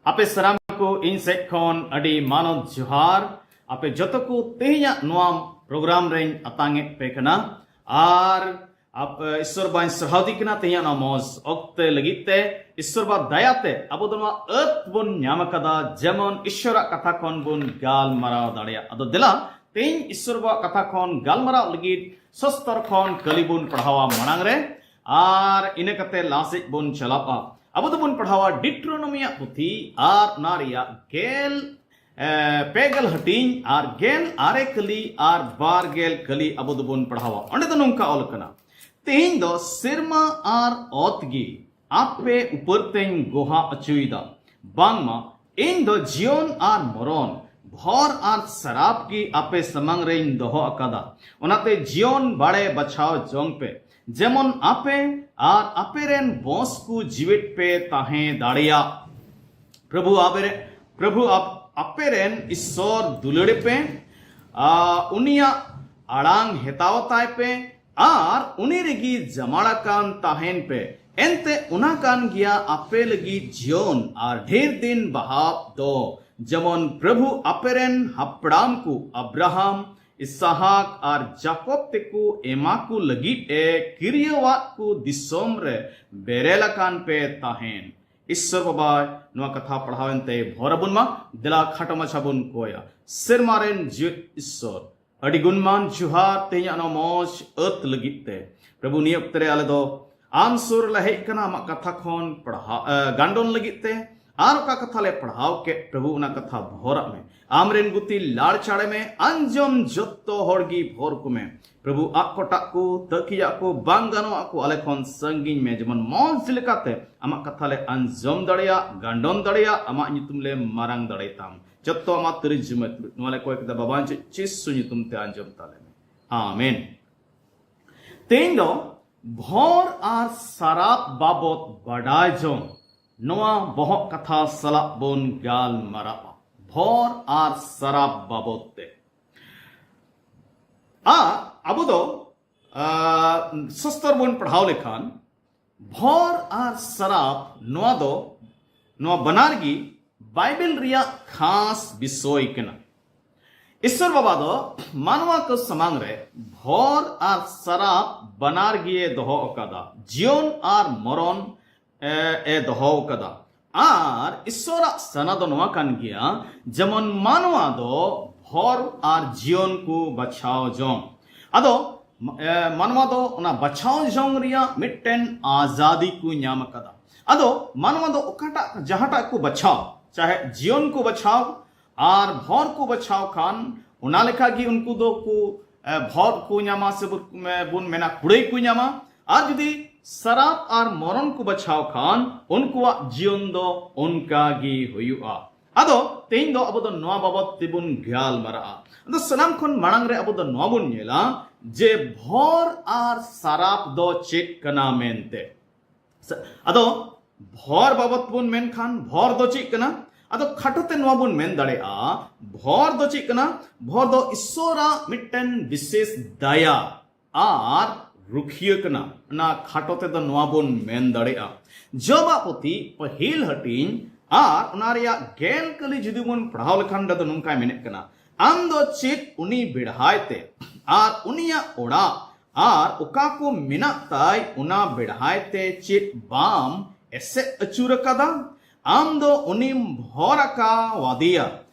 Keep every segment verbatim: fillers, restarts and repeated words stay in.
ᱟᱯᱮ ᱥᱟᱱᱟᱢ ᱠᱚ ᱤᱧ ᱥᱮᱫ ᱠᱷᱚᱱ ᱟᱹᱰᱤ ᱢᱟᱱᱚᱛ ᱡᱚᱦᱟᱨ᱾ ᱟᱯᱮ ᱡᱚᱛᱚ ᱠᱚ ᱛᱮᱦᱮᱧᱟᱜ ᱱᱚᱣᱟ ᱯᱨᱳᱜᱨᱟᱢ ᱨᱮᱧ ᱟᱛᱟᱝ ᱮᱫ ᱯᱮ ᱠᱟᱱᱟ᱾ ᱟᱨ ᱟᱯ-, ᱤᱥᱥᱚᱨ ᱵᱟᱧ ᱥᱟᱨᱦᱟᱣ ᱫᱤ ᱠᱟᱱᱟ ᱛᱮᱦᱮᱧᱟᱜ ᱱᱚᱣᱟ ᱢᱚᱡᱽ ᱚᱠᱛᱮ ᱞᱟᱹᱜᱤᱫ ᱛᱮ᱾ ᱤᱥᱥᱚᱨ ᱵᱟ ᱫᱟᱭᱟ ᱛᱮ ᱟᱵᱚ ᱫᱚ ᱱᱚᱣᱟ ᱟᱹᱛ ᱵᱚᱱ ᱧᱟᱢ ᱟᱠᱟᱫᱟ, ᱡᱮᱢᱚᱱ ᱤᱥᱥᱚᱨᱟᱜ ᱠᱟᱛᱷᱟ ᱠᱷᱚᱱ ᱵᱚᱱ ᱜᱟᱞᱢᱟᱨᱟᱣ ᱫᱟᱲᱮᱭᱟᱜ᱾ ᱟᱫᱚ ᱫᱮᱞᱟ, ᱛᱮᱦᱮᱧ ᱤᱥᱥᱚᱨ ᱵᱟᱣᱟᱜ ᱠᱟᱛᱷᱟ ᱠᱷᱚᱱ ᱜᱟᱞᱢᱟᱨᱟᱣ ᱞᱟᱹᱜᱤᱫ ᱥᱚᱥᱛᱚᱨ ᱠᱷᱚᱱ ᱠᱟᱹᱞᱤ ᱵᱚᱱ ᱯᱟᱲᱦᱟᱣᱟ ᱢᱟᱲᱟᱝ ᱨᱮ, ᱟᱨ ᱤᱱᱟᱹ ᱠᱟᱛᱮ ᱞᱟᱦᱟ ᱥᱮᱫ ᱵᱚᱱ ᱪᱟᱞᱟᱜᱼᱟ᱾ ᱟᱵᱚ ᱫᱚᱵᱚᱱ ᱯᱟᱲᱦᱟᱣᱟ ᱰᱤᱴᱨᱳᱱᱚᱢᱤᱭᱟᱜ ᱯᱩᱛᱷᱤ ᱟᱨ ᱚᱱᱟ ᱨᱮᱭᱟᱜ ᱜᱮᱞ, ᱮ, ᱯᱮ ᱜᱮᱞ ᱦᱟᱹᱴᱤᱧ ᱟᱨ ᱜᱮᱞ ᱟᱨᱮ ᱠᱟᱹᱞᱤ ᱟᱨ ᱵᱟᱨ ᱜᱮᱞ ᱠᱟᱹᱞᱤ ᱟᱵᱚ ᱫᱚᱵᱚᱱ ᱯᱟᱲᱦᱟᱣᱟ᱾ ᱚᱸᱰᱮ ᱫᱚ ᱱᱚᱝᱠᱟ ᱚᱞ ᱠᱟᱱᱟ, ᱛᱮᱦᱮᱧ ᱫᱚ ᱥᱮᱨᱢᱟ ᱟᱨ ᱚᱛ ᱜᱮ ᱟᱯᱮ ᱩᱯᱟᱹᱨ ᱛᱮᱧ ᱜᱚᱦᱟ ᱚᱪᱚᱭᱮᱫᱟ, ᱵᱟᱝᱢᱟ ᱤᱧ ᱫᱚ ᱡᱤᱭᱚᱱ ᱟᱨ ᱢᱚᱨᱚᱱ, ᱵᱷᱚᱨ ᱟᱨ ᱥᱟᱨᱟᱯ ᱜᱮ ᱟᱯᱮ ᱥᱟᱢᱟᱝ ᱨᱮᱧ ᱫᱚᱦᱚ ᱟᱠᱟᱫᱟ᱾ ᱚᱱᱟᱛᱮ ᱡᱤᱭᱚᱱ ᱵᱟᱲᱮ ᱵᱟᱪᱷᱟᱣ ᱡᱚᱝ ᱯᱮ, ᱡᱮᱢᱚᱱ ᱟᱯᱮ ᱟᱨ ᱟᱯᱮ ᱨᱮᱱ ᱵᱚᱸᱥ ᱠᱚ ᱡᱤᱣᱮᱫ ᱯᱮ ᱛᱟᱦᱮᱸ ᱫᱟᱲᱮᱭᱟᱜ᱾ ᱯᱨᱚᱵᱷᱩ ᱟᱯᱮ ᱨᱮ-, ᱯᱨᱚᱵᱷᱩ ᱟᱯ-, ᱟᱯᱮ ᱨᱮᱱ ᱤᱥᱥᱚᱨ ᱫᱩᱞᱟᱹᱲ ᱯᱮ, ᱟ, ᱩᱱᱤᱭᱟᱜ ᱟᱲᱟᱝ ᱦᱮᱛᱟᱣ ᱛᱟᱭ ᱯᱮ, ᱟᱨ ᱩᱱᱤ ᱨᱮᱜᱮ ᱡᱟᱢᱟᱲ ᱟᱠᱟᱱ ᱛᱟᱦᱮᱱ ᱯᱮ᱾ ᱮᱱᱛᱮ ᱚᱱᱟ ᱠᱟᱱ ᱜᱮᱭᱟ ᱟᱯᱮ ᱞᱟᱹᱜᱤᱫ ᱡᱤᱭᱚᱱ ᱟᱨ ᱰᱷᱮᱨ ᱫᱤᱱ ᱵᱟᱦᱟᱣ ᱫᱚ, ᱡᱮᱢᱚᱱ ᱯᱨᱚᱵᱷᱩ ᱟᱯᱮ ᱨᱮᱱ ᱦᱟᱯᱲᱟᱢ ᱠᱚ ᱟᱵᱨᱟᱦᱟᱢ, ᱤᱥᱟᱦᱟᱠ ᱟᱨ ᱡᱟᱠᱚᱵ ᱛᱮᱠᱚ ᱮᱢᱟ ᱠᱚ ᱞᱟᱹᱜᱤᱫ ᱮ ᱠᱤᱨᱤᱭᱟᱹᱣᱟᱫ ᱠᱚ ᱫᱤᱥᱚᱢ ᱨᱮ ᱵᱮᱨᱮᱞ ᱟᱠᱟᱱ ᱯᱮ ᱛᱟᱦᱮᱱ᱾ ᱤᱥᱥᱚᱨ ᱵᱟᱵᱟ, ᱱᱚᱣᱟ ᱠᱟᱛᱷᱟ ᱯᱟᱲᱦᱟᱣ ᱮᱱᱛᱮ ᱵᱷᱚᱨ ᱟᱵᱚᱱ ᱢᱟ᱾ ᱫᱮᱞᱟ ᱠᱷᱟᱴᱚ ᱢᱟᱪᱷᱟ ᱵᱚᱱ ᱠᱚᱭᱟ᱾ ᱥᱮᱨᱢᱟ ᱨᱮᱱ ᱡᱤᱣᱮᱫ ᱤᱥᱥᱚᱨ, ᱟᱹᱰᱤ ᱜᱩᱱᱢᱟᱱ ᱡᱚᱦᱟᱨ ᱛᱮᱦᱮᱧᱟᱜ ᱱᱚᱣᱟ ᱢᱚᱡᱽ ᱟᱹᱛ ᱞᱟᱹᱜᱤᱫ ᱛᱮ᱾ ᱯᱨᱚᱵᱷᱩ, ᱱᱤᱭᱟᱹ ᱚᱠᱛᱮ ᱨᱮ ᱟᱞᱮ ᱫᱚ ᱟᱢ ᱥᱩᱨ ᱞᱮ ᱦᱮᱡ ᱠᱟᱱᱟ ᱟᱢᱟᱜ ᱠᱟᱛᱷᱟ ᱠᱷᱚᱱ ᱯᱟᱲᱦᱟᱣ, ᱮ, ᱜᱟᱱᱰᱚᱱ ᱞᱟᱹᱜᱤᱫ ᱛᱮ᱾ ᱟᱨ ᱚᱠᱟ ᱠᱟᱛᱷᱟ ᱞᱮ ᱯᱟᱲᱦᱟᱣ ᱠᱮᱫ, ᱯᱨᱚᱵᱷᱩ, ᱚᱱᱟ ᱠᱟᱛᱷᱟ ᱵᱷᱚᱨᱟᱜ ᱢᱮ᱾ ᱟᱢ ᱨᱮᱱ ᱜᱩᱛᱤ ᱞᱟᱲ ᱪᱟᱲᱮ ᱢᱮ, ᱟᱸᱡᱚᱢ ᱡᱚᱛᱚ ᱦᱚᱲ ᱜᱮ ᱵᱷᱚᱨ ᱠᱚᱢᱮ᱾ ᱯᱨᱚᱵᱷᱩ, ᱟᱜ ᱠᱚᱴᱟᱜ ᱠᱚ, ᱛᱟᱹᱠᱤᱭᱟᱜ ᱠᱚ, ᱵᱟᱝ ᱜᱟᱱᱚᱜ ᱟᱜ ᱠᱚ ᱟᱞᱮ ᱠᱷᱚᱱ ᱥᱟᱺᱜᱤᱧ ᱢᱮ, ᱡᱮᱢᱚᱱ ᱢᱚᱡᱽ ᱞᱮᱠᱟᱛᱮ ᱟᱢᱟᱜ ᱠᱟᱛᱷᱟ ᱞᱮ ᱟᱸᱡᱚᱢ ᱫᱟᱲᱮᱭᱟᱜ, ᱜᱟᱱᱰᱚᱱ ᱫᱟᱲᱮᱭᱟᱜ, ᱟᱢᱟᱜ ᱧᱩᱛᱩᱢ ᱞᱮ ᱢᱟᱨᱟᱝ ᱫᱟᱲᱮᱭᱟᱜ ᱛᱟᱢ᱾ ᱡᱚᱛᱚ ᱟᱢᱟᱜ ᱛᱟᱹᱨᱤ ᱡᱤᱢᱟᱹ ᱛᱩᱞᱩᱡ ᱱᱚᱣᱟ ᱞᱮ ᱠᱚᱭ ᱠᱮᱫᱟ ᱵᱟᱵᱟ ᱡᱤᱥᱩ ᱧᱩᱛᱩᱢ ᱛᱮ ᱟᱸᱡᱚᱢ ᱛᱟᱞᱮ ᱢᱮ᱾ ᱟᱢᱮᱱ᱾ ᱛᱮᱦᱮᱧ ᱫᱚ ᱵᱷᱚᱨ ᱟᱨ ᱥᱟᱨᱟᱯ ᱵᱟᱵᱚᱛ ᱵᱟᱰᱟᱭ ᱡᱚᱝ ᱱᱚᱣᱟ ᱵᱚᱦᱚᱜ ᱠᱟᱛᱷᱟ ᱥᱟᱞᱟᱜ ᱵᱚᱱ ᱜᱟᱞᱢᱟᱨᱟᱣᱟ᱾ ᱵᱷᱚᱨ ᱟᱨ ᱥᱟᱨᱟᱯ ᱵᱟᱵᱚᱛ ᱛᱮ᱾ ᱟᱨ ᱟᱵᱚ ᱫᱚ, ᱟ, ᱥᱚᱥᱛᱚᱨ ᱵᱚᱱ ᱯᱟᱲᱦᱟᱣ ᱞᱮᱠᱷᱟᱱ ᱵᱷᱚᱨ ᱟᱨ ᱥᱟᱨᱟᱯ ᱱᱚᱣᱟ ᱫᱚ ᱱᱚᱣᱟ ᱵᱟᱱᱟᱨ ᱜᱮ ᱵᱟᱭᱵᱮᱞ ᱨᱮᱭᱟᱜ ᱠᱷᱟᱥ ᱵᱤᱥᱚᱭ ᱠᱟᱱᱟ᱾ ᱤᱥᱥᱚᱨ ᱵᱟᱵᱟ ᱫᱚ ᱢᱟᱱᱣᱟ ᱠᱚ ᱥᱟᱢᱟᱝ ᱨᱮ ᱵᱷᱚᱨ ᱟᱨ ᱥᱟᱨᱟᱯ ᱵᱟᱱᱟᱨ ᱜᱮᱭ ᱫᱚᱦᱚ ᱟᱠᱟᱫᱟ, ᱡᱤᱭᱚᱱ ᱟᱨ ᱢᱚᱨᱚᱱ ᱮ, ᱮ ᱫᱚᱦᱚ ᱟᱠᱟᱫᱟ᱾ ᱟᱨ ᱤᱥᱥᱚᱨᱟᱜ ᱥᱟᱱᱟ ᱫᱚ ᱱᱚᱣᱟ ᱠᱟᱱ ᱜᱮᱭᱟ, ᱡᱮᱢᱚᱱ ᱢᱟᱱᱣᱟ ᱫᱚ ᱵᱷᱚᱨ ᱟᱨ ᱡᱤᱭᱚᱱ ᱠᱚ ᱵᱟᱪᱷᱟᱣ ᱡᱚᱝ᱾ ᱟᱫᱚ ᱮ, ᱢᱟᱱᱣᱟ ᱫᱚ ᱚᱱᱟ ᱵᱟᱪᱷᱟᱣ ᱡᱚᱝ ᱨᱮᱭᱟᱜ ᱢᱤᱫᱴᱮᱱ ᱟᱡᱟᱫᱤ ᱠᱚ ᱧᱟᱢ ᱟᱠᱟᱫᱟ᱾ ᱟᱫᱚ ᱢᱟᱱᱣᱟ ᱫᱚ ᱚᱠᱟᱴᱟᱜ, ᱡᱟᱦᱟᱸᱴᱟᱜ ᱠᱚ ᱵᱟᱪᱷᱟᱣ, ᱪᱟᱦᱮ ᱡᱤᱭᱚᱱ ᱠᱚ ᱵᱟᱪᱷᱟᱣ ᱟᱨ ᱵᱷᱚᱨ ᱠᱚ ᱵᱟᱪᱷᱟᱣ ᱠᱷᱟᱱ, ᱚᱱᱟ ᱞᱮᱠᱟ ᱜᱮ ᱩᱱᱠᱩ ᱫᱚ ᱠᱚ ᱮ, ᱵᱷᱚᱨ ᱠᱚ ᱧᱟᱢᱟ, ᱥᱮ ᱵᱚ-, ᱮ, ᱵᱚᱱ ᱢᱮᱱᱟ ᱠᱩᱲᱟᱹᱭ ᱠᱚ ᱧᱟᱢᱟ᱾ ᱟᱨ ᱡᱩᱫᱤ ᱥᱟᱨᱟᱯ ᱟᱨ ᱢᱚᱨᱚᱱ ᱠᱚ ᱵᱟᱪᱷᱟᱣ ᱠᱷᱟᱱ, ᱩᱱᱠᱩᱣᱟᱜ ᱡᱤᱭᱚᱱ ᱫᱚ ᱚᱱᱠᱟ ᱜᱮ ᱦᱩᱭᱩᱜᱼᱟ᱾ ᱟᱫᱚ ᱛᱮᱦᱮᱧ ᱫᱚ ᱟᱵᱚ ᱫᱚ ᱱᱚᱣᱟ ᱵᱟᱵᱚᱛ ᱛᱮᱵᱚᱱ ᱜᱟᱞᱢᱟᱨᱟᱜᱼᱟ᱾ ᱟᱫᱚ ᱥᱟᱱᱟᱢ ᱠᱷᱚᱱ ᱢᱟᱲᱟᱝ ᱨᱮ ᱟᱵᱚ ᱫᱚ ᱱᱚᱣᱟ ᱵᱚᱱ ᱧᱮᱞᱟ ᱡᱮ ᱵᱷᱚᱨ ᱟᱨ ᱥᱟᱨᱟᱯ ᱫᱚ ᱪᱮᱫ ᱠᱟᱱᱟ ᱢᱮᱱᱛᱮ᱾ ᱥᱟ-, ᱟᱫᱚ ᱵᱷᱚᱨ ᱵᱟᱵᱚᱛ ᱵᱚᱱ ᱢᱮᱱᱠᱷᱟᱱ, ᱵᱷᱚᱨ ᱫᱚ ᱪᱮᱫ ᱠᱟᱱᱟ? ᱟᱫᱚ ᱠᱷᱟᱴᱚ ᱛᱮ ᱱᱚᱣᱟ ᱵᱚᱱ ᱢᱮᱱ ᱫᱟᱲᱮᱭᱟᱜᱼᱟ, ᱵᱷᱚᱨ ᱫᱚ ᱪᱮᱫ ᱠᱟᱱᱟ? ᱵᱷᱚᱨ ᱫᱚ ᱤᱥᱥᱚᱨᱟᱜ ᱢᱤᱫᱴᱮᱱ ᱵᱤᱥᱮᱥ ᱫᱟᱭᱟ ᱟᱨ ᱨᱩᱠᱷᱤᱭᱟᱹ ᱠᱟᱱᱟ᱾ ᱚᱱᱟ ᱠᱷᱟᱴᱚ ᱛᱮᱫᱚ ᱱᱚᱣᱟ ᱵᱚᱱ ᱢᱮᱱ ᱫᱟᱲᱮᱭᱟᱜᱼᱟ, ᱡᱚᱵᱟᱜ ᱯᱩᱛᱷᱤ ᱯᱟᱹᱦᱤᱞ ᱦᱟᱹᱴᱤᱧ ᱟᱨ ᱚᱱᱟ ᱨᱮᱭᱟᱜ ᱜᱮᱞ ᱠᱟᱹᱞᱤ ᱡᱩᱫᱤ ᱵᱚᱱ ᱯᱟᱲᱦᱟᱣ ᱞᱮᱠᱷᱟᱱ, ᱚᱸᱰᱮ ᱫᱚ ᱱᱚᱝᱠᱟᱭ ᱢᱮᱱᱮᱫ ᱠᱟᱱᱟ, "ᱟᱢ ᱫᱚ ᱪᱮᱫ ᱩᱱᱤ ᱵᱮᱲᱦᱟᱭ ᱛᱮ ᱟᱨ ᱩᱱᱤᱭᱟᱜ ᱚᱲᱟᱜ ᱟᱨ ᱚᱠᱟ ᱠᱚ ᱢᱮᱱᱟᱜ ᱛᱟᱭ, ᱚᱱᱟ ᱵᱮᱲᱦᱟᱭ ᱛᱮ ᱪᱮᱫ ᱵᱟᱢ ᱮᱥᱮᱫ ᱟᱹᱪᱩᱨ ᱟᱠᱟᱫᱟ? ᱟᱢ ᱫᱚ ᱩᱱᱤᱢ ᱵᱷᱚᱨ ᱟᱠᱟᱣᱟᱫᱮᱭᱟ,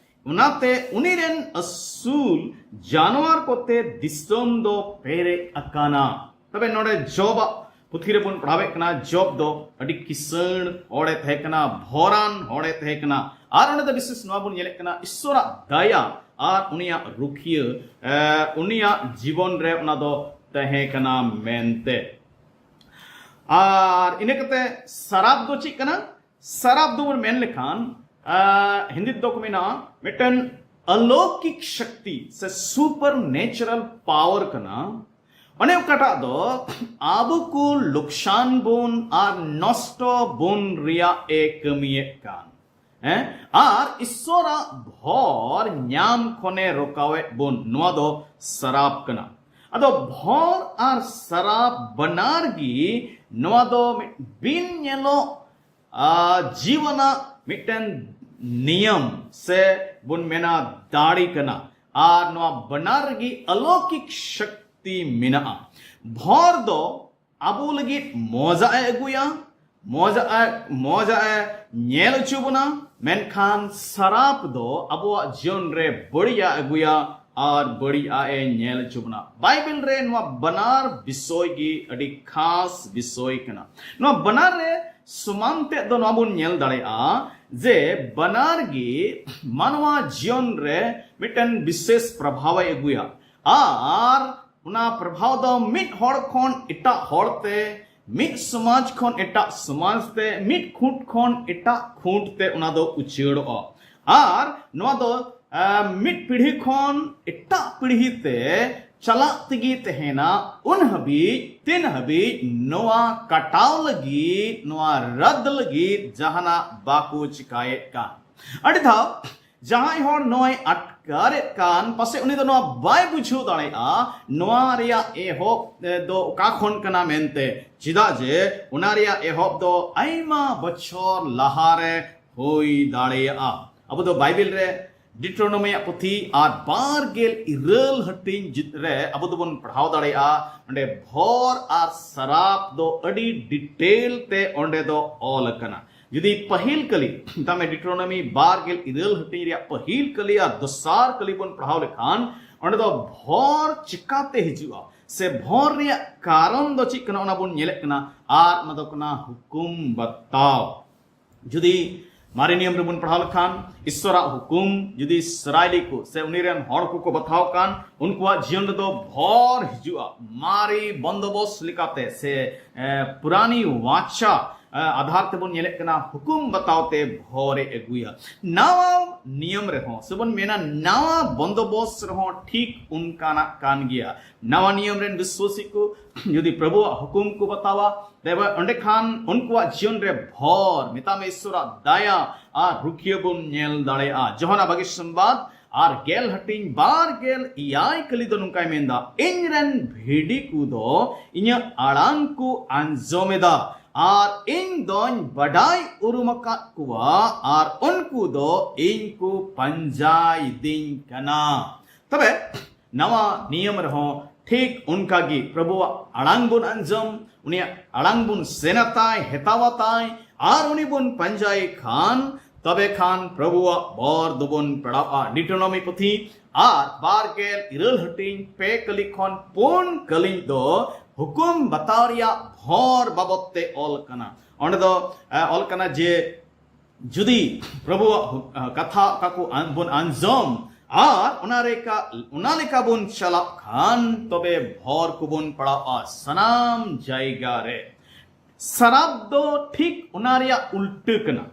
ᱚᱱᱟᱛᱮ ᱩᱱᱤ ᱨᱮᱱ ᱟᱹᱥᱩᱞ ᱡᱟᱱᱣᱟᱨ ᱠᱚᱛᱮ ᱫᱤᱥᱚᱢ ᱫᱚ ᱯᱮᱨᱮᱡ ᱟᱠᱟᱱᱟ᱾" ᱛᱚᱵᱮ ᱱᱚᱰᱮ ᱡᱚᱵᱟᱜ ᱯᱩᱛᱷᱤ ᱨᱮᱵᱚᱱ ᱯᱟᱲᱦᱟᱣᱮᱫ ᱠᱟᱱᱟ, ᱡᱚᱵ ᱫᱚ ᱟᱹᱰᱤ ᱠᱤᱥᱟᱹᱬ ᱦᱚᱲᱮ ᱛᱟᱦᱮᱸ ᱠᱟᱱᱟ, ᱵᱷᱚᱨᱟᱱ ᱦᱚᱲᱮ ᱛᱟᱦᱮᱸ ᱠᱟᱱᱟ᱾ ᱟᱨ ᱚᱸᱰᱮ ᱫᱚ ᱵᱤᱥᱮᱥ ᱱᱚᱣᱟ ᱵᱚᱱ ᱧᱮᱞᱮᱫ ᱠᱟᱱᱟ, ᱤᱥᱥᱚᱨᱟᱜ ᱫᱟᱭᱟ ᱟᱨ ᱩᱱᱤᱭᱟᱜ ᱨᱩᱠᱷᱤᱭᱟᱹ, ᱮ, ᱩᱱᱤᱭᱟᱜ ᱡᱤᱵᱚᱱ ᱨᱮ ᱚᱱᱟ ᱫᱚ ᱛᱟᱦᱮᱸ ᱠᱟᱱᱟ ᱢᱮᱱᱛᱮ᱾ ᱟᱨ ᱤᱱᱟᱹ ᱠᱟᱛᱮ ᱥᱟᱨᱟᱯ ᱫᱚ ᱪᱮᱫ ᱠᱟᱱᱟ? ᱥᱟᱨᱟᱯ ᱫᱚᱵᱚᱱ ᱢᱮᱱ ᱞᱮᱠᱷᱟᱱ, ᱟ, ᱦᱤᱱᱫᱤ ᱛᱮᱫᱚ ᱠᱚ ᱢᱮᱱᱟ ᱢᱤᱫᱴᱮᱱ ᱟᱞᱚᱠᱤᱠ ᱥᱚᱠᱛᱤ ᱥᱮ supernatural power ᱠᱟᱱᱟ᱾ ᱚᱱᱮ ᱚᱠᱟᱴᱟᱜ ᱫᱚ ᱟᱵᱚ ᱠᱚ ᱞᱚᱠᱥᱟᱱ ᱵᱚᱱ ᱟᱨ ᱱᱚᱥᱴᱚ ᱵᱚᱱ ᱨᱮᱭᱟᱜ ᱮ ᱠᱟᱹᱢᱤᱭᱮᱫ ᱠᱟᱱ᱾ ᱦᱮᱸ? ᱟᱨ ᱤᱥᱥᱚᱨᱟᱜ ᱵᱷᱚᱨ ᱧᱟᱢ ᱠᱷᱚᱱᱮ ᱨᱚᱠᱟᱣᱮᱫ ᱵᱚᱱ, ᱱᱚᱣᱟ ᱫᱚ ᱥᱟᱨᱟᱯ ᱠᱟᱱᱟ᱾ ᱟᱫᱚ ᱵᱷᱚᱨ ᱟᱨ ᱥᱟᱨᱟᱯ ᱵᱟᱱᱟᱨ ᱜᱮ ᱱᱚᱣᱟ ᱫᱚ ᱢᱤᱫ ᱵᱤᱱ ᱧᱮᱞᱚᱜ ᱟᱨ ᱡᱤᱣᱤ ᱟᱱᱟᱜ ᱢᱤᱫᱴᱮᱱ ᱱᱤᱭᱚᱢ ᱥᱮ ᱵᱚᱱ ᱢᱮᱱᱟ ᱫᱟᱲᱮ ᱠᱟᱱᱟ᱾ ᱟᱨ ᱱᱚᱣᱟ ᱵᱟᱱᱟᱨ ᱨᱮᱜᱮ ᱟᱞᱚᱠᱤᱠ ᱥᱚᱠᱛᱤ ᱢᱮᱱᱟᱜᱼᱟ᱾ ᱵᱷᱚᱨ ᱫᱚ ᱟᱵᱚ ᱞᱟᱹᱜᱤᱫ ᱢᱚᱡᱟᱜ ᱮ ᱟᱹᱜᱩᱭᱟ, ᱢᱚᱡᱟᱜ ᱮ, ᱢᱚᱡᱟᱜ ᱮ ᱧᱮᱞ ᱦᱚᱪᱚ ᱵᱚᱱᱟ, ᱢᱮᱱᱠᱷᱟᱱ ᱥᱟᱨᱟᱯ ᱫᱚ ᱟᱵᱚᱣᱟᱜ ᱡᱤᱭᱚᱱ ᱨᱮ ᱵᱟᱹᱲᱤᱡᱟᱜ ᱮ ᱟᱹᱜᱩᱭᱟ ᱟᱨ ᱵᱟᱹᱲᱤᱡᱟᱜ ᱮ ᱧᱮᱞ ᱦᱚᱪᱚ ᱵᱚᱱᱟ᱾ ᱵᱟᱭᱵᱮᱞ ᱨᱮ ᱱᱚᱣᱟ ᱵᱟᱱᱟᱨ ᱵᱤᱥᱚᱭ ᱜᱮ ᱟᱹᱰᱤ ᱠᱷᱟᱥ ᱵᱤᱥᱚᱭ ᱠᱟᱱᱟ᱾ ᱱᱚᱣᱟ ᱵᱟᱱᱟᱨ ᱨᱮ ᱥᱚᱢᱟᱱ ᱛᱮᱫ ᱫᱚ ᱱᱚᱣᱟ ᱵᱚᱱ ᱧᱮᱞ ᱫᱟᱲᱮᱭᱟᱜᱼᱟ ᱡᱮ ᱵᱟᱱᱟᱨ ᱜᱮ ᱢᱟᱱᱣᱟ ᱡᱤᱭᱚᱱ ᱨᱮ ᱢᱤᱫᱴᱮᱱ ᱵᱤᱥᱮᱥ ᱯᱨᱚᱵᱷᱟᱣ ᱮ ᱟᱹᱜᱩᱭᱟ᱾ ᱟᱨ ᱚᱱᱟ ᱯᱨᱚᱵᱷᱟᱣ ᱫᱚ ᱢᱤᱫ ᱦᱚᱲ ᱠᱷᱚᱱ ᱮᱴᱟᱜ ᱦᱚᱲ ᱛᱮ, ᱢᱤᱫ ᱥᱚᱢᱟᱡᱽ ᱠᱷᱚᱱ ᱮᱴᱟᱜ ᱥᱚᱢᱟᱡᱽ ᱛᱮ, ᱢᱤᱫ ᱠᱷᱩᱸᱴ ᱠᱷᱚᱱ ᱮᱴᱟᱜ ᱠᱷᱩᱸᱴ ᱛᱮ ᱚᱱᱟ ᱫᱚ ᱩᱪᱟᱹᱲᱚᱜᱼᱟ᱾ ᱟᱨ ᱱᱚᱣᱟ ᱫᱚ, ᱟ, ᱢᱤᱫ ᱯᱤᱲᱦᱤ ᱠᱷᱚᱱ ᱮᱴᱟᱜ ᱯᱤᱲᱦᱤ ᱛᱮ ᱪᱟᱞᱟᱜ ᱛᱮᱜᱮ ᱛᱟᱦᱮᱱᱟ, ᱩᱱ ᱦᱟᱹᱵᱤᱡ, ᱛᱤᱱ ᱦᱟᱹᱵᱤᱡ ᱱᱚᱣᱟ ᱠᱟᱴᱟᱣ ᱞᱟᱹᱜᱤᱫ, ᱱᱚᱣᱟ ᱨᱟᱫ ᱞᱟᱹᱜᱤᱫ ᱡᱟᱦᱟᱱᱟᱜ ᱵᱟᱠᱚ ᱪᱤᱠᱟᱭᱮᱫ ᱠᱟᱱ᱾ ᱟᱹᱰᱤ ᱫᱷᱟᱣ ᱡᱟᱦᱟᱸᱭ ᱦᱚᱲ ᱱᱚᱣᱟᱭ ᱟᱴᱠᱟᱨᱮᱫ ᱠᱟᱱ, ᱯᱟᱥᱮᱡ ᱩᱱᱤ ᱫᱚ ᱱᱚᱣᱟ ᱵᱟᱭ ᱵᱩᱡᱷᱟᱹᱣ ᱫᱟᱲᱮᱭᱟᱜᱼᱟ, ᱱᱚᱣᱟ ᱨᱮᱭᱟᱜ ᱮᱦᱚᱵ, ᱮ, ᱫᱚ ᱚᱠᱟ ᱠᱷᱚᱱ ᱠᱟᱱᱟ ᱢᱮᱱᱛᱮ᱾ ᱪᱮᱫᱟᱜ ᱡᱮ ᱚᱱᱟ ᱨᱮᱭᱟᱜ ᱮᱦᱚᱵ ᱫᱚ ᱟᱭᱢᱟ ᱵᱚᱪᱷᱚᱨ ᱞᱟᱦᱟᱨᱮ ᱦᱩᱭ ᱫᱟᱲᱮᱭᱟᱜᱼᱟ᱾ ᱟᱵᱚ ᱫᱚ ᱵᱟᱭᱵᱮᱞ ᱨᱮ ᱰᱤᱴᱨᱳᱱᱚᱢᱤᱭᱟᱜ ᱯᱩᱛᱷᱤ ᱟᱨ ᱵᱟᱨ ᱜᱮᱞ ᱤᱨᱟᱹᱞ ᱦᱟᱹᱴᱤᱧ ᱡᱤ-, ᱨᱮ ᱟᱵᱚ ᱫᱚᱵᱚᱱ ᱯᱟᱲᱦᱟᱣ ᱫᱟᱲᱮᱭᱟᱜᱼᱟ, ᱚᱸᱰᱮ ᱵᱷᱚᱨ ᱟᱨ ᱥᱟᱨᱟᱯ ᱫᱚ ᱟᱹᱰᱤ ᱰᱤᱴᱮᱞ ᱛᱮ ᱚᱸᱰᱮ ᱫᱚ ᱚᱞ ᱟᱠᱟᱱᱟ᱾ ᱡᱩᱫᱤ ᱯᱟᱹᱦᱤᱞ ᱠᱟᱹᱞᱤ, ᱢᱮᱛᱟᱜ ᱢᱮ, ᱰᱤᱴᱨᱳᱱᱚᱢᱤ ᱵᱟᱨ ᱜᱮᱞ ᱤᱨᱟᱹᱞ ᱦᱟᱹᱴᱤᱧ ᱨᱮᱭᱟᱜ ᱯᱟᱹᱦᱤᱞ ᱠᱟᱹᱞᱤ ᱟᱨ ᱫᱚᱥᱟᱨ ᱠᱟᱹᱞᱤ ᱵᱚᱱ ᱯᱟᱲᱦᱟᱣ ᱞᱮᱠᱷᱟᱱ, ᱚᱸᱰᱮ ᱫᱚ ᱵᱷᱚᱨ ᱪᱤᱠᱟᱛᱮ ᱦᱤᱡᱩᱜᱼᱟ ᱥᱮ ᱵᱷᱚᱨ ᱨᱮᱭᱟᱜ ᱠᱟᱨᱚᱱ ᱫᱚ ᱪᱮᱫ ᱠᱟᱱᱟ, ᱚᱱᱟ ᱵᱚᱱ ᱧᱮᱞᱮᱫ ᱠᱟᱱᱟ᱾ ᱟᱨ ᱚᱱᱟ ᱫᱚ ᱠᱟᱱᱟ ᱦᱩᱠᱩᱢ ᱵᱟᱛᱟᱣ᱾ ᱡᱩᱫᱤ ᱢᱟᱨᱮ ᱱᱤᱭᱚᱢ ᱨᱮᱵᱚᱱ ᱯᱟᱲᱦᱟᱣ ᱞᱮᱠᱷᱟᱱ, ᱤᱥᱥᱚᱨᱟᱜ ᱦᱩᱠᱩᱢ ᱡᱩᱫᱤ ᱤᱥᱨᱟᱭᱞᱤ ᱠᱚ ᱥᱮ ᱩᱱᱤ ᱨᱮᱱ ᱦᱚᱲ ᱠᱚᱠᱚ ᱵᱟᱛᱟᱣ ᱠᱟᱱ, ᱩᱱᱠᱩᱣᱟᱜ ᱡᱤᱭᱚᱱ ᱨᱮᱫᱚ ᱵᱷᱚᱨ ᱦᱤᱡᱩᱜᱼᱟ᱾ ᱢᱟᱨᱮ ᱵᱚᱱᱫᱚᱵᱚᱥ ᱞᱮᱠᱟᱛᱮ ᱥᱮ, ᱮ, ᱯᱩᱨᱟᱱᱤ ᱣᱟᱪᱟ, ᱮ, ᱟᱫᱷᱟᱨ ᱛᱮᱵᱚᱱ ᱧᱮᱞᱮᱫ ᱠᱟᱱᱟ, ᱦᱩᱠᱩᱢ ᱵᱟᱛᱟᱣ ᱛᱮ ᱵᱷᱚᱨᱮ ᱟᱹᱜᱩᱭᱟ᱾ ᱱᱟᱣᱟ ᱱᱤᱭᱚᱢ ᱨᱮᱦᱚᱸ ᱥᱮᱵᱚᱱ ᱢᱮᱱᱟ, ᱱᱟᱣᱟ ᱵᱚᱱᱫᱚᱵᱚᱥ ᱨᱮᱦᱚᱸ ᱴᱷᱤᱠ ᱚᱱᱠᱟᱱᱟᱜ ᱠᱟᱱ ᱜᱮᱭᱟ᱾ ᱱᱟᱣᱟ ᱱᱤᱭᱚᱢ ᱨᱮᱱ ᱵᱤᱥᱣᱟᱥᱤ ᱠᱚ ᱡᱩᱫᱤ ᱯᱨᱚᱵᱷᱩᱣᱟᱜ ᱦᱩᱠᱩᱢ ᱠᱚ ᱵᱟᱛᱟᱣᱟ, ᱛᱚᱵᱮ ᱚᱸᱰᱮ ᱠᱷᱟᱱ ᱩᱱᱠᱩᱣᱟᱜ ᱡᱤᱭᱚᱱ ᱨᱮ ᱵᱷᱚᱨ, ᱢᱮᱛᱟᱜ ᱢᱮ, ᱤᱥᱥᱚᱨᱟᱜ ᱫᱟᱭᱟ ᱟᱨ ᱨᱩᱠᱷᱤᱭᱟᱹ ᱵᱚᱱ ᱧᱮᱞ ᱫᱟᱲᱮᱭᱟᱜᱼᱟ᱾ ᱡᱚᱦᱟᱱᱟᱜ ᱵᱷᱟᱹᱜᱤ ᱥᱚᱢᱵᱟᱫ ᱟᱨ ᱜᱮᱞ ᱦᱟᱹᱴᱤᱧ ᱵᱟᱨ ᱜᱮᱞ ᱮᱭᱟᱭ ᱠᱟᱹᱞᱤ ᱫᱚ ᱱᱚᱝᱠᱟᱭ ᱢᱮᱱᱫᱟ, "ᱤᱧ ᱨᱮᱱ ᱵᱷᱤᱰᱤ ᱠᱚ ᱫᱚ ᱤᱧᱟᱹᱜ ᱟᱲᱟᱝ ᱠᱚ ᱟᱸᱡᱚᱢ ᱮᱫᱟ, ᱟᱨ ᱤᱧ ᱫᱚᱧ ᱵᱟᱰᱟᱭ ᱩᱨᱩᱢ ᱟᱠᱟᱫ ᱠᱚᱣᱟ, ᱟᱨ ᱩᱱᱠᱩ ᱫᱚ ᱤᱧ ᱠᱚ ᱯᱟᱸᱡᱟᱭᱤᱫᱤᱧ ᱠᱟᱱᱟ᱾ ᱛᱚᱵᱮ ᱱᱟᱣᱟ ᱱᱤᱭᱚᱢ ᱨᱮᱦᱚᱸ ᱴᱷᱤᱠ ᱚᱱᱠᱟ ᱜᱮ ᱯᱨᱚᱵᱷᱩᱣᱟᱜ ᱟᱲᱟᱝ ᱵᱚᱱ ᱟᱸᱡᱚᱢ, ᱩᱱᱤᱭᱟᱜ ᱟᱲᱟᱝ ᱵᱚᱱ ᱥᱮᱱᱟᱛᱟᱭ, ᱦᱮᱛᱟᱣᱟᱛᱟᱭ, ᱟᱨ ᱩᱱᱤ ᱵᱚᱱ ᱯᱟᱸᱡᱟᱭᱮ ᱠᱷᱟᱱ, ᱛᱚᱵᱮ ᱠᱷᱟᱱ ᱯᱨᱚᱵᱷᱩᱣᱟᱜ ᱵᱚᱨ ᱫᱚᱵᱚᱱ ᱯᱮᱲᱟᱜᱼᱟ᱾ ᱰᱤᱴᱳᱱᱚᱢᱤ ᱯᱩᱛᱷᱤ ᱟᱨ ᱵᱟᱨ ᱜᱮᱞ ᱤᱨᱟᱹᱞ ᱦᱟᱹᱴᱤᱧ ᱯᱮ ᱠᱟᱹᱞᱤ ᱠᱷᱚᱱ ᱯᱩᱱ ᱠᱟᱹᱞᱤᱧ ᱫᱚ ᱦᱩᱠᱩᱢ ᱵᱟᱛᱟᱣ ᱨᱮᱭᱟᱜ ᱵᱷᱚᱨ ᱵᱟᱵᱚᱛ ᱛᱮ ᱚᱞ ᱠᱟᱱᱟ᱾ ᱚᱸᱰᱮ ᱫᱚ, ᱮ, ᱚᱞ ᱠᱟᱱᱟ ᱡᱮ ᱡᱩᱫᱤ ᱯᱨᱚᱵᱷᱩᱣᱟᱜ ᱦᱩ-, ᱮ, ᱠᱟᱛᱷᱟ ᱚᱠᱟ ᱠᱚ ᱟᱱ-, ᱵᱚᱱ ᱟᱸᱡᱚᱢ ᱟᱨ ᱚᱱᱟ ᱨᱮᱠᱟ-, ᱚᱱᱟ ᱞᱮᱠᱟ ᱵᱚᱱ ᱪᱟᱞᱟᱜ ᱠᱷᱟᱱ, ᱛᱚᱵᱮ ᱵᱷᱚᱨ ᱠᱚᱵᱚᱱ ᱯᱟᱲᱟᱜᱼᱟ ᱥᱟᱱᱟᱢ ᱡᱟᱭᱜᱟ ᱨᱮ᱾ ᱥᱟᱨᱟᱯ ᱫᱚ ᱴᱷᱤᱠ ᱚᱱᱟ ᱨᱮᱭᱟᱜ ᱩᱞᱴᱟᱹ ᱠᱟᱱᱟ᱾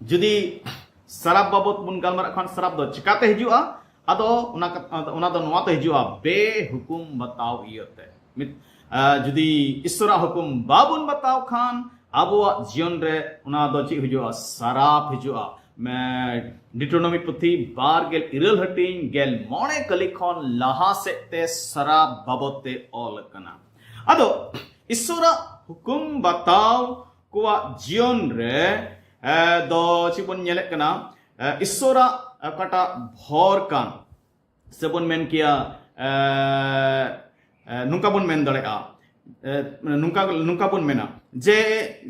ᱡᱩᱫᱤ ᱥᱟᱨᱟᱯ ᱵᱟᱵᱚᱛ ᱵᱚᱱ ᱜᱟᱞᱢᱟᱨᱟᱜ ᱠᱷᱟᱱ, ᱥᱟᱨᱟᱯ ᱫᱚ ᱪᱤᱠᱟᱛᱮ ᱦᱤᱡᱩᱜᱼᱟ? ᱟᱫᱚ ᱚᱱᱟ ᱠᱟᱛ-, ᱚᱱᱟ ᱫᱚ ᱱᱚᱣᱟ ᱛᱮ ᱦᱤᱡᱩᱜᱼᱟ, ᱵᱮᱦᱩᱠᱩᱢ ᱵᱟᱛᱟᱣ ᱤᱭᱟᱹᱛᱮ᱾ ᱢᱤᱫ, ᱟ, ᱡᱩᱫᱤ ᱤᱥᱚᱨᱟᱜ ᱦᱩᱠᱩᱢ ᱵᱟᱵᱚᱱ ᱵᱟᱛᱟᱣ ᱠᱷᱟᱱ, ᱟᱵᱚᱣᱟᱜ ᱡᱤᱭᱚᱱ ᱨᱮ ᱚᱱᱟ ᱫᱚ ᱪᱮᱫ ᱦᱤᱡᱩᱜᱼᱟ? ᱥᱟᱨᱟᱯ ᱦᱤᱡᱩᱜᱼᱟ᱾ ᱢᱮ-, ᱰᱤᱴᱨᱳᱱᱚᱢᱤ ᱯᱩᱛᱷᱤ ᱵᱟᱨ ᱜᱮᱞ ᱤᱨᱟᱹᱞ ᱦᱟᱹᱴᱤᱧ ᱜᱮᱞ ᱢᱚᱬᱮ ᱠᱟᱹᱞᱤ ᱠᱷᱚᱱ ᱞᱟᱦᱟ ᱥᱮᱫ ᱛᱮ ᱥᱟᱨᱟᱯ ᱵᱟᱵᱚᱛ ᱛᱮ ᱚᱞ ᱟᱠᱟᱱᱟ᱾ ᱟᱫᱚ ᱤᱥᱚᱨᱟᱜ ᱦᱩᱠᱩᱢ ᱵᱟᱛᱟᱣ ᱠᱚᱣᱟᱜ ᱡᱤᱭᱚᱱ ᱨᱮ, ᱮ, ᱫᱚ ᱪᱮᱫ ᱵᱚᱱ ᱧᱮᱞᱮᱫ ᱠᱟᱱᱟ? ᱮ, ᱤᱥᱚᱨᱟᱜ ᱚᱠᱟᱴᱟᱜ ᱵᱷᱚᱨ ᱠᱟᱱ, ᱥᱮᱵᱚᱱ ᱢᱮᱱ ᱠᱮᱭᱟ, ᱮ, ᱮ, ᱱᱚᱝᱠᱟ ᱵᱚᱱ ᱢᱮᱱ ᱫᱟᱲᱮᱭᱟᱜᱼᱟ, ᱮ, ᱱᱚᱝᱠᱟ, ᱱᱚᱝᱠᱟ ᱵᱚᱱ ᱢᱮᱱᱟ ᱡᱮ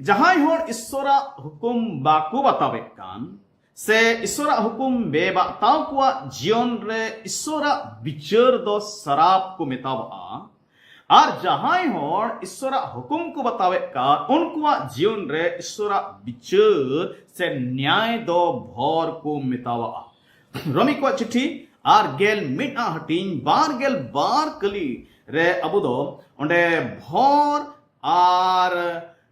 ᱡᱟᱦᱟᱸᱭ ᱦᱚᱲ ᱤᱥᱚᱨᱟᱜ ᱦᱩᱠᱩᱢ ᱵᱟᱠᱚ ᱵᱟᱛᱟᱣᱮᱫ ᱠᱟᱱ, ᱥᱮ ᱤᱥᱚᱨᱟᱜ ᱦᱩᱠᱩᱢ ᱵᱮᱵᱟᱛᱟᱣ ᱠᱚᱣᱟᱜ ᱡᱤᱭᱚᱱ ᱨᱮ ᱤᱥᱚᱨᱟᱜ ᱵᱤᱪᱟᱹᱨ ᱫᱚ ᱥᱟᱨᱟᱯ ᱠᱚ ᱢᱮᱛᱟᱣᱟᱜᱼᱟ᱾ ᱟᱨ ᱡᱟᱦᱟᱸᱭ ᱦᱚᱲ ᱤᱥᱚᱨᱟᱜ ᱦᱩᱠᱩᱢ ᱠᱚ ᱵᱟᱛᱟᱣᱮᱫ ᱠᱟᱱ, ᱩᱱᱠᱩᱣᱟᱜ ᱡᱤᱭᱚᱱ ᱨᱮ ᱤᱥᱚᱨᱟᱜ ᱵᱤᱪᱟᱹᱨ ᱥᱮ ᱱᱭᱟᱭ ᱫᱚ ᱵᱷᱚᱨ ᱠᱚ ᱢᱮᱛᱟᱣᱟᱜᱼᱟ᱾ ᱨᱳᱢᱤ ᱠᱚᱣᱟᱜ ᱪᱤᱴᱷᱤ ᱟᱨ ᱜᱮᱞ ᱢᱤᱫ ᱟᱜ ᱦᱟᱹᱴᱤᱧ ᱵᱟᱨ ᱜᱮᱞ ᱵᱟᱨ ᱠᱟᱹᱞᱤ ᱨᱮ ᱟᱵᱚ ᱫᱚ ᱚᱸᱰᱮ ᱵᱷᱚᱨ ᱟᱨ,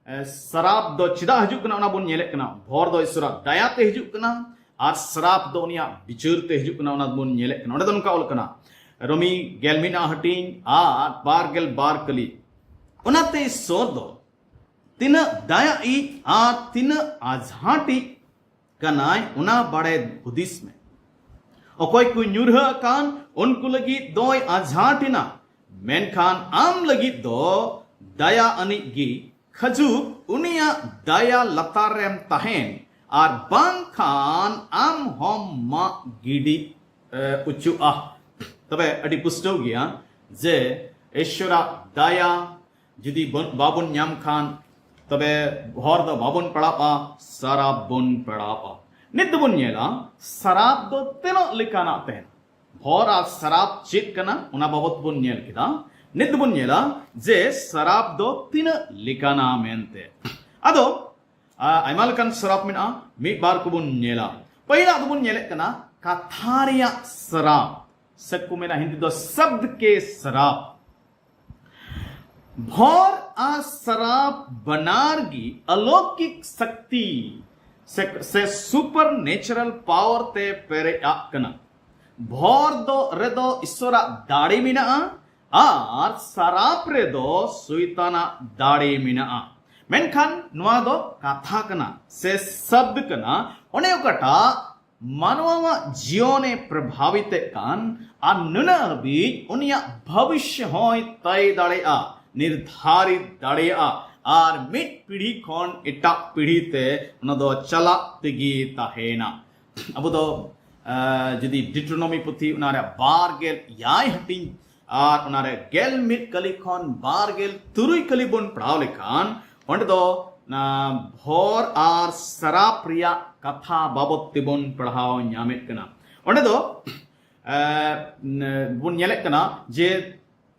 ᱮ, ᱥᱨᱟᱯ ᱫᱚ ᱪᱮᱫᱟᱜ ᱦᱤᱡᱩᱜ ᱠᱟᱱᱟ, ᱚᱱᱟ ᱵᱚᱱ ᱧᱮᱞᱮᱫ ᱠᱟᱱᱟ᱾ ᱵᱷᱚᱨ ᱫᱚ ᱤᱥᱚᱨᱟᱜ ᱫᱟᱭᱟ ᱛᱮ ᱦᱤᱡᱩᱜ ᱠᱟᱱᱟ ᱟᱨ ᱥᱨᱟᱯ ᱫᱚ ᱩᱱᱤᱭᱟᱜ ᱵᱤᱪᱟᱹᱨ ᱛᱮ ᱦᱤᱡᱩᱜ ᱠᱟᱱᱟ, ᱚᱱᱟ ᱵᱚᱱ ᱧᱮᱞᱮᱫ ᱠᱟᱱᱟ᱾ ᱚᱸᱰᱮ ᱫᱚ ᱱᱚᱝᱠᱟ ᱚᱞ ᱠᱟᱱᱟ, ᱨᱳᱢᱤ ᱜᱮᱞ ᱢᱤᱫ ᱟᱜ ᱦᱟᱹᱴᱤᱧ ᱟᱨ ᱵᱟᱨ ᱜᱮᱞ ᱵᱟᱨ ᱠᱟᱹᱞᱤ, ᱚᱱᱟᱛᱮ ᱤᱥᱚᱨ ᱫᱚ ᱛᱤᱱᱟᱹᱜ ᱫᱟᱭᱟᱭᱤᱡ ᱟᱨ ᱛᱤᱱᱟᱹᱜ ᱟᱡᱷᱟᱴᱤᱡ ᱠᱟᱱᱟᱭ, ᱚᱱᱟ ᱵᱟᱲᱟᱭ ᱦᱩᱫᱤᱥ ᱢᱮ᱾ ᱚᱠᱚᱭ ᱠᱚ ᱧᱩᱨᱦᱟᱹ ᱟᱠᱟᱱ, ᱩᱱᱠᱩ ᱞᱟᱹᱜᱤᱫ ᱫᱚᱭ ᱟᱡᱷᱟᱴ ᱮᱱᱟ, ᱢᱮᱱᱠᱷᱟᱱ ᱟᱢ ᱞᱟᱹᱜᱤᱫ ᱫᱚ ᱫᱟᱭᱟ ᱟᱹᱱᱤᱡ ᱜᱮ ᱠᱷᱟᱡᱩᱨ ᱩᱱᱤᱭᱟᱜ ᱫᱟᱭᱟ ᱞᱟᱛᱟᱨ ᱨᱮᱢ ᱛᱟᱦᱮᱱ, ᱟᱨ ᱵᱟᱝᱠᱷᱟᱱ ᱟᱢ ᱦᱚᱸᱢ ᱢᱟᱜ ᱜᱤᱰᱤ ᱮ, ᱚᱪᱚᱜᱼᱟ᱾ ᱛᱚᱵᱮ ᱟᱹᱰᱤ ᱯᱩᱥᱴᱟᱹᱣ ᱜᱮᱭᱟ ᱡᱮ ᱤᱥᱣᱚᱨᱟᱜ ᱫᱟᱭᱟ ᱡᱩᱫᱤ ᱵᱚᱱ, ᱵᱟᱵᱚᱱ ᱧᱟᱢ ᱠᱷᱟᱱ, ᱛᱚᱵᱮ ᱦᱚᱨ ᱫᱚ ᱵᱟᱵᱚᱱ ᱯᱟᱲᱟᱜᱼᱟ, ᱥᱟᱨᱟᱯ ᱵᱚᱱ ᱯᱟᱲᱟᱜᱼᱟ᱾ ᱱᱤᱛ ᱫᱚᱵᱚᱱ ᱧᱮᱞᱟ ᱥᱟᱨᱟᱯ ᱫᱚ ᱛᱤᱱᱟᱹᱜ ᱞᱮᱠᱟᱱᱟᱜ ᱛᱟᱦᱮᱱᱟ᱾ ᱦᱚᱨ ᱟᱨ ᱥᱟᱨᱟᱯ ᱪᱮᱫ ᱠᱟᱱᱟ, ᱚᱱᱟ ᱵᱟᱵᱚᱛ ᱵᱚᱱ ᱧᱮᱞ ᱠᱮᱫᱟ᱾ ᱱᱤᱛ ᱫᱚᱵᱚᱱ ᱧᱮᱞᱟ ᱡᱮ ᱥᱟᱨᱟᱯ ᱫᱚ ᱛᱤᱱᱟᱹᱜ ᱞᱮᱠᱟᱱᱟ ᱢᱮᱱᱛᱮ᱾ ᱟᱫᱚ ᱟ, ᱟᱭᱢᱟ ᱞᱮᱠᱟᱱ ᱥᱟᱨᱟᱯ ᱢᱮᱱᱟᱜᱼᱟ, ᱢᱤᱫ ᱵᱟᱨ ᱠᱚᱵᱚᱱ ᱧᱮᱞᱟ᱾ ᱯᱟᱹᱦᱤᱞᱟᱜ ᱫᱚᱵᱚᱱ ᱧᱮᱞᱮᱫ ᱠᱟᱱᱟ ᱠᱟᱛᱷᱟ ᱨᱮᱭᱟᱜ ᱥᱟᱨᱟᱯ, ᱥᱮ ᱠᱚ ᱢᱮᱱᱟ ᱦᱤᱱᱫᱤ ᱫᱚ ᱥᱟᱵᱫ ᱠᱮ ᱥᱟᱨᱟᱯ᱾ ᱵᱷᱚᱨ ᱟᱨ ᱥᱟᱨᱟᱯ ᱵᱟᱱᱟᱨ ᱜᱮ ᱟᱞᱚᱠᱤᱠ ᱥᱟᱠᱛᱤ ᱥᱮ, ᱥᱮ supernatural power ᱛᱮ ᱯᱮᱨᱮᱡ ᱟᱜ ᱠᱟᱱᱟ᱾ ᱵᱷᱚᱨ ᱫᱚ ᱨᱮᱫᱚ ᱤᱥᱚᱨᱟᱜ ᱫᱟᱲᱮ ᱢᱮᱱᱟᱜᱼᱟ ᱟᱨ ᱥᱟᱨᱟᱯ ᱨᱮᱫᱚ ᱥᱚᱭᱛᱟᱱᱟᱜ ᱫᱟᱲᱮ ᱢᱮᱱᱟᱜᱼᱟ᱾ ᱢᱮᱱᱠᱷᱟᱱ ᱱᱚᱣᱟ ᱫᱚ ᱠᱟᱛᱷᱟ ᱠᱟᱱᱟ ᱥᱮ ᱥᱟᱵᱫ ᱠᱟᱱᱟ, ᱚᱱᱮ ᱚᱠᱟᱴᱟᱜ ᱢᱟᱱᱣᱟᱣᱟᱜ ᱡᱤᱭᱚᱱᱮ ᱯᱨᱚᱵᱷᱟᱵᱤᱛᱮᱫ ᱠᱟᱱ ᱟᱨ ᱱᱩᱱᱟᱹᱜ ᱦᱟᱹᱵᱤᱡ ᱩᱱᱤᱭᱟᱜ ᱵᱷᱚᱵᱤᱥᱭᱚ ᱦᱚᱸᱭ ᱛᱟᱭ ᱫᱟᱲᱮᱭᱟᱜᱼᱟ, ᱱᱤᱨᱫᱷᱟᱨᱤᱛ ᱫᱟᱲᱮᱭᱟᱜᱼᱟ, ᱟᱨ ᱢᱤᱫ ᱯᱤᱲᱦᱤ ᱠᱷᱚᱱ ᱮᱴᱟᱜ ᱯᱤᱲᱦᱤ ᱛᱮ ᱚᱱᱟ ᱫᱚ ᱪᱟᱞᱟᱜ ᱛᱮᱜᱮ ᱛᱟᱦᱮᱱᱟ᱾ ᱟᱵᱚ ᱫᱚ ᱡᱩᱫᱤ ᱰᱤᱴᱨᱳᱱᱚᱢᱤ ᱯᱩᱛᱷᱤ ᱚᱱᱟ ᱨᱮ ᱵᱟᱨ ᱜᱮᱞ ᱮᱭᱟᱭ ᱦᱟᱹᱴᱤᱧ ᱟᱨ ᱚᱱᱟ ᱨᱮ ᱜᱮᱞ ᱢᱤᱫ ᱠᱟᱹᱞᱤ ᱠᱷᱚᱱ ᱵᱟᱨ ᱜᱮᱞ ᱛᱩᱨᱩᱭ ᱠᱟᱹᱞᱤ ᱵᱚᱱ ᱯᱟᱲᱦᱟᱣ ᱞᱮᱠᱷᱟᱱ, ᱚᱸᱰᱮ ᱫᱚ ᱵᱷᱚᱨ ᱟᱨ ᱥᱟᱨᱟᱯ ᱨᱮᱭᱟᱜ ᱠᱟᱛᱷᱟ ᱵᱟᱵᱚᱛ ᱛᱮᱵᱚᱱ ᱯᱟᱲᱦᱟᱣ ᱧᱟᱢᱮᱫ ᱠᱟᱱᱟ᱾ ᱚᱸᱰᱮ ᱫᱚ ᱵᱚᱱ ᱧᱮᱞᱮᱫ ᱠᱟᱱᱟ ᱡᱮ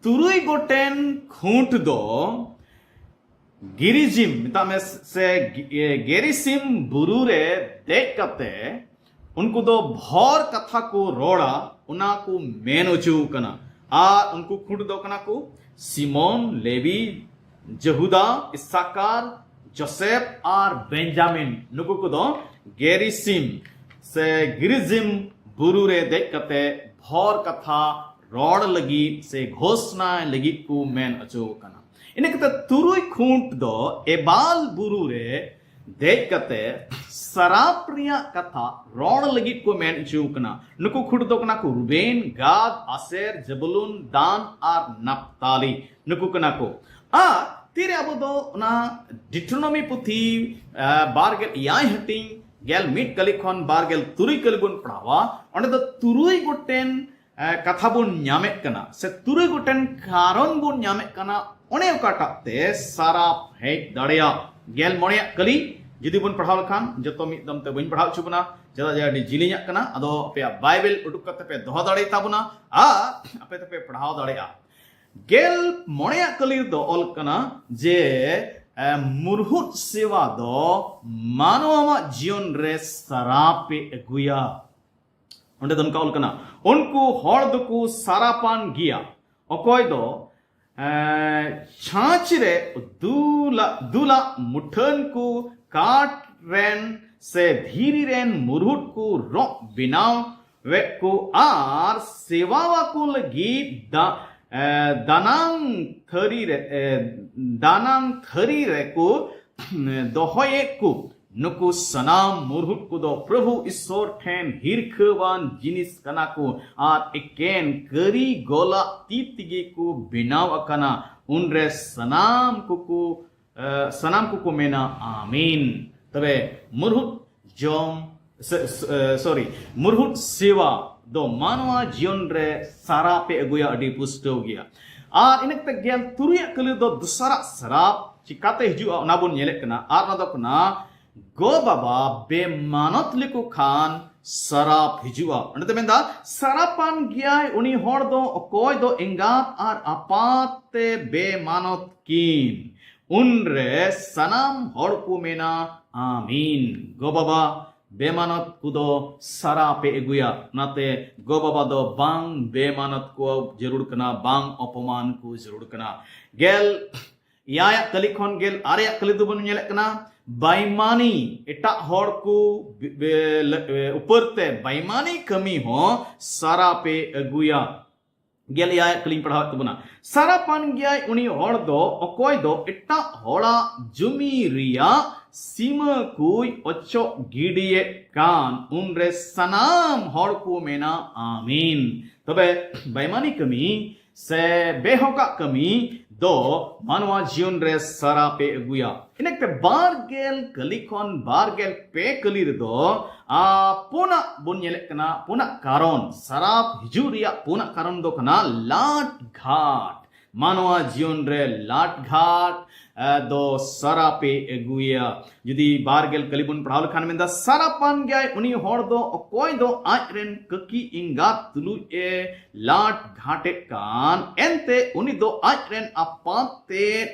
ᱛᱩᱨᱩᱭ ᱜᱚᱴᱮᱱ ᱠᱷᱩᱸᱴ ᱫᱚ ᱜᱤᱨᱤᱡᱤᱢ ᱢᱮᱛᱟᱜ ᱢᱮ ᱥᱮ ᱜᱮᱨᱤᱥᱤᱢ ᱵᱩᱨᱩ ᱨᱮ ᱫᱮᱡ ᱠᱟᱛᱮ ᱩᱱᱠᱩ ᱫᱚ ᱵᱷᱚᱨ ᱠᱟᱛᱷᱟ ᱠᱚ ᱨᱚᱲᱟ, ᱚᱱᱟ ᱠᱚ ᱢᱮᱱ ᱦᱚᱪᱚ ᱠᱟᱱᱟ᱾ ᱟᱨ ᱩᱱᱠᱩ ᱠᱷᱩᱸᱴ ᱫᱚ ᱠᱟᱱᱟ ᱠᱚ ᱥᱤᱢᱚᱱ, ᱞᱮᱵᱤ, ᱡᱮᱦᱩᱫᱟ, ᱤᱥᱟᱠᱟᱨ, ᱡᱳᱥᱮᱯ ᱟᱨ ᱵᱮᱧᱡᱟᱢᱤᱱ᱾ ᱱᱩᱠᱩ ᱠᱚᱫᱚ ᱜᱮᱨᱤᱥᱤᱢ ᱥᱮ ᱜᱤᱨᱤᱡᱤᱢ ᱵᱩᱨᱩ ᱨᱮ ᱫᱮᱡ ᱠᱟᱛᱮ ᱵᱷᱚᱨ ᱠᱟᱛᱷᱟ ᱨᱚᱲ ᱞᱟᱹᱜᱤᱫ ᱥᱮ ᱜᱷᱳᱥᱱᱟᱭ ᱞᱟᱹᱜᱤᱫ ᱠᱚ ᱢᱮᱱ ᱦᱚᱪᱚ ᱠᱟᱱᱟ᱾ ᱤᱱᱟᱹ ᱠᱟᱛᱮ ᱛᱩᱨᱩᱭ ᱠᱷᱩᱸᱴ ᱫᱚ ᱮᱵᱟᱞ ᱵᱩᱨᱩ ᱨᱮ ᱫᱮᱡ ᱠᱟᱛᱮ ᱥᱟᱨᱟᱯ ᱨᱮᱭᱟᱜ ᱠᱟᱛᱷᱟ ᱨᱚᱲ ᱞᱟᱹᱜᱤᱫ ᱠᱚ ᱢᱮᱱ ᱦᱚᱪᱚ ᱠᱟᱱᱟ᱾ ᱱᱩᱠᱩ ᱠᱷᱩᱸᱴ ᱫᱚ ᱠᱟᱱᱟ ᱠᱚ ᱨᱩᱵᱮᱱ, ᱜᱟᱫ, ᱟᱥᱮᱨ, ᱡᱮᱵᱩᱞᱩᱱ, ᱫᱟᱱ ᱟᱨ ᱱᱟᱯᱛᱟᱞᱤ᱾ ᱱᱩᱠᱩ ᱠᱟᱱᱟ ᱠᱚ᱾ ᱟᱨ ᱛᱤᱨᱮ ᱟᱵᱚ ᱫᱚ ᱚᱱᱟ ᱰᱤᱴᱨᱳᱱᱚᱢᱤ ᱯᱩᱛᱷᱤ ᱵᱟᱨ ᱜᱮᱞ ᱮᱭᱟᱭ ᱦᱟᱹᱴᱤᱧ ᱜᱮᱞ ᱢᱤᱫ ᱠᱟᱹᱞᱤ ᱠᱷᱚᱱ ᱵᱟᱨ ᱜᱮᱞ ᱛᱩᱨᱩᱭ ᱠᱟᱹᱞᱤ ᱵᱚᱱ ᱯᱟᱲᱦᱟᱣᱟ, ᱚᱸᱰᱮ ᱫᱚ ᱛᱩᱨᱩᱭ ᱜᱚᱴᱮᱱ ᱠᱟᱛᱷᱟ ᱵᱚᱱ ᱧᱟᱢᱮᱫ ᱠᱟᱱᱟ ᱥᱮ ᱛᱩᱨᱩᱭ ᱜᱚᱴᱮᱱ ᱠᱟᱨᱚᱱ ᱵᱚᱱ ᱧᱟᱢᱮᱫ ᱠᱟᱱᱟ, ᱚᱱᱮ ᱚᱠᱟᱴᱟᱜ ᱛᱮ ᱥᱟᱨᱟᱯ ᱦᱮᱡ ᱫᱟᱲᱮᱭᱟᱜ᱾ ᱜᱮᱞ ᱢᱚᱬᱮᱭᱟᱜ ᱠᱟᱹᱞᱤ ᱡᱩᱫᱤ ᱵᱚᱱ ᱯᱟᱲᱦᱟᱣ ᱞᱮᱠᱷᱟᱱ ᱡᱚᱛᱚ ᱢᱤᱫ ᱫᱚᱢ ᱛᱮ ᱵᱟᱹᱧ ᱯᱟᱲᱦᱟᱣ ᱦᱚᱪᱚ ᱵᱚᱱᱟ, ᱪᱮᱫᱟᱜ ᱡᱮ ᱟᱹᱰᱤ ᱡᱤᱞᱤᱧᱟᱜ ᱠᱟᱱᱟ᱾ ᱟᱫᱚ ᱟᱯᱮᱭᱟᱜ ᱵᱟᱭᱵᱮᱞ ᱩᱰᱩᱠ ᱠᱟᱛᱮ ᱯᱮ ᱫᱚᱦᱚ ᱫᱟᱲᱮ ᱛᱟᱵᱚᱱᱟ ᱟᱨ ᱟᱯᱮ ᱛᱮᱯᱮ ᱯᱟᱲᱦᱟᱣ ᱫᱟᱲᱮᱭᱟᱜᱼᱟ᱾ ᱜᱮᱞ ᱢᱚᱬᱮᱭᱟᱜ ᱠᱟᱹᱞᱤ ᱨᱮᱫᱚ ᱚᱞ ᱠᱟᱱᱟ ᱡᱮ ᱢᱩᱨᱦᱩᱫ ᱥᱮᱣᱟ ᱫᱚ ᱢᱟᱱᱣᱟᱣᱟᱜ ᱡᱤᱭᱚᱱ ᱨᱮ ᱥᱟᱨᱟᱯ ᱮ ᱟᱹᱜᱩᱭᱟ᱾ ᱚᱸᱰᱮ ᱫᱚ ᱱᱚᱝᱠᱟ ᱚᱞ ᱠᱟᱱᱟ, ᱩᱱᱠᱩ ᱦᱚᱲ ᱫᱚᱠᱚ ᱥᱟᱨᱟᱯᱟᱱ ᱜᱮᱭᱟ, ᱚᱠᱚᱭ ᱫᱚ ᱪᱷᱟᱸᱪ ᱨᱮ ᱫᱩᱞᱟᱜ ᱫᱩᱞᱟᱜ ᱢᱩᱴᱷᱟᱹᱱ ᱠᱚ ᱠᱟᱴ ᱨᱮᱱ ᱥᱮ ᱫᱷᱤᱨᱤ ᱨᱮᱱ ᱢᱩᱨᱦᱩᱫ ᱠᱚ ᱨᱚᱜ ᱵᱮᱱᱟᱣᱮᱫ ᱠᱚ ᱟᱨ ᱥᱮᱣᱟᱣᱟᱠᱚ ᱞᱟᱹᱜᱤᱫ ᱫᱟ- ᱫᱟᱱᱟᱝ ᱛᱷᱟᱹᱨᱤ ᱨᱮ ᱫᱟᱱᱟᱝ ᱛᱷᱟᱹᱨᱤ ᱨᱮᱠᱚ ᱫᱚᱦᱚᱭᱮᱫ ᱠᱚ᱾ ᱱᱩᱠᱩ ᱥᱟᱱᱟᱢ ᱢᱩᱨᱦᱩᱫ ᱠᱚᱫᱚ ᱯᱨᱚᱵᱷᱩ ᱤᱥᱥᱚᱨ ᱴᱷᱮᱱ ᱦᱤᱨᱠᱷᱟᱹᱣᱟᱱ ᱡᱤᱱᱤᱥ ᱠᱟᱱᱟ ᱠᱚ ᱟᱨ ᱮᱠᱮᱱ ᱠᱟᱹᱨᱤᱜᱚᱞᱟᱜ ᱛᱤ ᱛᱮᱜᱮ ᱠᱚ ᱵᱮᱱᱟᱣ ᱟᱠᱟᱱᱟ᱾ ᱩᱱᱨᱮ ᱥᱟᱱᱟᱢ ᱠᱚᱠᱚ ᱥᱟᱱᱟᱢ ᱠᱚᱠᱚ ᱢᱮᱱᱟ, ᱟᱢᱤᱱ᱾ ᱛᱚᱵᱮ ᱢᱩᱨᱦᱩᱫ ᱡᱚᱢ ᱥᱚᱨᱤ ᱢᱩᱨᱦᱩᱫ ᱥᱮᱣᱟ ᱫᱚ ᱢᱟᱱᱣᱟ ᱡᱤᱭᱚᱱ ᱨᱮ ᱥᱟᱨᱟᱯ ᱮ ᱟᱹᱜᱩᱭᱟ, ᱟᱹᱰᱤ ᱯᱩᱥᱴᱟᱹᱣ ᱜᱮᱭᱟ᱾ ᱟᱨ ᱤᱱᱟᱹ ᱠᱟᱛᱮ ᱜᱮᱞ ᱛᱩᱨᱩᱭᱟᱜ ᱠᱟᱹᱞᱤ ᱫᱚ ᱫᱚᱥᱟᱨᱟᱜ ᱥᱟᱨᱟᱯ ᱪᱤᱠᱟᱛᱮ ᱦᱤᱡᱩᱜᱼᱟ, ᱚᱱᱟ ᱵᱚᱱ ᱧᱮᱞᱮᱫ ᱠᱟᱱᱟ᱾ ᱟᱨ ᱚᱱᱟ ᱫᱚ ᱠᱟᱱᱟ, ᱜᱚ ᱵᱟᱵᱟ ᱵᱮᱢᱟᱱᱚᱛ ᱞᱮᱠᱚ ᱠᱷᱟᱱ ᱥᱟᱨᱟᱯ ᱦᱤᱡᱩᱜᱼᱟ᱾ ᱚᱸᱰᱮ ᱫᱚ ᱢᱮᱱᱫᱟ, ᱥᱟᱨᱟᱯᱟᱱ ᱜᱮᱭᱟᱭ ᱩᱱᱤ ᱦᱚᱲ ᱫᱚ ᱚᱠᱚᱭ ᱫᱚ ᱮᱸᱜᱟᱛ ᱟᱨ ᱟᱯᱟᱛ ᱛᱮ ᱵᱮᱢᱟᱱᱚᱛ ᱠᱤᱱ᱾ ᱩᱱᱨᱮ ᱥᱟᱱᱟᱢ ᱦᱚᱲ ᱠᱚ ᱢᱮᱱᱟ, ᱟᱢᱤᱱ᱾ ᱜᱚ ᱵᱟᱵᱟ ᱵᱮᱢᱟᱱᱚᱛ ᱠᱚᱫᱚ ᱥᱟᱨᱟᱯ ᱮ ᱟᱹᱜᱩᱭᱟ᱾ ᱚᱱᱟᱛᱮ ᱜᱚ ᱵᱟᱵᱟ ᱫᱚ ᱵᱟᱝ ᱵᱮᱢᱟᱱᱚᱛ ᱠᱚ ᱡᱟᱹᱨᱩᱲ ᱠᱟᱱᱟ, ᱵᱟᱝ ᱚᱯᱚᱢᱟᱱ ᱠᱚ ᱡᱟᱹᱨᱩᱲ ᱠᱟᱱᱟ᱾ ᱜᱮᱞ ᱮᱭᱟᱭᱟᱜ ᱠᱟᱹᱞᱤ ᱠᱷᱚᱱ ᱜᱮᱞ ᱟᱨᱮᱭᱟᱜ ᱠᱟᱹᱞᱤ ᱫᱚᱵᱚᱱ ᱧᱮᱞᱮᱫ ᱠᱟᱱᱟ, ᱵᱟᱭᱢᱟᱱᱤ, ᱮᱴᱟᱜ ᱦᱚᱲ ᱠᱚ ᱵᱮ- ᱵᱮ- ᱞᱮ- ᱩᱯᱟᱹᱨ ᱛᱮ ᱵᱟᱭᱢᱟᱱᱤ ᱠᱟᱹᱢᱤ ᱦᱚᱸ ᱥᱟᱨᱟᱯ ᱮ ᱟᱹᱜᱩᱭᱟ᱾ ᱜᱮᱞ ᱮᱭᱟᱭ ᱠᱟᱹᱞᱤᱧ ᱯᱟᱲᱦᱟᱣᱮᱫ ᱛᱟᱵᱚᱱᱟ᱾ ᱥᱟᱨᱟᱯᱟᱱ ᱜᱮᱭᱟᱭ ᱩᱱᱤ ᱦᱚᱲ ᱫᱚ ᱚᱠᱚᱭ ᱫᱚ ᱮᱴᱟᱜ ᱦᱚᱲᱟᱜ ᱡᱩᱢᱤ ᱨᱮᱭᱟᱜ ᱥᱤᱢᱟᱹ ᱠᱚᱭ ᱚᱪᱚᱜ ᱜᱤᱰᱤᱭᱮᱫ ᱠᱟᱱ᱾ ᱩᱱᱨᱮ ᱥᱟᱱᱟᱢ ᱦᱚᱲ ᱠᱚ ᱢᱮᱱᱟ, ᱟᱢᱤᱱ᱾ ᱛᱚᱵᱮ ᱵᱟᱭᱢᱟᱱᱤ ᱠᱟᱹᱢᱤ ᱥᱮ ᱵᱮᱦᱚᱠᱟᱜ ᱠᱟᱹᱢᱤ ᱫᱚ ᱢᱟᱱᱣᱟ ᱡᱤᱭᱚᱱ ᱨᱮ ᱥᱟᱨᱟᱯ ᱮ ᱟᱹᱜᱩᱭᱟ᱾ ᱤᱱᱟᱹᱛᱮ ᱵᱟᱨ ᱜᱮᱞ ᱠᱟᱹᱞᱤ ᱠᱷᱚᱱ ᱵᱟᱨ ᱜᱮᱞ ᱯᱮ ᱠᱟᱹᱞᱤ ᱨᱮᱫᱚ, ᱟ, ᱯᱩᱱᱟᱜ ᱵᱚᱱ ᱧᱮᱞᱮᱫ ᱠᱟᱱᱟ, ᱯᱩᱱᱟᱜ ᱠᱟᱨᱚᱱ, ᱥᱟᱨᱟᱯ ᱦᱤᱡᱩᱜ ᱨᱮᱭᱟᱜ ᱯᱩᱱᱟᱜ ᱠᱟᱨᱚᱱ ᱫᱚ ᱠᱟᱱᱟ ᱞᱟᱴ ᱜᱷᱟᱴ᱾ ᱢᱟᱱᱣᱟ ᱡᱤᱭᱚᱱ ᱨᱮ ᱞᱟᱴ ᱜᱷᱟᱴ, ᱟ, ᱫᱚ ᱥᱟᱨᱟᱯ ᱮ ᱟᱹᱜᱩᱭᱟ᱾ ᱡᱩᱫᱤ ᱵᱟᱨ ᱜᱮᱞ ᱠᱟᱹᱞᱤ ᱵᱚᱱ ᱯᱟᱲᱦᱟᱣ ᱞᱮᱠᱷᱟᱱ ᱢᱮᱱᱫᱟ, ᱥᱟᱨᱟᱯᱟᱱ ᱜᱮᱭᱟᱭ ᱩᱱᱤ ᱦᱚᱲ ᱫᱚ ᱚᱠᱚᱭ ᱫᱚ ᱟᱡ ᱨᱮᱱ ᱠᱟᱹᱠᱤ ᱮᱸᱜᱟᱛ ᱛᱩᱞᱩᱡ ᱮ ᱞᱟᱴ ᱜᱷᱟᱴᱮᱫ ᱠᱟᱱ, ᱮᱱᱛᱮ ᱩᱱᱤ ᱫᱚ ᱟᱡ ᱨᱮᱱ ᱟᱯᱟᱛ ᱛᱮᱫ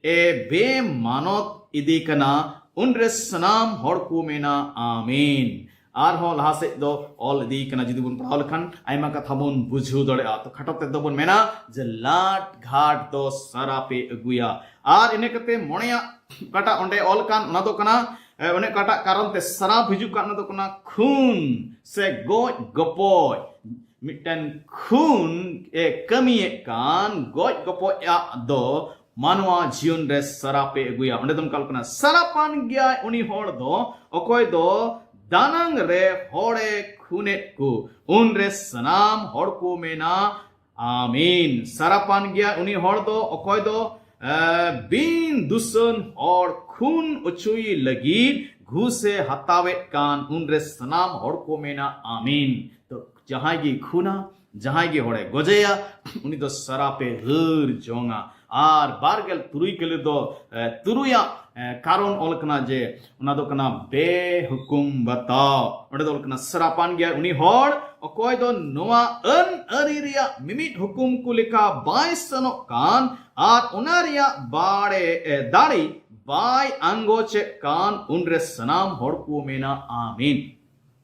ᱮ ᱵᱮᱢᱟᱱᱚᱛ ᱤᱫᱤ ᱠᱟᱱᱟ᱾ ᱩᱱᱨᱮ ᱥᱟᱱᱟᱢ ᱦᱚᱲ ᱠᱚ ᱢᱮᱱᱟ, ᱟᱢᱮᱱ᱾ ᱟᱨᱦᱚᱸ ᱞᱟᱦᱟ ᱥᱮᱫ ᱫᱚ ᱚᱞ ᱤᱫᱤ ᱠᱟᱱᱟ, ᱡᱩᱫᱤ ᱵᱚᱱ ᱯᱟᱲᱦᱟᱣ ᱞᱮᱠᱷᱟᱱ ᱟᱭᱢᱟ ᱠᱟᱛᱷᱟ ᱵᱚᱱ ᱵᱩᱡᱷᱟᱹᱣ ᱫᱟᱲᱮᱭᱟᱜᱼᱟ᱾ ᱛᱚ ᱠᱷᱟᱴᱚ ᱛᱮᱫ ᱫᱚᱵᱚᱱ ᱢᱮᱱᱟ ᱡᱮ ᱞᱟᱴ ᱜᱷᱟᱴ ᱫᱚ ᱥᱟᱨᱟᱯ ᱮ ᱟᱹᱜᱩᱭᱟ᱾ ᱟᱨ ᱤᱱᱟᱹ ᱠᱟᱛᱮ ᱢᱚᱬᱮᱭᱟᱜ ᱚᱠᱟᱴᱟᱜ ᱚᱸᱰᱮ ᱚᱞ ᱠᱟᱱ, ᱚᱱᱟ ᱫᱚ ᱠᱟᱱᱟ, ᱮ, ᱚᱱᱮ ᱚᱠᱟᱴᱟᱜ ᱠᱟᱨᱚᱱ ᱛᱮ ᱥᱟᱨᱟᱯ ᱦᱤᱡᱩᱜ ᱠᱟᱱ, ᱚᱱᱟ ᱫᱚ ᱠᱟᱱᱟ ᱠᱷᱩᱱ ᱥᱮ ᱜᱚᱡ ᱜᱚᱯᱚᱡ᱾ ᱢᱤᱫᱴᱮᱱ ᱠᱷᱩᱱ ᱮ ᱠᱟᱹᱢᱤᱭᱮᱫ ᱠᱟᱱ, ᱜᱚᱡ ᱜᱚᱯᱚᱡ ᱟᱜ ᱫᱚ ᱢᱟᱱᱣᱟ ᱡᱤᱭᱚᱱ ᱨᱮ ᱥᱟᱨᱟᱯ ᱮ ᱟᱹᱜᱩᱭᱟ᱾ ᱚᱸᱰᱮ ᱫᱚ ᱚᱱᱠᱟ ᱚᱞ ᱠᱟᱱᱟ, ᱥᱟᱨᱟᱯᱟᱱ ᱜᱮᱭᱟᱭ ᱩᱱᱤ ᱦᱚᱲ ᱫᱚ ᱚᱠᱚᱭ ᱫᱚ ᱫᱟᱱᱟᱝ ᱨᱮ ᱦᱚᱲᱮ ᱠᱷᱩᱱᱮᱫ ᱠᱚ᱾ ᱩᱱᱨᱮ ᱥᱟᱱᱟᱢ ᱦᱚᱲ ᱠᱚ ᱢᱮᱱᱟ, ᱟᱢᱤᱱ᱾ ᱥᱟᱨᱟᱯᱟᱱ ᱜᱮᱭᱟᱭ ᱩᱱᱤ ᱦᱚᱲ ᱫᱚ ᱚᱠᱚᱭ ᱫᱚ, ᱮ, ᱵᱤᱱ ᱫᱩᱥᱟᱹᱱ ᱦᱚᱲ ᱠᱷᱩᱱ ᱚᱪᱚᱭᱮ ᱞᱟᱹᱜᱤᱫ ᱜᱷᱩᱥᱮ ᱦᱟᱛᱟᱣᱮᱫ ᱠᱟᱱ᱾ ᱩᱱᱨᱮ ᱥᱟᱱᱟᱢ ᱦᱚᱲ ᱠᱚ ᱢᱮᱱᱟ, ᱟᱢᱤᱱ᱾ ᱛᱚ ᱡᱟᱦᱟᱸᱭ ᱜᱮ ᱠᱷᱩᱱᱟ, ᱡᱟᱦᱟᱸᱭ ᱜᱮ ᱦᱚᱲᱮ ᱜᱚᱡᱮᱭᱟ, ᱩᱱᱤ ᱫᱚ ᱥᱟᱨᱟᱯᱮ ᱦᱟᱹᱨ ᱡᱚᱝᱟ᱾ ᱟᱨ ᱵᱟᱨ ᱜᱮᱞ ᱛᱩᱨᱩᱭ ᱠᱟᱹᱞᱤ ᱫᱚ, ᱮ, ᱛᱩᱨᱩᱭᱟᱜ, ᱮ, ᱠᱟᱨᱚᱱ ᱚᱞ ᱠᱟᱱᱟ ᱡᱮ ᱚᱱᱟ ᱫᱚ ᱠᱟᱱᱟ ᱵᱮᱦᱩᱠᱩᱢ ᱵᱟᱛᱟᱣ᱾ ᱚᱸᱰᱮ ᱫᱚ ᱚᱞ ᱠᱟᱱᱟ, ᱥᱟᱨᱟᱯᱟᱱ ᱜᱮᱭᱟᱭ ᱩᱱᱤ ᱦᱚᱲ ᱚᱠᱚᱭ ᱫᱚ ᱱᱚᱣᱟ ᱟᱹᱱ ᱟᱹᱨᱤ ᱨᱮᱭᱟᱜ ᱢᱤᱢᱤᱫ ᱦᱩᱠᱩᱢ ᱠᱚ ᱞᱮᱠᱟ ᱵᱟᱭ ᱥᱮᱱᱚᱜ ᱠᱟᱱ ᱟᱨ ᱚᱱᱟ ᱨᱮᱭᱟᱜ ᱵᱟᱲᱮ, ᱮ, ᱫᱟᱲᱮ ᱵᱟᱭ ᱟᱸᱜᱚᱪᱮᱫ ᱠᱟᱱ᱾ ᱩᱱᱨᱮ ᱥᱟᱱᱟᱢ ᱦᱚᱲ ᱠᱚ ᱢᱮᱱᱟ, ᱟᱢᱤᱱ᱾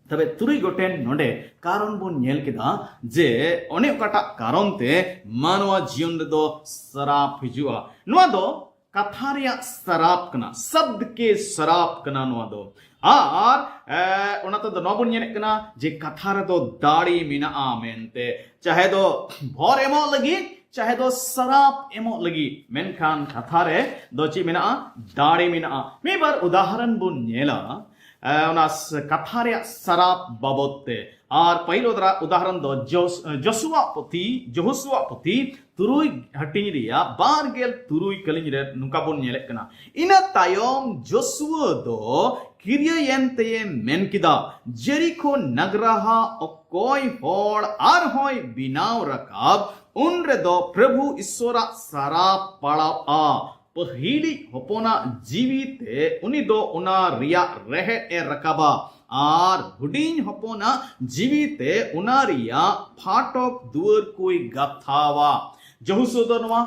ᱛᱚᱵᱮ ᱛᱩᱨᱩᱭ ᱜᱚᱴᱮᱱ ᱱᱚᱰᱮ ᱠᱟᱨᱚᱱ ᱵᱚᱱ ᱧᱮᱞ ᱠᱮᱫᱟ ᱡᱮ ᱚᱱᱮ ᱚᱠᱟᱴᱟᱜ ᱠᱟᱨᱚᱱ ᱛᱮ ᱢᱟᱱᱣᱟ ᱡᱤᱭᱚᱱ ᱨᱮᱫᱚ ᱥᱟᱨᱟᱯ ᱦᱤᱡᱩᱜᱼᱟ᱾ ᱱᱚᱣᱟ ᱫᱚ ᱠᱟᱛᱷᱟ ᱨᱮᱭᱟᱜ ᱥᱟᱨᱟᱯ ᱠᱟᱱᱟ, ᱥᱟᱵᱫ ᱠᱮ ᱥᱟᱨᱟᱯ ᱠᱟᱱᱟ ᱱᱚᱣᱟ ᱫᱚ᱾ ᱟᱨ, ᱮ, ᱚᱱᱟ ᱛᱮᱫᱚ ᱱᱚᱣᱟ ᱵᱚᱱ ᱧᱮᱞᱮᱫ ᱠᱟᱱᱟ ᱡᱮ ᱠᱟᱛᱷᱟ ᱨᱮᱫᱚ ᱫᱟᱲᱮ ᱢᱮᱱᱟᱜᱼᱟ ᱢᱮᱱᱛᱮ, ᱪᱟᱦᱮ ᱫᱚ ᱵᱷᱚᱨ ᱮᱢᱚᱜ ᱞᱟᱹᱜᱤᱫ, ᱪᱟᱦᱮ ᱫᱚ ᱥᱟᱨᱟᱯ ᱮᱢᱚᱜ ᱞᱟᱹᱜᱤᱫ, ᱢᱮᱱᱠᱷᱟᱱ ᱠᱟᱛᱷᱟ ᱨᱮ ᱫᱚ ᱪᱮᱫ ᱢᱮᱱᱟᱜᱼᱟ? ᱫᱟᱲᱮ ᱢᱮᱱᱟᱜᱼᱟ᱾ ᱢᱤᱫ ᱵᱟᱨ ᱩᱫᱟᱦᱚᱨᱚᱱ ᱵᱚᱱ ᱧᱮᱞᱟ᱾ ᱮ, ᱚᱱᱟ ᱥ- ᱠᱟᱛᱷᱟ ᱨᱮᱭᱟᱜ ᱥᱟᱨᱟᱯ ᱵᱟᱵᱚᱫ ᱛᱮ᱾ ᱟᱨ ᱯᱟᱹᱦᱤᱞ ᱩᱫᱟᱦᱨᱟ- ᱩᱫᱟᱦᱚᱨᱚᱱ ᱫᱚ ᱡᱚᱥ- ᱡᱚᱥᱩᱣᱟᱜ ᱯᱩᱛᱷᱤ, ᱡᱚᱦᱩᱥᱩᱣᱟᱜ ᱯᱩᱛᱷᱤ ᱛᱩᱨᱩᱭ ᱦᱟᱹᱴᱤᱧ ᱨᱮᱭᱟᱜ ᱵᱟᱨ ᱜᱮᱞ ᱛᱩᱨᱩᱭ ᱠᱟᱹᱞᱤᱧ ᱨᱮ ᱱᱚᱝᱠᱟ ᱵᱚᱱ ᱧᱮᱞᱮᱫ ᱠᱟᱱᱟ, ᱤᱱᱟᱹ ᱛᱟᱭᱚᱢ ᱡᱚᱥᱩᱣᱟ ᱫᱚ ᱠᱤᱨᱭᱟᱹᱭᱮᱱ ᱛᱮᱭᱮ ᱢᱮᱱ ᱠᱮᱫᱟ, ᱡᱮᱨᱤᱠᱷᱚ ᱱᱟᱜᱽᱨᱟᱦᱟ ᱚᱠᱚᱭ ᱦᱚᱲ ᱟᱨᱦᱚᱸᱭ ᱵᱮᱱᱟᱣ ᱨᱟᱠᱟᱵ, ᱩᱱ ᱨᱮᱫᱚ ᱯᱨᱚᱵᱷᱩ ᱤᱥᱚᱨᱟᱜ ᱥᱟᱨᱟᱯ ᱯᱟᱲᱟᱣᱜᱼᱟ᱾ ᱯᱟᱹᱦᱤᱞᱤᱡ ᱦᱚᱯᱚᱱᱟᱜ ᱡᱤᱣᱤ ᱛᱮ ᱩᱱᱤ ᱫᱚ ᱚᱱᱟ ᱨᱮᱭᱟᱜ ᱨᱮᱦᱮᱫ ᱮ ᱨᱟᱠᱟᱵᱟ, ᱟᱨ ᱦᱩᱰᱤᱧ ᱦᱚᱯᱚᱱᱟᱜ ᱡᱤᱣᱤ ᱛᱮ ᱚᱱᱟ ᱨᱮᱭᱟᱜ ᱯᱷᱟᱴᱚᱠ ᱫᱩᱣᱟᱹᱨ ᱠᱚᱭ ᱜᱟᱛᱷᱟᱣᱟ᱾ ᱡᱚᱦᱩᱥᱩ ᱫᱚ ᱱᱚᱣᱟ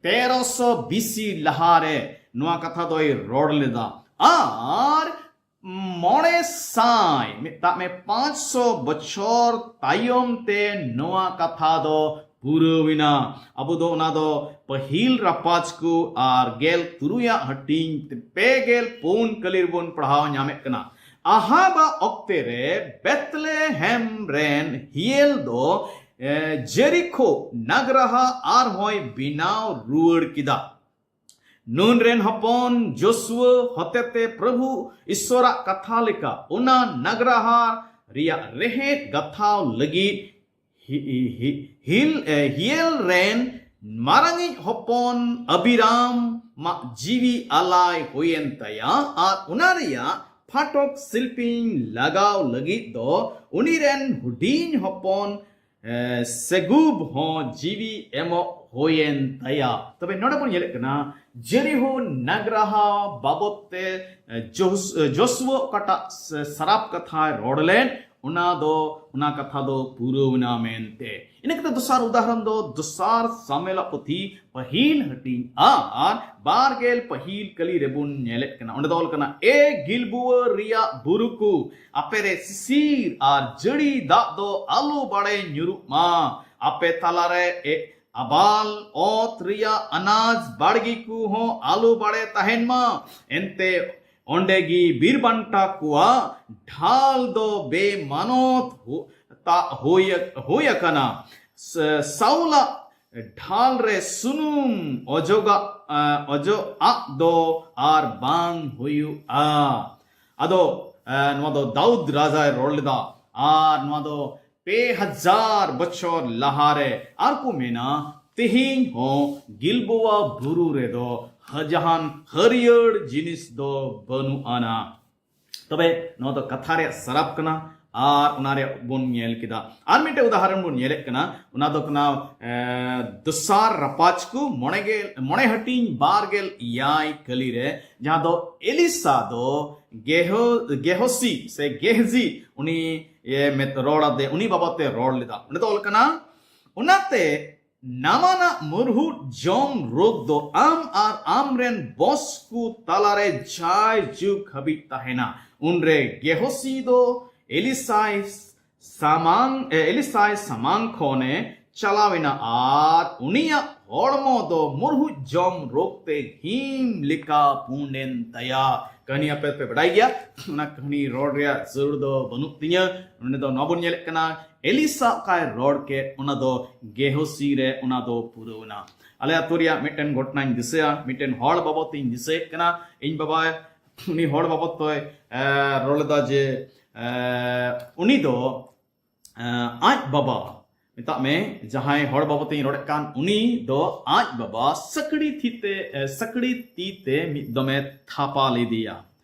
ᱛᱮᱨᱚᱥᱚ ᱵᱤᱥᱤ ᱞᱟᱦᱟᱨᱮ ᱱᱚᱣᱟ ᱠᱟᱛᱷᱟ ᱫᱚᱭ ᱨᱚᱲ ᱞᱮᱫᱟ᱾ ᱟᱨ ᱢᱚᱬᱮ ᱥᱟᱭ, ᱢᱮᱛᱟᱜ ᱢᱮ, ᱯᱟᱸᱪᱥᱚ ᱵᱚᱪᱷᱚᱨ ᱛᱟᱭᱚᱢ ᱛᱮ ᱱᱚᱣᱟ ᱠᱟᱛᱷᱟ ᱫᱚ ᱯᱩᱨᱟᱹᱣ ᱮᱱᱟ᱾ ᱟᱵᱚ ᱫᱚ ᱚᱱᱟ ᱫᱚ ᱯᱟᱹᱦᱤᱞ ᱨᱟᱯᱟᱡᱽ ᱠᱚ ᱟᱨ ᱜᱮᱞ ᱛᱩᱨᱩᱭᱟᱜ ᱦᱟᱹᱴᱤᱧ ᱯᱮ ᱜᱮᱞ ᱯᱩᱱ ᱠᱟᱹᱞᱤ ᱨᱮᱵᱚᱱ ᱯᱟᱲᱦᱟᱣ ᱧᱟᱢᱮᱫ ᱠᱟᱱᱟ᱾ ᱟᱦᱟᱵᱟᱜ ᱚᱠᱛᱮ ᱨᱮ ᱵᱮᱛᱞᱮᱦᱮᱢ ᱨᱮᱱ ᱦᱤᱭᱮᱞ ᱫᱚ, ᱮ, ᱡᱮᱨᱤᱠᱷᱚ ᱱᱟᱜᱽᱨᱟᱦᱟ ᱟᱨᱦᱚᱸᱭ ᱵᱮᱱᱟᱣ ᱨᱩᱣᱟᱹᱲ ᱠᱮᱫᱟ᱾ ᱱᱩᱱ ᱨᱮᱱ ᱦᱚᱯᱚᱱ ᱡᱚᱥᱩᱣᱟ ᱦᱚᱛᱮᱛᱮ ᱯᱨᱚᱵᱷᱩ ᱤᱥᱚᱨᱟᱜ ᱠᱟᱛᱷᱟ ᱞᱮᱠᱟ ᱚᱱᱟ ᱱᱟᱜᱽᱨᱟᱦᱟ ᱨᱮᱭᱟᱜ ᱨᱮᱦᱮᱫ ᱜᱟᱛᱷᱟᱣ ᱞᱟᱹᱜᱤᱫ ᱦᱤ- ᱦᱤ- ᱦᱤᱞ- ᱮ, ᱦᱤᱭᱮᱞ ᱨᱮᱱ ᱢᱟᱨᱟᱝᱤᱡ ᱦᱚᱯᱚᱱ ᱟᱵᱤᱨᱟᱢ ᱢᱟᱜ ᱡᱤᱣᱤ ᱟᱞᱟᱭ ᱦᱩᱭᱮᱱ ᱛᱟᱭᱟ, ᱟᱨ ᱚᱱᱟ ᱨᱮᱭᱟᱜ ᱯᱷᱟᱴᱚᱠ ᱥᱤᱞᱯᱤᱧ ᱞᱟᱜᱟᱣ ᱞᱟᱹᱜᱤᱫ ᱫᱚ ᱩᱱᱤ ᱨᱮᱱ ᱦᱩᱰᱤᱧ ᱦᱚᱯᱚᱱ ᱮ, ᱥᱮᱜᱩᱵ ᱦᱚᱸ ᱡᱤᱣᱤ ᱮᱢᱚᱜ ᱦᱩᱭᱮᱱ ᱛᱟᱭᱟ᱾ ᱛᱚᱵᱮ ᱱᱚᱰᱮ ᱵᱚᱱ ᱧᱮᱞᱮᱫ ᱠᱟᱱᱟ, ᱡᱮᱨᱤᱦᱳ ᱱᱟᱜᱽᱨᱟᱦᱟ ᱵᱟᱵᱚᱛ ᱛᱮ, ᱮ, ᱡᱳᱥ- ᱮ, ᱡᱳᱥᱩᱣᱟ ᱚᱠᱟᱴᱟᱜ ᱥ- ᱥᱟᱨᱟᱯ ᱠᱟᱛᱷᱟᱭ ᱨᱚᱲ ᱞᱮᱫ, ᱚᱱᱟ ᱫᱚ, ᱚᱱᱟ ᱠᱟᱛᱷᱟ ᱫᱚ ᱯᱩᱨᱟᱹᱣ ᱮᱱᱟ ᱢᱮᱱᱛᱮ᱾ ᱤᱱᱟᱹ ᱠᱟᱛᱮ ᱫᱚᱥᱟᱨ ᱩᱫᱟᱦᱚᱨᱚᱱ ᱫᱚ ᱫᱚᱥᱟᱨ ᱥᱟᱢᱩᱭᱮᱞᱟᱜ ᱯᱩᱛᱷᱤ ᱯᱟᱹᱦᱤᱞ ᱦᱟᱹᱴᱤᱧ ᱟᱨ ᱵᱟᱨ ᱜᱮᱞ ᱯᱟᱹᱦᱤᱞ ᱠᱟᱹᱞᱤ ᱨᱮᱵᱚᱱ ᱧᱮᱞᱮᱫ ᱠᱟᱱᱟ᱾ ᱚᱸᱰᱮ ᱫᱚ ᱚᱞ ᱠᱟᱱᱟ, ᱮ ᱜᱤᱞᱵᱩᱣᱟᱹ ᱨᱮᱭᱟᱜ ᱵᱩᱨᱩ ᱠᱚ, ᱟᱯᱮ ᱨᱮ ᱥᱤᱥᱤᱨ ᱟᱨ ᱡᱟᱹᱲᱤ ᱫᱟᱜ ᱫᱚ ᱟᱞᱚ ᱵᱟᱲᱮ ᱧᱩᱨᱩᱜ ᱢᱟ᱾ ᱟᱯᱮ ᱛᱟᱞᱟᱨᱮ ᱮ- ᱟᱵᱟᱞ ᱚᱛ ᱨᱮᱭᱟᱜ ᱟᱱᱟᱡ ᱵᱟᱲᱜᱮ ᱠᱚᱦᱚᱸ ᱟᱞᱚ ᱵᱟᱲᱮ ᱛᱟᱦᱮᱱ ᱢᱟ᱾ ᱮᱱᱛᱮ ᱚᱸᱰᱮ ᱜᱮ ᱵᱤᱨ ᱵᱟᱱᱴᱟ ᱠᱚᱣᱟᱜ ᱰᱷᱟᱞ ᱫᱚ ᱵᱮᱢᱟᱱᱚᱛ ᱦᱩ- ᱛᱟ- ᱦᱩᱭ- ᱦᱩᱭ ᱟᱠᱟᱱᱟ᱾ ᱥ- ᱥᱟᱩᱞᱟᱜ ᱰᱷᱟᱞ ᱨᱮ ᱥᱩᱱᱩᱢ ᱚᱡᱚᱜᱟᱜ, ᱟ, ᱚᱡᱚᱜ ᱟᱜ ᱫᱚ ᱟᱨ ᱵᱟᱝ ᱦᱩᱭᱩᱜᱼᱟ᱾ ᱟᱫᱚ ᱱᱚᱣᱟ ᱫᱚ ᱫᱟᱣᱩᱫ ᱨᱟᱡᱟᱭ ᱨᱚᱲ ᱞᱮᱫᱟ᱾ ᱟᱨ ᱱᱚᱣᱟ ᱫᱚ ᱯᱮ ᱦᱟᱡᱟᱨ ᱵᱚᱪᱷᱚᱨ ᱞᱟᱦᱟᱨᱮ᱾ ᱟᱨ ᱠᱚ ᱢᱮᱱᱟ, ᱛᱮᱦᱮᱧ ᱦᱚᱸ ᱜᱤᱞᱵᱳᱣᱟ ᱵᱩᱨᱩ ᱨᱮᱫᱚ ᱡᱟᱦᱟᱱ ᱦᱟᱹᱨᱭᱟᱹᱲ ᱡᱤᱱᱤᱥ ᱫᱚ ᱵᱟᱹᱱᱩᱜ ᱟᱱᱟ᱾ ᱛᱚᱵᱮ ᱱᱚᱣᱟ ᱫᱚ ᱠᱟᱛᱷᱟ ᱨᱮᱭᱟᱜ ᱥᱟᱨᱟᱯ ᱠᱟᱱᱟ᱾ ᱟᱨ ᱚᱱᱟ ᱨᱮᱭᱟᱜ ᱵᱚᱱ ᱧᱮᱞ ᱠᱮᱫᱟ᱾ ᱟᱨ ᱢᱤᱫᱴᱮᱱ ᱩᱫᱟᱦᱚᱨᱚᱱ ᱵᱚᱱ ᱧᱮᱞᱮᱫ ᱠᱟᱱᱟ, ᱚᱱᱟ ᱫᱚ ᱠᱟᱱᱟ ᱮ, ᱫᱚᱥᱟᱨ ᱨᱟᱯᱟᱡᱽ ᱠᱚ ᱢᱚᱬᱮ ᱜᱮᱞ ᱢᱚᱬᱮ ᱦᱟᱹᱴᱤᱧ ᱵᱟᱨ ᱜᱮᱞ ᱮᱭᱟᱭ ᱠᱟᱹᱞᱤ ᱨᱮ, ᱡᱟᱦᱟᱸ ᱫᱚ ᱮᱞᱤᱥᱟ ᱫᱚ ᱜᱮᱦᱚ- ᱜᱮᱦᱚᱥᱤ ᱥᱮ ᱜᱮᱦᱡᱤ ᱩᱱᱤ ᱮ, ᱢᱮᱛ- ᱨᱚᱲ ᱟᱫᱮ, ᱩᱱᱤ ᱵᱟᱵᱚᱫ ᱛᱮ ᱨᱚᱲ ᱞᱮᱫᱟ᱾ ᱚᱸᱰᱮ ᱫᱚ ᱚᱞ ᱠᱟᱱᱟ, ᱚᱱᱟᱛᱮ ᱱᱟᱣᱟᱱᱟᱜ ᱢᱩᱨᱦᱩᱫ ᱡᱚᱢ ᱨᱳᱜᱽ ᱫᱚ ᱟᱢ ᱟᱨ ᱟᱢᱨᱮᱱ ᱵᱚᱥ ᱠᱚ ᱛᱟᱞᱟᱨᱮ ᱡᱟᱭ ᱡᱩᱜᱽ ᱦᱟᱹᱵᱤᱡ ᱛᱟᱦᱮᱱᱟ᱾ ᱩᱱᱨᱮ ᱜᱮᱦᱚᱥᱤ ᱫᱚ ᱮᱞᱤᱥᱟᱭ ᱥᱟᱢᱟᱝ ᱮ, ᱮᱞᱤᱥᱟᱭ ᱥᱟᱢᱟᱝ ᱠᱷᱚᱱᱮ ᱪᱟᱞᱟᱣ ᱮᱱᱟ ᱟᱨ ᱩᱱᱤᱭᱟᱜ ᱦᱚᱲᱢᱚ ᱫᱚ ᱢᱩᱨᱦᱩᱫ ᱡᱚᱢ ᱨᱳᱜᱽ ᱛᱮ ᱦᱤᱢ ᱞᱮᱠᱟ ᱯᱩᱸᱰᱮᱱ ᱛᱟᱭᱟ᱾ ᱠᱟᱹᱦᱱᱤ ᱟᱯᱮ ᱯᱮ ᱵᱟᱰᱟᱭ ᱜᱮᱭᱟ᱾ ᱚᱱᱟ ᱠᱟᱹᱦᱱᱤ ᱨᱚᱲ ᱨᱮᱭᱟᱜ ᱡᱟᱹᱨᱩᱲ ᱫᱚ ᱵᱟᱹᱱᱩᱜ ᱛᱤᱧᱟᱹ᱾ ᱱᱚᱰᱮ ᱫᱚ ᱱᱚᱣᱟ ᱵᱚᱱ ᱧᱮᱞᱮᱫ ᱠᱟᱱᱟ, ᱮᱞᱤᱥᱟ ᱚᱠᱟᱭ ᱨᱚᱲ ᱠᱮᱫ, ᱚᱱᱟ ᱫᱚ ᱜᱮᱦᱚᱥᱤ ᱨᱮ ᱚᱱᱟ ᱫᱚ ᱯᱩᱨᱟᱹᱣ ᱮᱱᱟ᱾ ᱟᱞᱮ ᱟᱹᱛᱩ ᱨᱮᱭᱟᱜ ᱢᱤᱫᱴᱮᱱ ᱜᱷᱚᱴᱚᱱᱟᱧ ᱫᱤᱥᱟᱹᱭᱟ, ᱢᱤᱫᱴᱮᱱ ᱦᱚᱲ ᱵᱟᱵᱚᱫ ᱤᱧ ᱫᱤᱥᱟᱹᱭᱮᱫ ᱠᱟᱱᱟ᱾ ᱤᱧ ᱵᱟᱵᱟ ᱩᱱᱤ ᱦᱚᱲ ᱵᱟᱵᱚᱫ ᱛᱚᱭ ᱮ, ᱨᱚᱲ ᱞᱮᱫᱟ ᱡᱮ ᱮ, ᱩᱱᱤ ᱫᱚ ᱮ, ᱟᱡ ᱵᱟᱵᱟ, ᱢᱮᱛᱟᱜ ᱢᱮ, ᱡᱟᱦᱟᱸᱭ ᱦᱚᱲ ᱵᱟᱵᱚᱫ ᱤᱧ ᱨᱚᱲᱮᱫ ᱠᱟᱱ, ᱩᱱᱤ ᱫᱚ ᱟᱡ ᱵᱟᱵᱟ ᱥᱟᱹᱠᱲᱤ ᱛᱤ ᱛᱮ ᱮ, ᱥᱟᱹᱠᱲᱤ ᱛᱤ ᱛᱮ ᱢᱤᱫ ᱫᱚᱢᱮ ᱛᱷᱟᱯᱟ ᱞᱮᱫᱮᱭᱟ᱾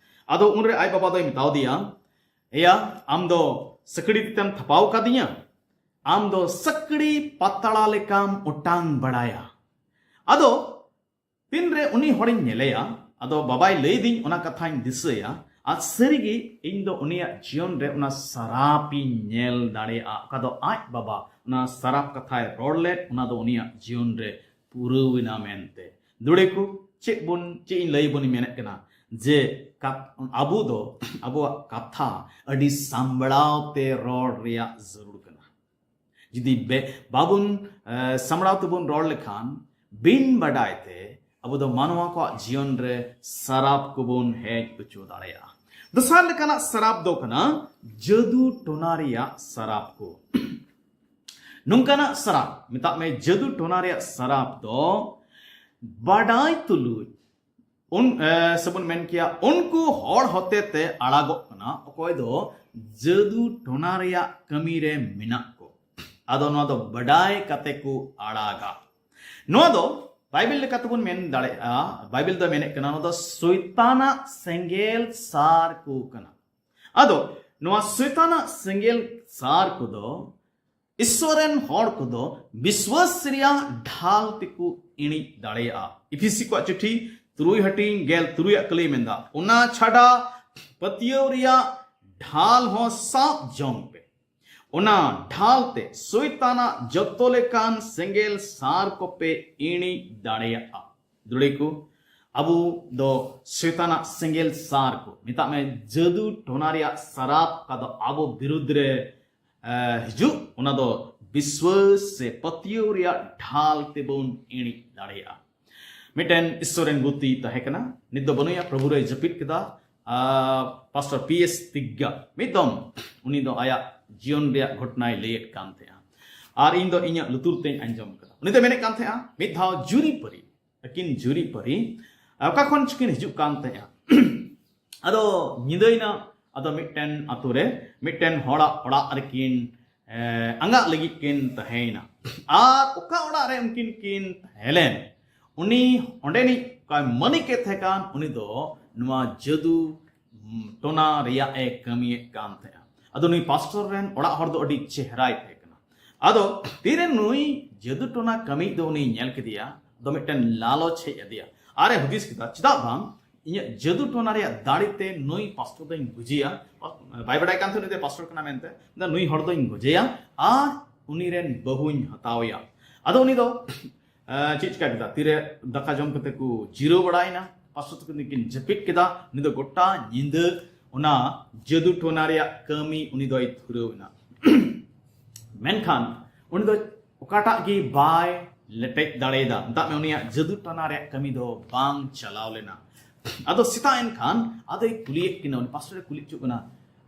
ᱟᱫᱚ ᱩᱱᱨᱮ ᱟᱡ ᱵᱟᱵᱟ ᱫᱚᱭ ᱢᱮᱛᱟᱣ ᱫᱮᱭᱟ, ᱮᱭᱟ, ᱟᱢ ᱫᱚ ᱥᱟᱹᱠᱲᱤ ᱛᱤ ᱛᱮᱢ ᱛᱷᱟᱯᱟᱣ ᱠᱟᱫᱤᱧᱟ, ᱟᱢ ᱫᱚ ᱥᱟᱹᱠᱲᱤ ᱯᱟᱛᱲᱟ ᱞᱮᱠᱟᱢ ᱚᱴᱟᱝ ᱵᱟᱲᱟᱭᱟ᱾ ᱟᱫᱚ ᱛᱤᱱᱨᱮ ᱩᱱᱤ ᱦᱚᱲᱤᱧ ᱧᱮᱞᱮᱭᱟ, ᱟᱫᱚ ᱵᱟᱵᱟᱭ ᱞᱟᱹᱭᱫᱤᱧ, ᱚᱱᱟ ᱠᱟᱛᱷᱟᱧ ᱫᱤᱥᱟᱹᱭᱟ᱾ ᱟᱨ ᱥᱟᱹᱨᱤᱜᱮ ᱤᱧ ᱫᱚ ᱩᱱᱤᱭᱟᱜ ᱡᱤᱭᱚᱱ ᱨᱮ ᱚᱱᱟ ᱥᱟᱨᱟᱯᱤᱧ ᱧᱮᱞ ᱫᱟᱲᱮᱭᱟᱜᱼᱟ, ᱚᱠᱟ ᱫᱚ ᱟᱡ ᱵᱟᱵᱟ ᱚᱱᱟ ᱥᱟᱨᱟᱯ ᱠᱟᱛᱷᱟᱭ ᱨᱚᱲ ᱞᱮᱫ, ᱚᱱᱟ ᱫᱚ ᱩᱱᱤᱭᱟᱜ ᱡᱤᱭᱚᱱ ᱨᱮ ᱯᱩᱨᱟᱹᱣ ᱮᱱᱟ ᱢᱮᱱᱛᱮ᱾ ᱫᱩᱲᱮ ᱠᱚ, ᱪᱮᱫ ᱵᱚᱱ, ᱪᱮᱫ ᱤᱧ ᱞᱟᱹᱭ ᱵᱚᱱᱤᱧ ᱢᱮᱱᱮᱫ ᱠᱟᱱᱟ, ᱡᱮ ᱠᱟᱛ-, ᱟᱵᱚ ᱫᱚ ᱟᱵᱚᱣᱟᱜ ᱠᱟᱛᱷᱟ ᱟᱹᱰᱤ ᱥᱟᱢᱵᱲᱟᱣ ᱛᱮ ᱨᱚᱲ ᱨᱮᱭᱟᱜ ᱡᱟᱹᱨᱩᱲ ᱠᱟᱱᱟ᱾ ᱡᱩᱫᱤ ᱵᱮ-, ᱵᱟᱵᱚᱱ, ᱮ, ᱥᱟᱢᱵᱲᱟᱣ ᱛᱮᱵᱚᱱ ᱨᱚᱲ ᱞᱮᱠᱷᱟᱱ, ᱵᱤᱱ ᱵᱟᱰᱟᱭ ᱛᱮ ᱟᱵᱚ ᱫᱚ ᱢᱟᱱᱣᱟ ᱠᱚᱣᱟᱜ ᱡᱤᱭᱚᱱ ᱨᱮ ᱥᱟᱨᱟᱯ ᱠᱚᱵᱚᱱ ᱦᱮᱡ ᱦᱚᱪᱚ ᱫᱟᱲᱮᱭᱟᱜᱼᱟ᱾ ᱫᱚᱥᱟᱨ ᱞᱮᱠᱟᱱᱟᱜ ᱥᱟᱨᱟᱯ ᱫᱚ ᱠᱟᱱᱟ ᱡᱟᱹᱫᱩ ᱴᱚᱱᱟ ᱨᱮᱭᱟᱜ ᱥᱟᱨᱟᱯ ᱠᱚ᱾ ᱱᱚᱝᱠᱟᱱᱟᱜ ᱥᱟᱨᱟᱯ, ᱢᱮᱛᱟᱜ ᱢᱮ, ᱡᱟᱹᱫᱩ ᱴᱚᱱᱟ ᱨᱮᱭᱟᱜ ᱥᱟᱨᱟᱯ ᱫᱚ ᱵᱟᱰᱟᱭ ᱛᱩᱞᱩᱡ ᱩᱱ ᱮ, ᱥᱮᱵᱚᱱ ᱢᱮᱱ ᱠᱮᱭᱟ, ᱩᱱᱠᱩ ᱦᱚᱲ ᱦᱚᱛᱮ ᱛᱮ ᱟᱲᱟᱜᱚᱜ ᱠᱟᱱᱟ, ᱚᱠᱚᱭ ᱫᱚ ᱡᱟᱹᱫᱩ ᱴᱚᱱᱟ ᱨᱮᱭᱟᱜ ᱠᱟᱹᱢᱤ ᱨᱮ ᱢᱮᱱᱟᱜ ᱠᱚ᱾ ᱟᱫᱚ ᱱᱚᱣᱟ ᱫᱚ ᱵᱟᱰᱟᱭ ᱠᱟᱛᱮ ᱠᱚ ᱟᱲᱟᱜᱟ᱾ ᱱᱚᱣᱟ ᱫᱚ ᱵᱟᱭᱵᱮᱞ ᱞᱮᱠᱟᱛᱮᱵᱚᱱ ᱢᱮᱱ ᱫᱟᱲᱮᱭᱟᱜᱼᱟ, ᱵᱟᱭᱵᱮᱞ ᱫᱚ ᱢᱮᱱᱮᱫ ᱠᱟᱱᱟ, ᱱᱚᱣᱟ ᱫᱚ ᱥᱚᱭᱛᱟᱱᱟᱜ ᱥᱮᱸᱜᱮᱞ ᱥᱟᱨ ᱠᱚ ᱠᱟᱱᱟ᱾ ᱟᱫᱚ ᱱᱚᱣᱟ ᱥᱚᱭᱛᱟᱱᱟᱜ ᱥᱮᱸᱜᱮᱞ ᱥᱟᱨ ᱠᱚᱫᱚ ᱤᱥᱥᱚᱨ ᱨᱮᱱ ᱦᱚᱲ ᱠᱚᱫᱚ ᱵᱤᱥᱣᱟᱥ ᱨᱮᱭᱟᱜ ᱰᱷᱟᱞ ᱛᱮᱠᱚ ᱤᱬᱤᱡ ᱫᱟᱲᱮᱭᱟᱜᱼᱟ᱾ ᱤᱯᱷᱤᱥᱤ ᱠᱚᱣᱟᱜ ᱪᱤᱴᱷᱤ ᱛᱩᱨᱩᱭ ᱦᱟᱹᱴᱤᱧ ᱜᱮᱞ ᱛᱩᱨᱩᱭᱟᱜ ᱠᱟᱹᱞᱤᱭ ᱢᱮᱱᱫᱟ, ᱚᱱᱟ ᱪᱷᱟᱰᱟ ᱯᱟᱹᱛᱭᱟᱹᱣ ᱨᱮᱭᱟᱜ ᱰᱷᱟᱞ ᱦᱚᱸ ᱥᱟᱵ ᱡᱚᱝ ᱯᱮ᱾ ᱚᱱᱟ ᱰᱷᱟᱞ ᱛᱮ ᱥᱚᱭᱛᱟᱱᱟᱜ ᱡᱚᱛᱚ ᱞᱮᱠᱟᱱ ᱥᱮᱸᱜᱮᱞ ᱥᱟᱨ ᱠᱚᱯᱮ ᱤᱬᱤᱡ ᱫᱟᱲᱮᱭᱟᱜᱼᱟ᱾ ᱫᱩᱲᱤ ᱠᱚ, ᱟᱵᱚ ᱫᱚ ᱥᱚᱭᱛᱟᱱᱟᱜ ᱥᱮᱸᱜᱮᱞ ᱥᱟᱨ ᱠᱚ ᱢᱮᱛᱟᱜ ᱢᱮ, ᱡᱟᱹᱫᱩ ᱴᱚᱱᱟ ᱨᱮᱭᱟᱜ ᱥᱟᱨᱟᱯ ᱠᱟᱫᱚ ᱟᱵᱚ ᱵᱤᱨᱩᱫᱽ ᱨᱮ ᱮ, ᱦᱤᱡᱩᱜ, ᱚᱱᱟ ᱫᱚ ᱵᱤᱥᱣᱟᱹᱥ ᱥᱮ ᱯᱟᱹᱛᱭᱟᱹᱣ ᱨᱮᱭᱟᱜ ᱰᱷᱟᱞ ᱛᱮᱵᱚᱱ ᱮᱬᱮᱡ ᱫᱟᱲᱮᱭᱟᱜᱼᱟ᱾ ᱢᱤᱫᱴᱮᱱ ᱤᱥᱥᱚᱨ ᱨᱮᱱ ᱜᱩᱛᱤ ᱛᱟᱦᱮᱸ ᱠᱟᱱᱟ, ᱱᱤᱛ ᱫᱚ ᱵᱟᱹᱱᱩᱭᱟ, ᱯᱨᱚᱵᱷᱩ ᱨᱮᱭ ᱡᱟᱹᱯᱤᱫ ᱠᱮᱫᱟ᱾ ᱟᱨ ᱯᱟᱥᱴᱚᱨ ᱯᱤ ᱮᱥ ᱛᱤᱜᱜᱟ ᱢᱤᱫ ᱫᱚᱢ ᱩᱱᱤ ᱫᱚ ᱟᱭᱟᱜ ᱡᱤᱭᱚᱱ ᱨᱮᱭᱟᱜ ᱜᱷᱚᱴᱚᱱᱟᱭ ᱞᱟᱹᱭᱮᱫ ᱠᱟᱱ ᱛᱟᱦᱮᱸᱜᱼᱟ, ᱟᱨ ᱤᱧ ᱫᱚ ᱤᱧᱟᱹᱜ ᱞᱩᱛᱩᱨ ᱛᱮᱧ ᱟᱸᱡᱚᱢ ᱠᱟᱫᱟ᱾ ᱩᱱᱤ ᱫᱚ ᱢᱮᱱᱮᱫ ᱠᱟᱱ ᱛᱟᱦᱮᱸᱜᱼᱟ, ᱢᱤᱫ ᱫᱷᱟᱣ ᱡᱩᱨᱤᱯᱟᱹᱨᱤ, ᱟᱹᱠᱤᱱ ᱡᱩᱨᱤᱯᱟᱹᱨᱤ ᱚᱠᱟ ᱠᱷᱚᱱ ᱪᱚᱠᱤᱱ ᱦᱤᱡᱩᱜ ᱠᱟᱱ ᱛᱟᱦᱮᱸᱜᱼᱟ᱾ ᱟᱫᱚ ᱧᱤᱫᱟᱹᱭᱮᱱᱟ, ᱟᱫᱚ ᱢᱤᱫᱴᱮᱱ ᱟᱛᱳ ᱨᱮ ᱢᱤᱫᱴᱮᱱ ᱦᱚᱲᱟᱜ ᱚᱲᱟᱜ ᱨᱮᱠᱤᱱ ᱮ, ᱟᱸᱜᱟᱜ ᱞᱟᱹᱜᱤᱫ ᱠᱤᱱ ᱛᱟᱦᱮᱸᱭᱮᱱᱟ᱾ ᱟᱨ ᱚᱠᱟ ᱚᱲᱟᱜ ᱨᱮ ᱩᱱᱠᱤᱱ ᱠᱤᱱ ᱛᱟᱦᱮᱸ ᱞᱮᱱ, ᱩᱱᱤ ᱚᱸᱰᱮᱱᱤᱡ ᱚᱠᱚᱭ ᱢᱟᱹᱞᱤᱠ ᱮ ᱛᱟᱦᱮᱸ ᱠᱟᱱ, ᱩᱱᱤ ᱫᱚ ᱱᱚᱣᱟ ᱡᱟᱹᱫᱩ, ᱩᱢ, ᱴᱚᱱᱟ ᱨᱮᱭᱟᱜ ᱮ ᱠᱟᱹᱢᱤᱭᱮᱫ ᱠᱟᱱ ᱛᱟᱦᱮᱸᱜᱼᱟ᱾ ᱟᱫᱚ ᱱᱩᱭ ᱯᱟᱥᱴᱚᱨ ᱨᱮᱱ ᱚᱲᱟᱜ ᱦᱚᱲ ᱫᱚ ᱟᱹᱰᱤ ᱪᱮᱦᱨᱟᱭ ᱛᱟᱦᱮᱸ ᱠᱟᱱᱟ᱾ ᱟᱫᱚ ᱛᱤᱨᱮ ᱱᱩᱭ ᱡᱟᱹᱫᱩ ᱴᱚᱱᱟ ᱠᱟᱹᱢᱤᱭᱤᱡ ᱫᱚ ᱩᱱᱤ ᱧᱮᱞ ᱠᱮᱫᱮᱭᱟ, ᱟᱫᱚ ᱢᱤᱫᱴᱮᱱ ᱞᱟᱞᱚᱪ ᱦᱮᱡ ᱟᱫᱮᱭᱟ᱾ ᱟᱨᱮ ᱦᱩᱫᱤᱥ ᱠᱮᱫᱟ, ᱪᱮᱫᱟᱜ ᱵᱟᱝ ᱤᱧᱟᱹᱜ ᱡᱟᱹᱫᱩ ᱴᱚᱱᱟ ᱨᱮᱭᱟᱜ ᱫᱟᱲᱮ ᱛᱮ ᱱᱩᱭ ᱯᱟᱥᱴᱚᱨ ᱫᱚᱧ ᱜᱚᱡᱮᱭᱟ? ᱵᱟᱭ ᱵᱟᱰᱟᱭ ᱠᱟᱱ ᱛᱟᱦᱮᱸ ᱩᱱᱤ ᱫᱚ ᱯᱟᱥᱴᱚᱨ ᱠᱟᱱᱟ ᱢᱮᱱᱛᱮ᱾ ᱢᱮᱱᱫᱟ, ᱱᱩᱭ ᱦᱚᱲ ᱫᱚᱧ ᱜᱚᱡᱮᱭᱟ ᱟᱨ ᱩᱱᱤ ᱨᱮᱱ ᱵᱟᱹᱦᱩᱧ ᱦᱟᱛᱟᱣᱮᱭᱟ᱾ ᱟᱫᱚ ᱩᱱᱤ ᱫᱚ ᱮ, ᱪᱮᱫ ᱪᱤᱠᱟ ᱠᱮᱫᱟ? ᱛᱤᱨᱮ ᱫᱟᱠᱟ ᱡᱚᱢ ᱠᱟᱛᱮ ᱠᱚ ᱡᱤᱨᱟᱹᱣ ᱵᱟᱲᱟᱭᱮᱱᱟ, ᱯᱟᱥᱴᱚᱨ ᱛᱟᱹᱠᱤᱱ ᱫᱚᱠᱤᱱ ᱡᱟᱹᱯᱤᱫ ᱠᱮᱫᱟ᱾ ᱩᱱᱤ ᱫᱚ ᱜᱚᱴᱟ ᱧᱤᱫᱟᱹ ᱚᱱᱟ ᱡᱟᱹᱫᱩ ᱴᱚᱱᱟ ᱨᱮᱭᱟᱜ ᱠᱟᱹᱢᱤ ᱩᱱᱤ ᱫᱚᱭ ᱫᱷᱩᱨᱟᱹᱣ ᱮᱱᱟ᱾ ᱢᱮᱱᱠᱷᱟᱱ ᱩᱱᱤ ᱫᱚ ᱚᱠᱟᱴᱟᱜ ᱜᱮ ᱵᱟᱭ ᱞᱮᱴᱮᱡ ᱫᱟᱲᱮᱭᱟᱫᱟ᱾ ᱢᱮᱛᱟᱜ ᱢᱮ, ᱩᱱᱤᱭᱟᱜ ᱡᱟᱹᱫᱩ ᱴᱚᱱᱟ ᱨᱮᱭᱟᱜ ᱠᱟᱹᱢᱤ ᱫᱚ ᱵᱟᱝ ᱪᱟᱞᱟᱣ ᱞᱮᱱᱟ᱾ ᱟᱫᱚ ᱥᱮᱛᱟᱜ ᱮᱱ ᱠᱷᱟᱱ ᱟᱫᱚᱭ ᱠᱩᱞᱤᱭᱮᱫ ᱠᱤᱱᱟ, ᱩᱱᱤ ᱯᱟᱥᱴᱚᱨᱮ ᱠᱩᱞᱤ ᱦᱚᱪᱚᱜ ᱠᱟᱱᱟ,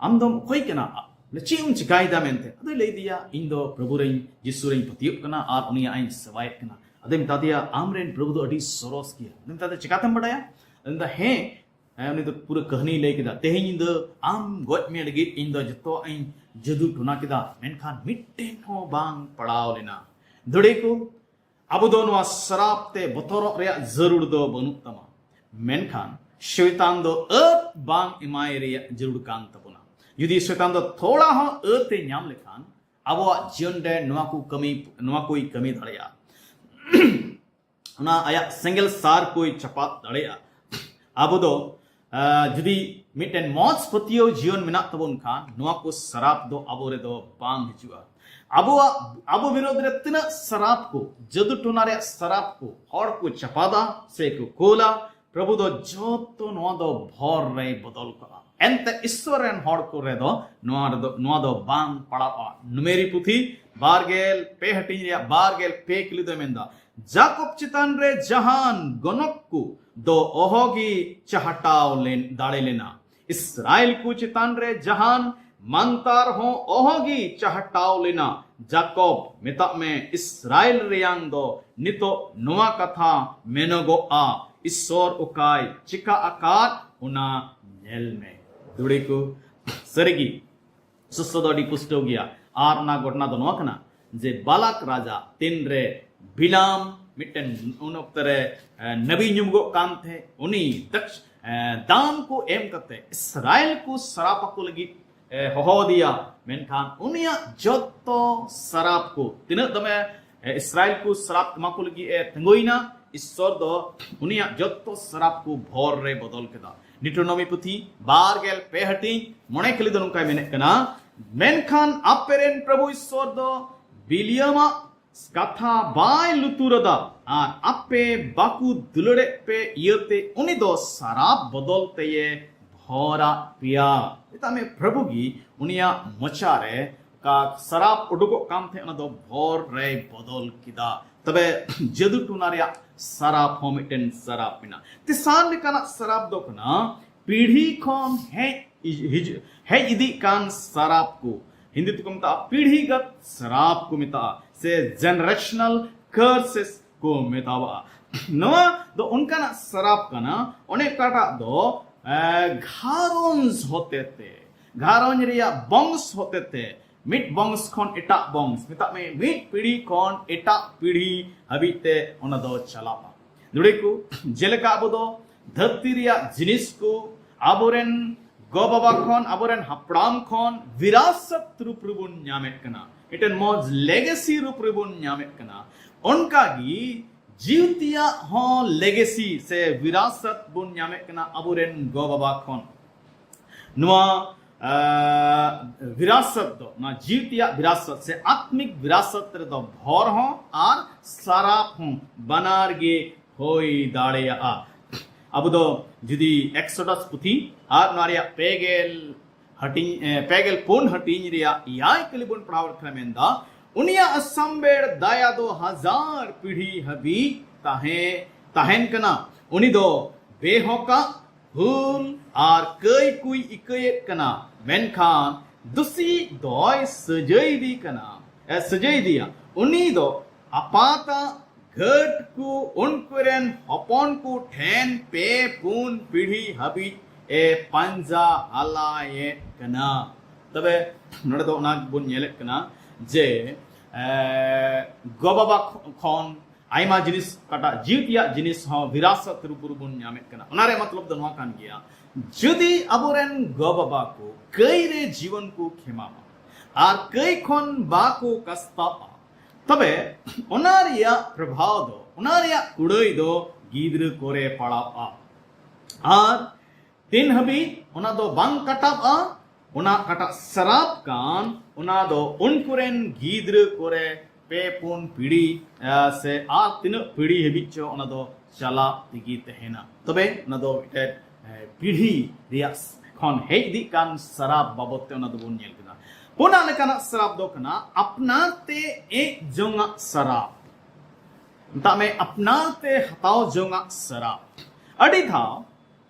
"ᱟᱢ ᱫᱚᱢ ᱚᱠᱚᱭ ᱠᱟᱱᱟ? ᱵᱚᱞᱮ, ᱪᱮᱫ ᱮᱢ ᱪᱤᱠᱟᱭᱮᱫᱟ?" ᱢᱮᱱᱛᱮ᱾ ᱟᱫᱚᱭ ᱞᱟᱹᱭ ᱟᱫᱮᱭᱟ, "ᱤᱧ ᱫᱚ ᱯᱨᱚᱵᱷᱩ ᱨᱮᱧ, ᱡᱤᱥᱩ ᱨᱮᱧ ᱯᱟᱹᱛᱭᱟᱹᱜ ᱠᱟᱱᱟ ᱟᱨ ᱩᱱᱤᱭᱟᱜ ᱤᱧ ᱥᱮᱵᱟᱭᱮᱫ ᱠᱟᱱᱟ᱾" ᱟᱫᱚᱭ ᱢᱮᱛᱟ ᱫᱮᱭᱟ, "ᱟᱢ ᱨᱮᱱ ᱯᱨᱚᱵᱷᱩ ᱫᱚ ᱟᱹᱰᱤ ᱥᱚᱨᱚᱥ ᱜᱮᱭᱟ᱾" ᱟᱫᱚᱭ ᱢᱮᱛᱟ ᱫᱮᱭᱟ, "ᱪᱤᱠᱟᱛᱮᱢ ᱵᱟᱰᱟᱭᱟ?" ᱢᱮᱱᱫᱟ, ᱦᱮᱸ, ᱦᱮᱸ, ᱩᱱᱤ ᱫᱚ ᱯᱩᱨᱟᱹ ᱠᱟᱹᱦᱱᱤᱭ ᱞᱟᱹᱭ ᱠᱮᱫᱟ᱾ ᱛᱮᱦᱮᱧ ᱧᱤᱫᱟᱹ ᱟᱢ ᱜᱚᱡ ᱢᱮ ᱞᱟᱹᱜᱤᱫ ᱤᱧ ᱫᱚ ᱡᱚᱛᱚᱣᱟᱜ ᱤᱧ ᱡᱟᱹᱫᱩ ᱴᱚᱱᱟ ᱠᱮᱫᱟ, ᱢᱮᱱᱠᱷᱟᱱ ᱢᱤᱫᱴᱮᱱ ᱦᱚᱸ ᱵᱟᱝ ᱯᱟᱲᱟᱣ ᱞᱮᱱᱟ᱾ ᱫᱟᱹᱲᱮ ᱠᱚ, ᱟᱵᱚ ᱫᱚ ᱱᱚᱣᱟ ᱥᱨᱟᱯ ᱛᱮ ᱵᱚᱛᱚᱨᱚᱜ ᱨᱮᱭᱟᱜ ᱡᱟᱹᱨᱩᱲ ᱫᱚ ᱵᱟᱹᱱᱩᱜ ᱛᱟᱢᱟ, ᱢᱮᱱᱠᱷᱟᱱ ᱥᱚᱭᱛᱟᱱ ᱫᱚ ᱟᱹᱛ ᱵᱟᱝ ᱮᱢᱟᱭ ᱨᱮᱭᱟᱜ ᱡᱟᱹᱨᱩᱲ ᱠᱟᱱ ᱛᱟᱵᱚᱱᱟ᱾ ᱡᱩᱫᱤ ᱥᱚᱭᱛᱟᱱ ᱫᱚ ᱛᱷᱚᱲᱟ ᱦᱚᱸ ᱟᱹᱛ ᱮ ᱧᱟᱢ ᱞᱮᱠᱷᱟᱱ, ᱟᱵᱚᱣᱟᱜ ᱡᱤᱭᱚᱱ ᱨᱮ ᱱᱚᱣᱟ ᱠᱚ ᱠᱟᱹᱢᱤ, ᱱᱚᱣᱟ ᱠᱚᱭ ᱠᱟᱹᱢᱤ ᱫᱟᱲᱮᱭᱟᱜᱼᱟ᱾ ᱚᱱᱟ ᱟᱭᱟᱜ ᱥᱮᱸᱜᱮᱞ ᱥᱟᱨ ᱠᱚᱭ ᱪᱟᱯᱟᱫ ᱫᱟᱲᱮᱭᱟᱜᱼᱟ᱾ ᱟᱵᱚ ᱫᱚ, ᱟᱸ, ᱡᱩᱫᱤ ᱢᱤᱫᱴᱮᱱ ᱢᱚᱡᱽ ᱯᱟᱹᱛᱭᱟᱹᱣ ᱡᱤᱭᱚᱱ ᱢᱮᱱᱟᱜ ᱛᱟᱵᱚᱱ ᱠᱷᱟᱱ, ᱱᱚᱣᱟ ᱠᱚ ᱥᱟᱨᱟᱯ ᱫᱚ ᱟᱵᱚ ᱨᱮᱫᱚ ᱵᱟᱝ ᱦᱤᱡᱩᱜᱼᱟ᱾ ᱟᱵᱚᱣᱟᱜ, ᱟᱵᱚ ᱵᱤᱨᱳᱫᱷ ᱨᱮ ᱛᱤᱱᱟᱹᱜ ᱥᱟᱨᱟᱯ ᱠᱚ, ᱡᱟᱹᱫᱩ ᱴᱚᱱᱟ ᱨᱮᱭᱟᱜ ᱥᱟᱨᱟᱯ ᱠᱚ ᱦᱚᱲ ᱠᱚ ᱪᱟᱯᱟᱫᱟ ᱥᱮ ᱠᱚ ᱠᱳᱞᱟ, ᱯᱨᱚᱵᱷᱩ ᱫᱚ ᱡᱚᱛᱚ ᱱᱚᱣᱟ ᱫᱚ ᱵᱷᱚᱨ ᱨᱮᱭ ᱵᱚᱫᱚᱞ ᱠᱟᱜᱼᱟ᱾ ᱮᱱᱛᱮ ᱤᱥᱥᱚᱨ ᱨᱮᱱ ᱦᱚᱲ ᱠᱚ ᱨᱮᱫᱚ ᱱᱚᱣᱟ ᱨᱮᱫᱚ, ᱱᱚᱣᱟ ᱫᱚ ᱵᱟᱝ ᱯᱟᱲᱟᱜᱼᱟ᱾ ᱱᱩᱢᱮᱨᱤ ᱯᱩᱛᱷᱤ ᱵᱟᱨ ᱜᱮᱞ ᱯᱮ ᱦᱟᱹᱴᱤᱧ ᱨᱮᱭᱟᱜ ᱵᱟᱨ ᱜᱮᱞ ᱯᱮ ᱠᱤᱞᱤ ᱫᱚᱭ ᱢᱮᱱᱫᱟ, ᱡᱟᱠᱚᱵ ᱪᱮᱛᱟᱱ ᱨᱮ ᱡᱟᱦᱟᱱ ᱜᱚᱱᱚᱠ ᱠᱚ ᱫᱚ ᱚᱦᱚᱜᱮ ᱪᱟᱦᱴᱟᱣ ᱞᱮᱱ, ᱫᱟᱲᱮ ᱞᱮᱱᱟ᱾ ᱤᱥᱨᱟᱭᱮᱞ ᱠᱚ ᱪᱮᱛᱟᱱ ᱨᱮ ᱡᱟᱦᱟᱱ ᱢᱟᱱᱛᱟᱨ ᱦᱚᱸ ᱚᱦᱚᱜᱮ ᱪᱟᱦᱴᱟᱣ ᱞᱮᱱᱟ᱾ ᱡᱟᱠᱚᱵ, ᱢᱮᱛᱟᱜ ᱢᱮ, ᱤᱥᱨᱟᱭᱮᱞ ᱨᱮᱭᱟᱝ ᱫᱚ ᱱᱤᱛᱚᱜ ᱱᱚᱣᱟ ᱠᱟᱛᱷᱟ ᱢᱮᱱᱚᱜᱚᱜᱼᱟ, ᱤᱥᱥᱚᱨ ᱚᱠᱟᱭ ᱪᱤᱠᱟ ᱟᱠᱟᱫ ᱚᱱᱟ ᱧᱮᱞ ᱢᱮ᱾ ᱫᱩᱲᱤ ᱠᱚ, ᱥᱟᱹᱨᱤᱜᱮ ᱥᱚᱥᱚ ᱫᱚ ᱟᱹᱰᱤ ᱯᱩᱥᱴᱟᱹᱣ ᱜᱮᱭᱟ᱾ ᱟᱨ ᱚᱱᱟ ᱜᱷᱚᱴᱚᱱᱟ ᱫᱚ ᱱᱚᱣᱟ ᱠᱟᱱᱟ ᱡᱮ ᱵᱟᱞᱟᱠ ᱨᱟᱡᱟ ᱛᱤᱱᱨᱮ ᱵᱤᱞᱟᱢ ᱢᱤᱫᱴᱮᱱ ᱩᱱ ᱚᱠᱛᱮ ᱨᱮ, ᱮ, ᱱᱟᱵᱤ ᱧᱩᱢᱩᱜᱚᱜ ᱠᱟᱱ ᱛᱟᱦᱮᱸ, ᱩᱱᱤ ᱫᱟᱠ-, ᱮ, ᱫᱟᱱ ᱠᱚ ᱮᱢ ᱠᱟᱛᱮ ᱤᱥᱨᱟᱭᱮᱞ ᱠᱚ ᱥᱟᱨᱟᱯ ᱟᱠᱚ ᱞᱟᱹᱜᱤᱫ, ᱮ, ᱦᱚᱦᱚ ᱟᱫᱮᱭᱟ᱾ ᱢᱮᱱᱠᱷᱟᱱ ᱩᱱᱤᱭᱟᱜ ᱡᱚᱛᱚ ᱥᱟᱨᱟᱯ ᱠᱚ, ᱛᱤᱱᱟᱹᱜ ᱫᱚᱢᱮ, ᱮ, ᱤᱥᱨᱟᱭᱮᱞ ᱠᱚ ᱥᱟᱨᱟᱯ ᱮᱢᱟ ᱠᱚ ᱞᱟᱹᱜᱤᱫ ᱮ ᱛᱤᱸᱜᱩᱭᱮᱱᱟ, ᱤᱥᱥᱚᱨ ᱫᱚ ᱩᱱᱤᱭᱟᱜ ᱡᱚᱛᱚ ᱥᱟᱨᱟᱯ ᱠᱚ ᱵᱷᱚᱨ ᱨᱮ ᱵᱚᱫᱚᱞ ᱠᱮᱫᱟ᱾ ᱰᱤᱴᱨᱳᱱᱚᱢᱤ ᱯᱩᱛᱷᱤ ᱵᱟᱨ ᱜᱮᱞ ᱯᱮ ᱦᱟᱹᱴᱤᱧ ᱢᱚᱬᱮ ᱠᱷᱟᱹᱞᱤ ᱫᱚ ᱱᱚᱝᱠᱟᱭ ᱢᱮᱱᱮᱫ ᱠᱟᱱᱟ, ᱢᱮᱱᱠᱷᱟᱱ ᱟᱯᱮ ᱨᱮᱱ ᱯᱨᱚᱵᱷᱩ ᱤᱥᱥᱚᱨ ᱫᱚ ᱵᱤᱞᱤᱭᱟᱢᱟᱜ ᱠᱟᱛᱷᱟ ᱵᱟᱭ ᱞᱩᱛᱩᱨ ᱟᱫᱟ, ᱟᱨ ᱟᱯᱮ ᱵᱟᱠᱚ ᱫᱩᱞᱟᱹᱲᱮᱫ ᱯᱮ ᱤᱭᱟᱹᱛᱮ ᱩᱱᱤ ᱫᱚ ᱥᱟᱨᱟᱯ ᱵᱚᱫᱚᱞ ᱛᱮᱭᱮ ᱵᱷᱚᱨᱟᱜ ᱯᱮᱭᱟ᱾ ᱢᱮᱛᱟᱜ ᱢᱮ, ᱯᱨᱚᱵᱷᱩ ᱜᱮ ᱩᱱᱤᱭᱟᱜ ᱢᱚᱪᱟ ᱨᱮ ᱚᱠᱟ ᱥᱟᱨᱟᱯ ᱩᱰᱩᱠᱚᱜ ᱠᱟᱱ ᱛᱟᱦᱮᱸ, ᱚᱱᱟ ᱫᱚ ᱵᱷᱚᱨ ᱨᱮᱭ ᱵᱚᱫᱚᱞ ᱠᱮᱫᱟ᱾ ᱛᱚᱵᱮ ᱡᱟᱹᱫᱩ ᱴᱚᱱᱟ ᱨᱮᱭᱟᱜ ᱥᱟᱨᱟᱯ ᱦᱚᱸ ᱢᱤᱫᱴᱮᱱ ᱥᱟᱨᱟᱯ ᱢᱮᱱᱟᱜᱼᱟ᱾ ᱛᱮᱥᱟᱨ ᱞᱮᱠᱟᱱᱟᱜ ᱥᱟᱨᱟᱯ ᱫᱚ ᱠᱟᱱᱟ ᱯᱤᱲᱦᱤ ᱠᱷᱚᱱ ᱦᱮᱡ ᱦᱤᱡᱩᱜ, ᱦᱮᱡ ᱤᱫᱤᱜ ᱠᱟᱱ ᱥᱟᱨᱟᱯ ᱠᱚ᱾ ᱦᱤᱱᱫᱤ ᱛᱮᱠᱚ ᱢᱮᱛᱟᱜᱼᱟ ᱯᱤᱲᱦᱤᱜᱟᱛ ᱥᱟᱨᱟᱯ ᱠᱚ ᱢᱮᱛᱟᱜᱼᱟ, ᱥᱮ generational curses ᱠᱚ ᱢᱮᱛᱟᱣᱟᱜᱼᱟ᱾ ᱱᱚᱣᱟ ᱫᱚ ᱚᱱᱠᱟᱱᱟᱜ ᱥᱟᱨᱟᱯ ᱠᱟᱱᱟ, ᱚᱱᱮ ᱚᱠᱟᱴᱟᱜ ᱫᱚ ᱮ, ᱜᱷᱟᱨᱚᱸᱡᱽ ᱦᱚᱛᱮᱛᱮ, ᱜᱷᱟᱨᱚᱸᱡᱽ ᱨᱮᱭᱟᱜ ᱵᱚᱝᱥ ᱦᱚᱛᱮᱛᱮ, ᱢᱤᱫ ᱵᱚᱝᱥ ᱠᱷᱚᱱ ᱮᱴᱟᱜ ᱵᱚᱝᱥ, ᱢᱮᱛᱟᱜ ᱢᱮ ᱢᱤᱫ ᱯᱤᱲᱦᱤ ᱠᱷᱚᱱ ᱮᱴᱟᱜ ᱯᱤᱲᱦᱤ ᱦᱟᱹᱵᱤᱡ ᱛᱮ ᱚᱱᱟ ᱫᱚ ᱪᱟᱞᱟᱜᱼᱟ᱾ ᱱᱚᱰᱮ ᱠᱚ ᱡᱮᱞᱮᱠᱟ ᱟᱵᱚ ᱫᱚ ᱫᱷᱟᱹᱨᱛᱤ ᱨᱮᱭᱟᱜ ᱡᱤᱱᱤᱥ ᱠᱚ ᱟᱵᱚᱨᱮᱱ ᱜᱚ ᱵᱟᱵᱟ ᱠᱷᱚᱱ, ᱟᱵᱚᱨᱮᱱ ᱦᱟᱯᱲᱟᱢ ᱠᱷᱚᱱ ᱵᱤᱨᱟᱥᱚᱛ ᱨᱩᱯ ᱨᱮᱵᱚᱱ ᱧᱟᱢᱮᱫ ᱠᱟᱱᱟ, ᱢᱤᱫᱴᱮᱱ ᱢᱚᱡᱽ ᱞᱮᱜᱮᱥᱤ ᱨᱩᱯ ᱨᱮᱵᱚᱱ ᱧᱟᱢᱮᱫ ᱠᱟᱱᱟ᱾ ᱚᱱᱠᱟᱜᱮ ᱡᱤᱣᱛᱤᱭᱟᱜ ᱦᱚᱸ ᱞᱮᱜᱮᱥᱤ ᱥᱮ ᱵᱤᱨᱟᱥᱚᱛ ᱵᱚᱱ ᱧᱟᱢᱮᱫ ᱠᱟᱱᱟ ᱟᱵᱚᱨᱮᱱ ᱜᱚ ᱵᱟᱵᱟ ᱠᱷᱚᱱ᱾ ᱱᱚᱣᱟ ᱵᱤᱨᱟᱥᱚᱛ ᱫᱚ, ᱱᱚᱣᱟ ᱡᱤᱣᱛᱤᱭᱟᱜ ᱵᱤᱨᱟᱥᱚᱛ ᱥᱮ ᱟᱛᱢᱤᱠ ᱵᱤᱨᱟᱥᱚᱛ ᱨᱮᱫᱚ ᱵᱷᱚᱨ ᱦᱚᱸ ᱟᱨ ᱥᱟᱨᱟᱯ ᱦᱚᱸ ᱵᱟᱱᱟᱨ ᱜᱮ ᱦᱩᱭ ᱫᱟᱲᱮᱭᱟᱜᱼᱟ᱾ ᱟᱵᱚ ᱫᱚ ᱡᱩᱫᱤ ᱮᱠᱥᱚᱰᱟᱥ ᱯᱩᱛᱷᱤ ᱟᱨ ᱱᱚᱣᱟ ᱨᱮᱭᱟᱜ ᱯᱮ ᱜᱮᱞ ᱦᱟᱹᱴᱤᱧ, ᱮ, ᱯᱮ ᱜᱮᱞ ᱯᱩᱱ ᱦᱟᱹᱴᱤᱧ ᱨᱮᱭᱟᱜ ᱮᱭᱟᱭ ᱠᱟᱹᱞᱤ ᱵᱚᱱ ᱯᱟᱲᱦᱟᱣ ᱞᱮᱠᱷᱟᱱ ᱢᱮᱱᱫᱟ, ᱩᱱᱤᱭᱟᱜ ᱥᱟᱢᱵᱮᱲ ᱫᱟᱭᱟ ᱫᱚ ᱦᱟᱡᱟᱨ ᱯᱤᱲᱦᱤ ᱦᱟᱹᱵᱤᱡ ᱛᱟᱦᱮᱸ, ᱛᱟᱦᱮᱱ ᱠᱟᱱᱟ᱾ ᱩᱱᱤ ᱫᱚ ᱵᱮᱦᱚᱠᱟᱜ ᱦᱩᱞ ᱟᱨ ᱠᱟᱹᱭ ᱠᱚᱭ ᱤᱠᱟᱹᱭᱮᱫ ᱠᱟᱱᱟ, ᱢᱮᱱᱠᱷᱟᱱ ᱫᱩᱥᱤ ᱫᱚᱭ ᱥᱟᱹᱡᱟᱹᱭᱫᱤ ᱠᱟᱱᱟ, ᱮ, ᱥᱟᱹᱡᱟᱹᱭᱫᱤᱭᱟ᱾ ᱩᱱᱤ ᱫᱚ ᱟᱯᱟᱛᱟᱜ ᱜᱷᱟᱹᱴ ᱠᱚ ᱩᱱᱠᱩ ᱨᱮᱱ ᱦᱚᱯᱚᱱ ᱠᱚ ᱴᱷᱮᱱ ᱯᱮ ᱯᱩᱱ ᱯᱤᱲᱦᱤ ᱦᱟᱹᱵᱤᱡ ᱮ ᱯᱟᱸᱡᱟ ᱦᱟᱞᱟᱭᱮᱫ ᱠᱟᱱᱟ᱾ ᱛᱚᱵᱮ ᱱᱚᱰᱮ ᱫᱚ ᱚᱱᱟ ᱵᱚᱱ ᱧᱮᱞᱮᱫ ᱠᱟᱱᱟ ᱡᱮ, ᱮ, ᱜᱚ ᱵᱟᱵᱟ ᱠᱷᱚᱱ ᱟᱭᱢᱟ ᱡᱤᱱᱤᱥ, ᱚᱠᱟᱴᱟᱜ ᱡᱤᱣᱤ ᱛᱮᱭᱟᱜ ᱡᱤᱱᱤᱥ ᱦᱚᱸ ᱵᱤᱨᱟᱥᱚᱛ ᱨᱩᱯ ᱨᱮᱵᱚᱱ ᱧᱟᱢᱮᱫ ᱠᱟᱱᱟ᱾ ᱚᱱᱟ ᱨᱮᱭᱟᱜ ᱢᱚᱛᱞᱚᱵ ᱫᱚ ᱱᱚᱣᱟ ᱠᱟᱱ ᱜᱮᱭᱟ, ᱡᱩᱫᱤ ᱟᱵᱚᱨᱮᱱ ᱜᱚ ᱵᱟᱵᱟ ᱠᱚ ᱠᱟᱹᱭ ᱨᱮ ᱡᱤᱵᱚᱱ ᱠᱚ ᱠᱷᱮᱢᱟᱣᱟ ᱟᱨ ᱠᱟᱹᱭ ᱠᱷᱚᱱ ᱵᱟᱠᱚ ᱠᱟᱥᱛᱟᱜᱼᱟ, ᱛᱚᱵᱮ ᱚᱱᱟ ᱨᱮᱭᱟᱜ ᱯᱨᱚᱵᱷᱟᱣ ᱫᱚ, ᱚᱱᱟ ᱨᱮᱭᱟᱜ ᱠᱩᱲᱟᱹᱭ ᱫᱚ ᱜᱤᱫᱽᱨᱟᱹ ᱠᱚᱨᱮ ᱯᱟᱲᱟᱜᱼᱟ᱾ ᱟᱨ ᱛᱤᱱ ᱦᱟᱹᱵᱤᱡ ᱚᱱᱟ ᱫᱚ ᱵᱟᱝ ᱠᱟᱴᱟᱜᱼᱟ, ᱚᱱᱟ ᱚᱠᱟᱴᱟᱜ ᱥᱟᱨᱟᱯ ᱠᱟᱱ, ᱚᱱᱟ ᱫᱚ ᱩᱱᱠᱩ ᱨᱮᱱ ᱜᱤᱫᱽᱨᱟᱹ ᱠᱚᱨᱮ ᱯᱮ ᱯᱩᱱ ᱯᱤᱲᱦᱤ, ᱟ, ᱥᱮ ᱟᱨ ᱛᱤᱱᱟᱹᱜ ᱯᱤᱲᱦᱤ ᱦᱟᱹᱵᱤᱡ ᱪᱚ ᱚᱱᱟ ᱫᱚ ᱪᱟᱞᱟᱜ ᱛᱮᱜᱮ ᱛᱟᱦᱮᱱᱟ᱾ ᱛᱚᱵᱮ ᱚᱱᱟ ᱫᱚ ᱢᱤᱫᱴᱮᱱ, ᱮ, ᱯᱤᱲᱦᱤ ᱨᱮᱭᱟᱜ ᱠᱷᱚᱱ ᱦᱮᱡ ᱤᱫᱤᱜ ᱠᱟᱱ ᱥᱟᱨᱟᱯ ᱵᱟᱵᱚᱫ ᱛᱮ ᱚᱱᱟ ᱫᱚᱵᱚᱱ ᱧᱮᱞ ᱠᱮᱫᱟ᱾ ᱯᱩᱱᱟᱜ ᱞᱮᱠᱟᱱᱟᱜ ᱥᱟᱨᱟᱯ ᱫᱚ ᱠᱟᱱᱟ ᱟᱯᱱᱟᱨ ᱛᱮ ᱮᱡ ᱡᱚᱝᱟᱜ ᱥᱟᱨᱟᱯ᱾ ᱢᱮᱛᱟᱜ ᱢᱮ ᱟᱯᱱᱟᱨ ᱛᱮ ᱦᱟᱛᱟᱣ ᱡᱚᱝᱟᱜ ᱥᱟᱨᱟᱯ᱾ ᱟᱹᱰᱤ ᱫᱷᱟᱣ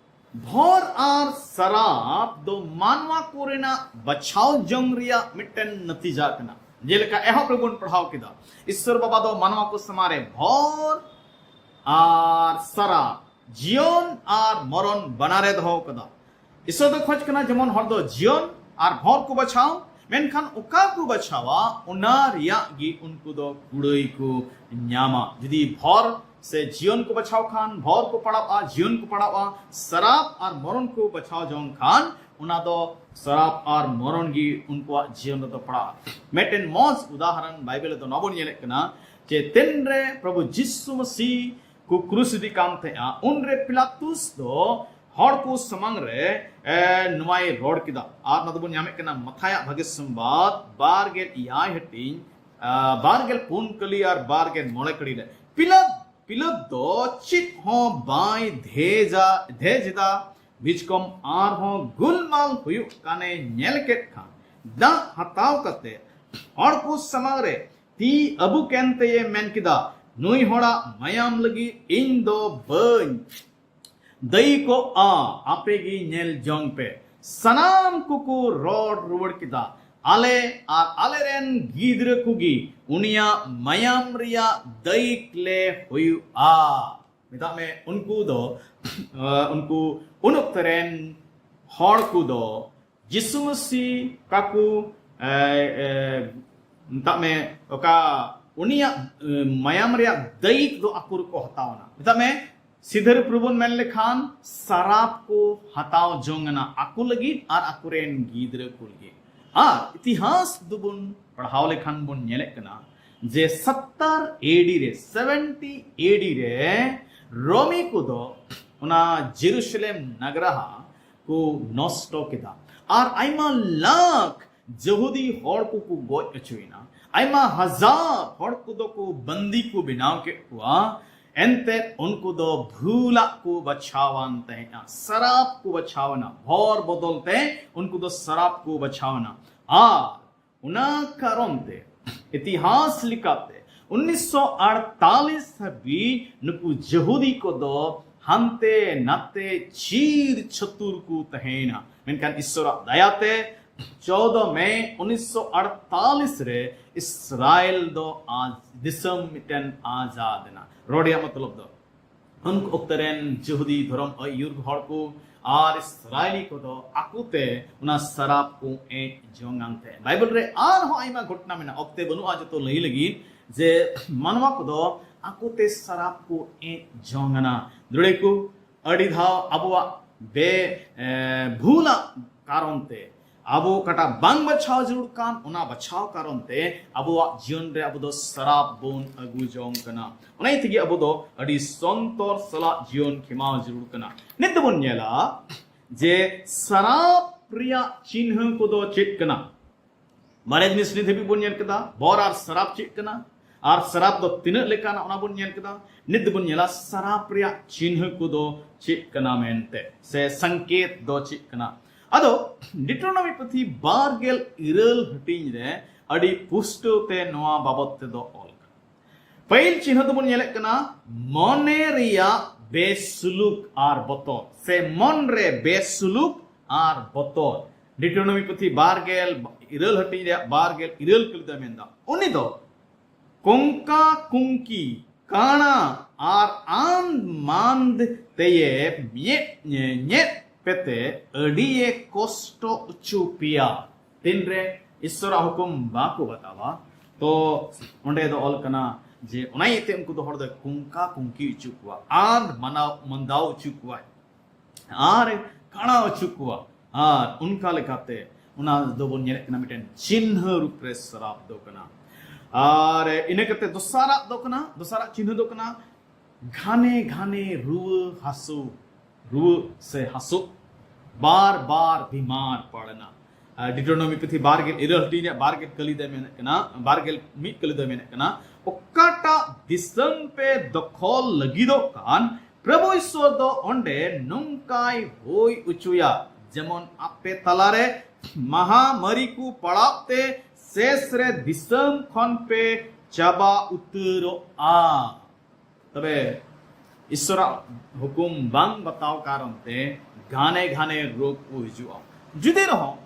ᱵᱷᱚᱨ ᱟᱨ ᱥᱟᱨᱟᱯ ᱫᱚ ᱢᱟᱱᱣᱟ ᱠᱚᱨᱮᱱᱟᱜ ᱵᱟᱪᱷᱟᱣ ᱡᱚᱝ ᱨᱮᱭᱟᱜ ᱢᱤᱫᱴᱮᱱ ᱱᱟᱛᱤᱡᱟ ᱠᱟᱱᱟ᱾ ᱡᱮᱞᱮᱠᱟ ᱮᱦᱚᱵ ᱨᱮᱵᱚᱱ ᱯᱟᱲᱦᱟᱣ ᱠᱮᱫᱟ, ᱤᱥᱥᱚᱨ ᱵᱟᱵᱟ ᱫᱚ ᱢᱟᱱᱣᱟ ᱠᱚ ᱥᱟᱢᱟᱝ ᱨᱮ ᱵᱷᱚᱨ ᱟᱨ ᱥᱟᱨᱟᱯ, ᱡᱤᱭᱚᱱ ᱟᱨ ᱢᱚᱨᱚᱱ ᱵᱟᱱᱟᱨᱮ ᱫᱚᱦᱚ ᱠᱟᱫᱟ᱾ ᱤᱥᱚᱨ ᱫᱚ ᱠᱷᱚᱡᱽ ᱠᱟᱱᱟ ᱡᱮᱢᱚᱱ ᱦᱚᱲ ᱫᱚ ᱡᱤᱭᱚᱱ ᱟᱨ ᱵᱷᱚᱨ ᱠᱚ ᱵᱟᱪᱷᱟᱣ, ᱢᱮᱱᱠᱷᱟᱱ ᱚᱠᱟ ᱠᱚ ᱵᱟᱪᱷᱟᱣᱟ ᱚᱱᱟ ᱨᱮᱭᱟᱜ ᱜᱮ ᱩᱱᱠᱩ ᱫᱚ ᱠᱩᱲᱟᱹᱭ ᱠᱚ ᱧᱟᱢᱟ᱾ ᱡᱩᱫᱤ ᱵᱷᱚᱨ ᱥᱮ ᱡᱤᱭᱚᱱ ᱠᱚ ᱵᱟᱪᱷᱟᱣ ᱠᱷᱟᱱ ᱵᱷᱚᱨ ᱠᱚ ᱯᱟᱲᱟᱣᱼᱟ, ᱡᱤᱭᱚᱱ ᱠᱚ ᱯᱟᱲᱟᱣᱼᱟ᱾ ᱥᱟᱨᱟᱯ ᱟᱨ ᱢᱚᱨᱚᱱ ᱠᱚ ᱵᱟᱪᱷᱟᱣ ᱡᱚᱝ ᱠᱷᱟᱱ ᱚᱱᱟ ᱫᱚ ᱥᱟᱨᱟᱯ ᱟᱨ ᱢᱚᱨᱚᱱ ᱜᱮ ᱩᱱᱠᱩᱣᱟᱜ ᱡᱤᱭᱚᱱ ᱨᱮᱫᱚ ᱯᱟᱲᱟᱜᱼᱟ᱾ ᱢᱤᱫᱴᱮᱱ ᱢᱚᱡᱽ ᱩᱫᱟᱦᱚᱨᱚᱱ ᱵᱟᱭᱵᱮᱞ ᱨᱮᱫᱚ ᱱᱚᱣᱟ ᱵᱚᱱ ᱧᱮᱞᱮᱫ ᱠᱟᱱᱟ ᱡᱮ ᱛᱤᱱᱨᱮ ᱯᱨᱚᱵᱷᱩ ᱡᱤᱥᱩ ᱢᱟᱹᱥᱤ ᱠᱚ ᱠᱨᱩᱥ ᱤᱫᱤ ᱠᱟᱱ ᱛᱟᱦᱮᱸᱜᱼᱟ, ᱩᱱᱨᱮ ᱯᱤᱞᱟᱛᱩᱥ ᱫᱚ ᱦᱚᱲ ᱠᱚ ᱥᱟᱢᱟᱝ ᱨᱮ ᱮ, ᱱᱚᱣᱟᱭ ᱨᱚᱲ ᱠᱮᱫᱟ᱾ ᱟᱨ ᱱᱚᱣᱟ ᱫᱚᱵᱚᱱ ᱧᱟᱢᱮᱫ ᱠᱟᱱᱟ ᱢᱟᱛᱷᱟᱭᱟᱜ ᱵᱷᱟᱜᱮ ᱥᱚᱢᱵᱟᱫ ᱵᱟᱨ ᱜᱮᱞ ᱮᱭᱟᱭ ᱦᱟᱹᱴᱤᱧ, ᱟ, ᱵᱟᱨ ᱜᱮᱞ ᱯᱩᱱ ᱠᱟᱹᱞᱤ ᱟᱨ ᱵᱟᱨ ᱜᱮᱞ ᱢᱚᱬᱮ ᱠᱟᱹᱲᱤ ᱨᱮ ᱯᱤᱞᱟᱛ ᱯᱤᱞᱟᱛ ᱫᱚ ᱪᱮᱫ ᱦᱚᱸ ᱵᱟᱭ ᱫᱷᱮᱡᱟ ᱫᱷᱮᱡ ᱮᱫᱟ᱾ ᱵᱤᱪᱠᱚᱢ ᱟᱨᱦᱚᱸ ᱜᱩᱞᱢᱟᱞ ᱦᱩᱭᱩᱜ ᱠᱟᱱᱮ ᱧᱮᱞ ᱠᱮᱫ ᱠᱷᱟᱱ ᱫᱟᱜ ᱦᱟᱛᱟᱣ ᱠᱟᱛᱮ ᱦᱚᱲ ᱠᱚ ᱥᱟᱢᱟᱝ ᱨᱮ ᱛᱤ ᱟᱹᱵᱩᱠ ᱮᱱ ᱛᱮᱭᱮ ᱢᱮᱱ ᱠᱮᱫᱟ, ᱱᱩᱭ ᱦᱚᱲᱟᱜ ᱢᱟᱭᱟᱢ ᱞᱟᱹᱜᱤᱫ ᱤᱧ ᱫᱚ ᱵᱟᱹᱧ ᱫᱟᱹᱭᱤ ᱠᱚᱜᱼᱟ, ᱟᱯᱮ ᱜᱮ ᱧᱮᱞ ᱡᱚᱝ ᱯᱮ᱾ ᱥᱟᱱᱟᱢ ᱠᱚᱠᱚ ᱨᱚᱲ ᱨᱩᱣᱟᱹᱲ ᱠᱮᱫᱟ, ᱟᱞᱮ ᱟᱨ ᱟᱞᱮᱨᱮᱱ ᱜᱤᱫᱽᱨᱟᱹ ᱠᱚᱜᱮ ᱩᱱᱤᱭᱟᱜ ᱢᱟᱭᱟᱢ ᱨᱮᱭᱟᱜ ᱫᱟᱹᱭᱤᱠ ᱞᱮ ᱦᱩᱭᱩᱜᱼᱟ᱾ ᱢᱮᱛᱟᱜ ᱢᱮ ᱩᱱᱠᱩ ᱫᱚ ᱟᱸ, ᱩᱱᱠᱩ ᱩᱱ ᱚᱠᱛᱚ ᱨᱮᱱ ᱦᱚᱲ ᱠᱚᱫᱚ ᱡᱤᱥᱩ ᱢᱟᱹᱥᱤ ᱚᱠᱟ ᱠᱚ ᱮ, ᱮ, ᱢᱮᱛᱟᱜ ᱢᱮ ᱚᱠᱟ ᱩᱱᱤᱭᱟᱜ ᱮ, ᱢᱟᱭᱟᱢ ᱨᱮᱭᱟᱜ ᱫᱟᱹᱭᱤᱠ ᱫᱚ ᱟᱠᱚ ᱨᱮᱠᱚ ᱦᱟᱛᱟᱣ ᱮᱱᱟ᱾ ᱢᱮᱛᱟᱜ ᱢᱮ ᱥᱤᱫᱷᱟᱹ ᱨᱮ ᱯᱨᱚᱵᱷᱩ ᱵᱚᱱ ᱢᱮᱱ ᱞᱮᱠᱷᱟᱱ ᱥᱟᱨᱟᱯ ᱠᱚ ᱦᱟᱛᱟᱣ ᱡᱚᱝ ᱮᱱᱟ ᱟᱠᱚ ᱞᱟᱹᱜᱤᱫ ᱟᱨ ᱟᱠᱚᱨᱮᱱ ᱜᱤᱫᱽᱨᱟᱹ ᱠᱚ ᱞᱟᱹᱜᱤᱫ᱾ ᱟᱨ ᱤᱛᱤᱦᱟᱥ ᱫᱚᱵᱚᱱ ᱯᱟᱲᱦᱟᱣ ᱞᱮᱠᱷᱟᱱ ᱵᱚᱱ ᱧᱮᱞᱮᱫ ᱠᱟᱱᱟ ᱡᱮ ᱥᱚᱛᱛᱚᱨ ᱮᱰᱤ ᱨᱮ, ᱥᱮᱵᱷᱮᱱᱴᱤ ᱮᱰᱤ ᱨᱮ ᱨᱳᱢᱤ ᱠᱚᱫᱚ ᱚᱱᱟ ᱡᱮᱨᱩᱥᱟᱞᱮᱢ ᱱᱟᱜᱽᱨᱟᱦᱟ ᱠᱚ ᱱᱚᱥᱴᱚ ᱠᱮᱫᱟ᱾ ᱟᱨ ᱟᱭᱢᱟ ᱞᱟᱠᱷ ᱡᱟᱹᱦᱩᱫᱤ ᱦᱚᱲ ᱠᱚᱠᱚ ᱜᱚᱡ ᱦᱚᱪᱚᱭᱮᱱᱟ᱾ ᱟᱭᱢᱟ ᱦᱟᱡᱟᱨ ᱦᱚᱲ ᱠᱚᱫᱚ ᱠᱚ ᱵᱟᱱᱫᱤ ᱠᱚ ᱵᱮᱱᱟᱣ ᱠᱮᱫ ᱠᱚᱣᱟ᱾ ᱮᱱᱛᱮᱫ ᱩᱱᱠᱩ ᱫᱚ ᱵᱷᱩᱞᱟᱜ ᱠᱚ ᱵᱟᱪᱷᱟᱣᱟᱱ ᱛᱟᱦᱮᱸᱫᱼᱟ, ᱥᱟᱨᱟᱯ ᱠᱚ ᱵᱟᱪᱷᱟᱣᱱᱟ᱾ ᱵᱷᱚᱨ ᱵᱚᱫᱚᱞ ᱛᱮ ᱩᱱᱠᱩ ᱫᱚ ᱥᱟᱨᱟᱯ ᱠᱚ ᱵᱟᱪᱷᱟᱣᱱᱟ᱾ ᱟᱨ ᱚᱱᱟ ᱠᱟᱨᱚᱱ ᱛᱮ ᱤᱛᱤᱦᱟᱥ ᱞᱮᱠᱟᱛᱮ ᱩᱱᱤᱥᱥᱚ ᱟᱴᱛᱟᱞᱤᱥ ᱦᱟᱹᱵᱤᱡ ᱱᱩᱠᱩ ᱡᱟᱹᱦᱩᱫᱤ ᱠᱚᱫᱚ ᱦᱟᱱᱛᱮ ᱱᱟᱛᱮ ᱪᱤᱨ ᱪᱷᱟᱹᱛᱩᱨ ᱠᱚ ᱛᱟᱦᱮᱸᱭᱮᱱᱟ᱾ ᱢᱮᱱᱠᱷᱟᱱ ᱤᱥᱥᱚᱨᱟᱜ ᱫᱟᱭᱟᱛᱮ ᱪᱳᱫᱚ ᱢᱮ ᱩᱱᱤᱥᱥᱚ ᱟᱴᱛᱟᱞᱤᱥ ᱨᱮ ᱤᱥᱨᱟᱭᱮᱞ ᱫᱚ ᱟᱡ ᱫᱤᱥᱚᱢ ᱢᱤᱫᱴᱮᱱ ᱟᱡᱟᱫ ᱮᱱᱟ᱾ ᱨᱚᱲ ᱨᱮᱭᱟᱜ ᱢᱚᱛᱞᱚᱵ ᱫᱚ ᱩᱱ ᱚᱠᱛᱮ ᱨᱮᱱ ᱡᱤᱦᱩᱫᱤ ᱫᱷᱚᱨᱚᱢ ᱟᱹᱭᱩᱨ ᱦᱚᱲ ᱠᱚ ᱟᱨ ᱤᱥᱨᱟᱭᱞᱤ ᱠᱚᱫᱚ ᱟᱠᱚᱛᱮ ᱚᱱᱟ ᱥᱟᱨᱟᱯ ᱠᱚ ᱮᱡ ᱡᱚᱝ ᱟᱱ ᱛᱟᱦᱮᱸᱫ᱾ ᱵᱟᱭᱵᱮᱞ ᱨᱮ ᱟᱨᱦᱚᱸ ᱟᱭᱢᱟ ᱜᱷᱚᱴᱚᱱᱟ ᱢᱮᱱᱟᱜᱼᱟ, ᱚᱠᱛᱮ ᱵᱟᱹᱱᱩᱜᱼᱟ ᱡᱚᱛᱚ ᱞᱟᱹᱭ ᱞᱟᱹᱜᱤᱫ, ᱡᱮ ᱢᱟᱱᱣᱟ ᱠᱚᱫᱚ ᱟᱠᱚᱛᱮ ᱥᱟᱨᱟᱯ ᱠᱚ ᱮᱡ ᱡᱚᱝ ᱟᱱᱟ᱾ ᱫᱩᱲᱮ ᱠᱚ ᱟᱹᱰᱤ ᱫᱷᱟᱣ ᱟᱵᱚᱣᱟᱜ ᱵᱮ ᱮ, ᱵᱷᱩᱞᱟᱜ ᱠᱟᱨᱚᱱ ᱛᱮ, ᱟᱵᱚ ᱚᱠᱟᱴᱟᱜ ᱵᱟᱝ ᱵᱟᱪᱷᱟᱣ ᱡᱟᱹᱨᱩᱲ ᱠᱟᱱ, ᱚᱱᱟ ᱵᱟᱪᱷᱟᱣ ᱠᱟᱨᱚᱱ ᱛᱮ ᱟᱵᱚᱣᱟᱜ ᱡᱤᱭᱚᱱ ᱨᱮ ᱟᱵᱚ ᱫᱚ ᱥᱟᱨᱟᱯ ᱵᱚᱱ ᱟᱹᱜᱩ ᱡᱚᱝ ᱠᱟᱱᱟ᱾ ᱚᱱᱟ ᱤᱭᱟᱹ ᱛᱮᱜᱮ ᱟᱵᱚ ᱫᱚ ᱟᱹᱰᱤ ᱥᱚᱱᱛᱚᱨ ᱥᱟᱞᱟᱜ ᱡᱤᱭᱚᱱ ᱠᱷᱮᱢᱟᱣ ᱡᱟᱹᱨᱩᱲ ᱠᱟᱱᱟ᱾ ᱱᱤᱛ ᱫᱚᱵᱚᱱ ᱧᱮᱞᱟ ᱡᱮ ᱥᱟᱨᱟᱯ ᱨᱮᱭᱟᱜ ᱪᱤᱱᱦᱟᱹ ᱠᱚᱫᱚ ᱪᱮᱫ ᱠᱟᱱᱟ᱾ ᱵᱟᱨᱭᱟ ᱡᱤᱱᱤᱥ ᱱᱤᱛ ᱦᱟᱹᱵᱤᱡ ᱵᱚᱱ ᱧᱮᱞ ᱠᱮᱫᱟ, ᱵᱚᱨ ᱟᱨ ᱥᱟᱨᱟᱯ ᱪᱮᱫ ᱠᱟᱱᱟ, ᱟᱨ ᱥᱟᱨᱟᱯ ᱫᱚ ᱛᱤᱱᱟᱹᱜ ᱞᱮᱠᱟᱱᱟ, ᱚᱱᱟ ᱵᱚᱱ ᱧᱮᱞ ᱠᱮᱫᱟ᱾ ᱱᱤᱛ ᱫᱚᱵᱚᱱ ᱧᱮᱞᱟ ᱥᱟᱨᱟᱯ ᱨᱮᱭᱟᱜ ᱪᱤᱱᱦᱟᱹ ᱠᱚᱫᱚ ᱪᱮᱫ ᱠᱟᱱᱟ ᱢᱮᱱᱛᱮ, ᱥᱮ ᱥᱚᱝᱠᱮᱛ ᱫᱚ ᱪᱮᱫ ᱠᱟᱱᱟ᱾ ᱟᱫᱚ ᱰᱤᱴᱨᱳᱱᱚᱢᱤ ᱯᱩᱛᱷᱤ ᱵᱟᱨ ᱜᱮᱞ ᱤᱨᱟᱹᱞ ᱦᱟᱹᱴᱤᱧ ᱨᱮ ᱟᱹᱰᱤ ᱯᱩᱥᱴᱟᱹᱣ ᱛᱮ ᱱᱚᱣᱟ ᱵᱟᱵᱚᱛ ᱛᱮᱫᱚ ᱚᱞ ᱠᱟᱱᱟ᱾ ᱯᱟᱹᱦᱤᱞ ᱪᱤᱱᱦᱟᱹ ᱫᱚᱵᱚᱱ ᱧᱮᱞᱮᱫ ᱠᱟᱱᱟ ᱢᱚᱱᱮ ᱨᱮᱭᱟᱜ ᱵᱮᱥᱩᱞᱩᱠ ᱟᱨ ᱵᱚᱛᱚᱨ, ᱥᱮ ᱢᱚᱱ ᱨᱮ ᱵᱮᱥᱩᱞᱩᱠ ᱟᱨ ᱵᱚᱛᱚᱨ᱾ ᱰᱤᱴᱨᱳᱱᱚᱢᱤ ᱯᱩᱛᱷᱤ ᱵᱟᱨ ᱜᱮᱞ ᱤᱨᱟᱹᱞ ᱦᱟᱹᱴᱤᱧ ᱨᱮᱭᱟᱜ ᱵᱟᱨ ᱜᱮᱞ ᱤᱨᱟᱹᱞ ᱠᱟᱹᱞᱤ ᱫᱚᱭ ᱢᱮᱱᱫᱟ, ᱩᱱᱤ ᱫᱚ ᱠᱚᱝᱠᱟ ᱠᱩᱝᱠᱤ, ᱠᱟᱬᱟ ᱟᱨ ᱟᱱᱫ ᱢᱟᱱᱫ ᱛᱮᱭᱮ ᱢᱤᱭᱮᱫ ᱧᱮᱫ ᱯᱮᱛᱮ ᱟᱹᱰᱤᱭᱮ ᱠᱚᱥᱴᱚ ᱚᱪᱚ ᱯᱮᱭᱟ᱾ ᱛᱤᱱᱨᱮ ᱤᱥᱥᱚᱨᱟᱜ ᱦᱩᱠᱩᱢ ᱵᱟᱠᱚ ᱵᱟᱛᱟᱣᱟ, ᱛᱚ ᱚᱸᱰᱮ ᱫᱚ ᱚᱞ ᱠᱟᱱᱟ ᱡᱮ ᱚᱱᱟ ᱤᱭᱟᱹᱛᱮ ᱩᱱᱠᱩ ᱫᱚ ᱦᱚᱲ ᱫᱚ ᱠᱩᱝᱠᱟ ᱠᱩᱝᱠᱤ ᱚᱪᱚ ᱠᱚᱣᱟ, ᱟᱱᱫ ᱢᱟᱱᱟᱣ ᱢᱟᱱᱫᱟᱣ ᱚᱪᱚ ᱠᱚᱣᱟᱭ, ᱟᱨ ᱠᱟᱬᱟ ᱚᱪᱚ ᱠᱚᱣᱟ᱾ ᱟᱨ ᱚᱱᱠᱟ ᱞᱮᱠᱟᱛᱮ ᱚᱱᱟ ᱫᱚᱵᱚᱱ ᱧᱮᱞᱮᱫ ᱠᱟᱱᱟ ᱢᱤᱫᱴᱮᱱ ᱪᱤᱱᱦᱟᱹ ᱨᱩᱯ ᱨᱮ ᱥᱟᱨᱟᱯ ᱫᱚ ᱠᱟᱱᱟ᱾ ᱟᱨ ᱤᱱᱟᱹ ᱠᱟᱛᱮ ᱫᱚᱥᱟᱨᱟᱜ ᱫᱚ ᱠᱟᱱᱟ, ᱫᱚᱥᱟᱨᱟᱜ ᱪᱤᱱᱦᱟᱹ ᱫᱚ ᱠᱟᱱᱟ ᱜᱷᱟᱱᱮ ᱜᱷᱟᱱᱮ ᱨᱩᱣᱟᱹ ᱦᱟᱹᱥᱩ, ᱨᱩᱣᱟᱹ ᱥᱮ ᱦᱟᱹᱥᱩ, ᱵᱟᱨ ᱵᱟᱨ ᱵᱤᱢᱟᱨ ᱯᱟᱲᱱᱟ᱾ ᱟᱨ ᱰᱤᱴᱨᱳᱱᱚᱢᱤ ᱯᱩᱛᱷᱤ ᱵᱟᱨ ᱜᱮᱞ ᱤᱨᱟᱹᱞ ᱦᱟᱹᱴᱤᱧ ᱨᱮᱭᱟᱜ ᱵᱟᱨ ᱜᱮᱞ ᱠᱟᱹᱞᱤ ᱫᱚᱭ ᱢᱮᱱᱮᱫ ᱠᱟᱱᱟ, ᱵᱟᱨ ᱜᱮᱞ ᱢᱤᱫ ᱠᱟᱹᱞᱤ ᱫᱚᱭ ᱢᱮᱱᱮᱫ ᱠᱟᱱᱟ, ᱚᱠᱟᱴᱟᱜ ᱫᱤᱥᱚᱢ ᱯᱮ ᱫᱚᱠᱷᱚᱞ ᱞᱟᱹᱜᱤᱫᱚᱜ ᱠᱟᱱ, ᱯᱨᱚᱵᱷᱩ ᱤᱥᱣᱚᱨ ᱫᱚ ᱚᱸᱰᱮ ᱱᱚᱝᱠᱟᱭ ᱦᱩᱭ ᱦᱚᱪᱚᱭᱟ, ᱡᱮᱢᱚᱱ ᱟᱯᱮ ᱛᱟᱞᱟᱨᱮ ᱢᱟᱦᱟᱢᱟᱹᱨᱤ ᱠᱚ ᱯᱟᱲᱟᱣ ᱛᱮ ᱥᱮᱥ ᱨᱮ ᱫᱤᱥᱚᱢ ᱠᱷᱚᱱ ᱯᱮ ᱪᱟᱵᱟ ᱩᱛᱟᱹᱨᱚᱜᱼᱟ᱾ ᱛᱚᱵᱮ ᱤᱥᱚᱨᱟᱜ ᱦᱩᱠᱩᱢ ᱵᱟᱝ ᱵᱟᱛᱟᱣ ᱠᱟᱨᱚᱱ ᱛᱮ ᱜᱷᱟᱱᱮ ᱜᱷᱟᱱᱮ ᱨᱳᱜᱽ ᱠᱚ ᱦᱤᱡᱩᱜᱼᱟ᱾ ᱡᱩᱫᱤ ᱨᱮᱦᱚᱸ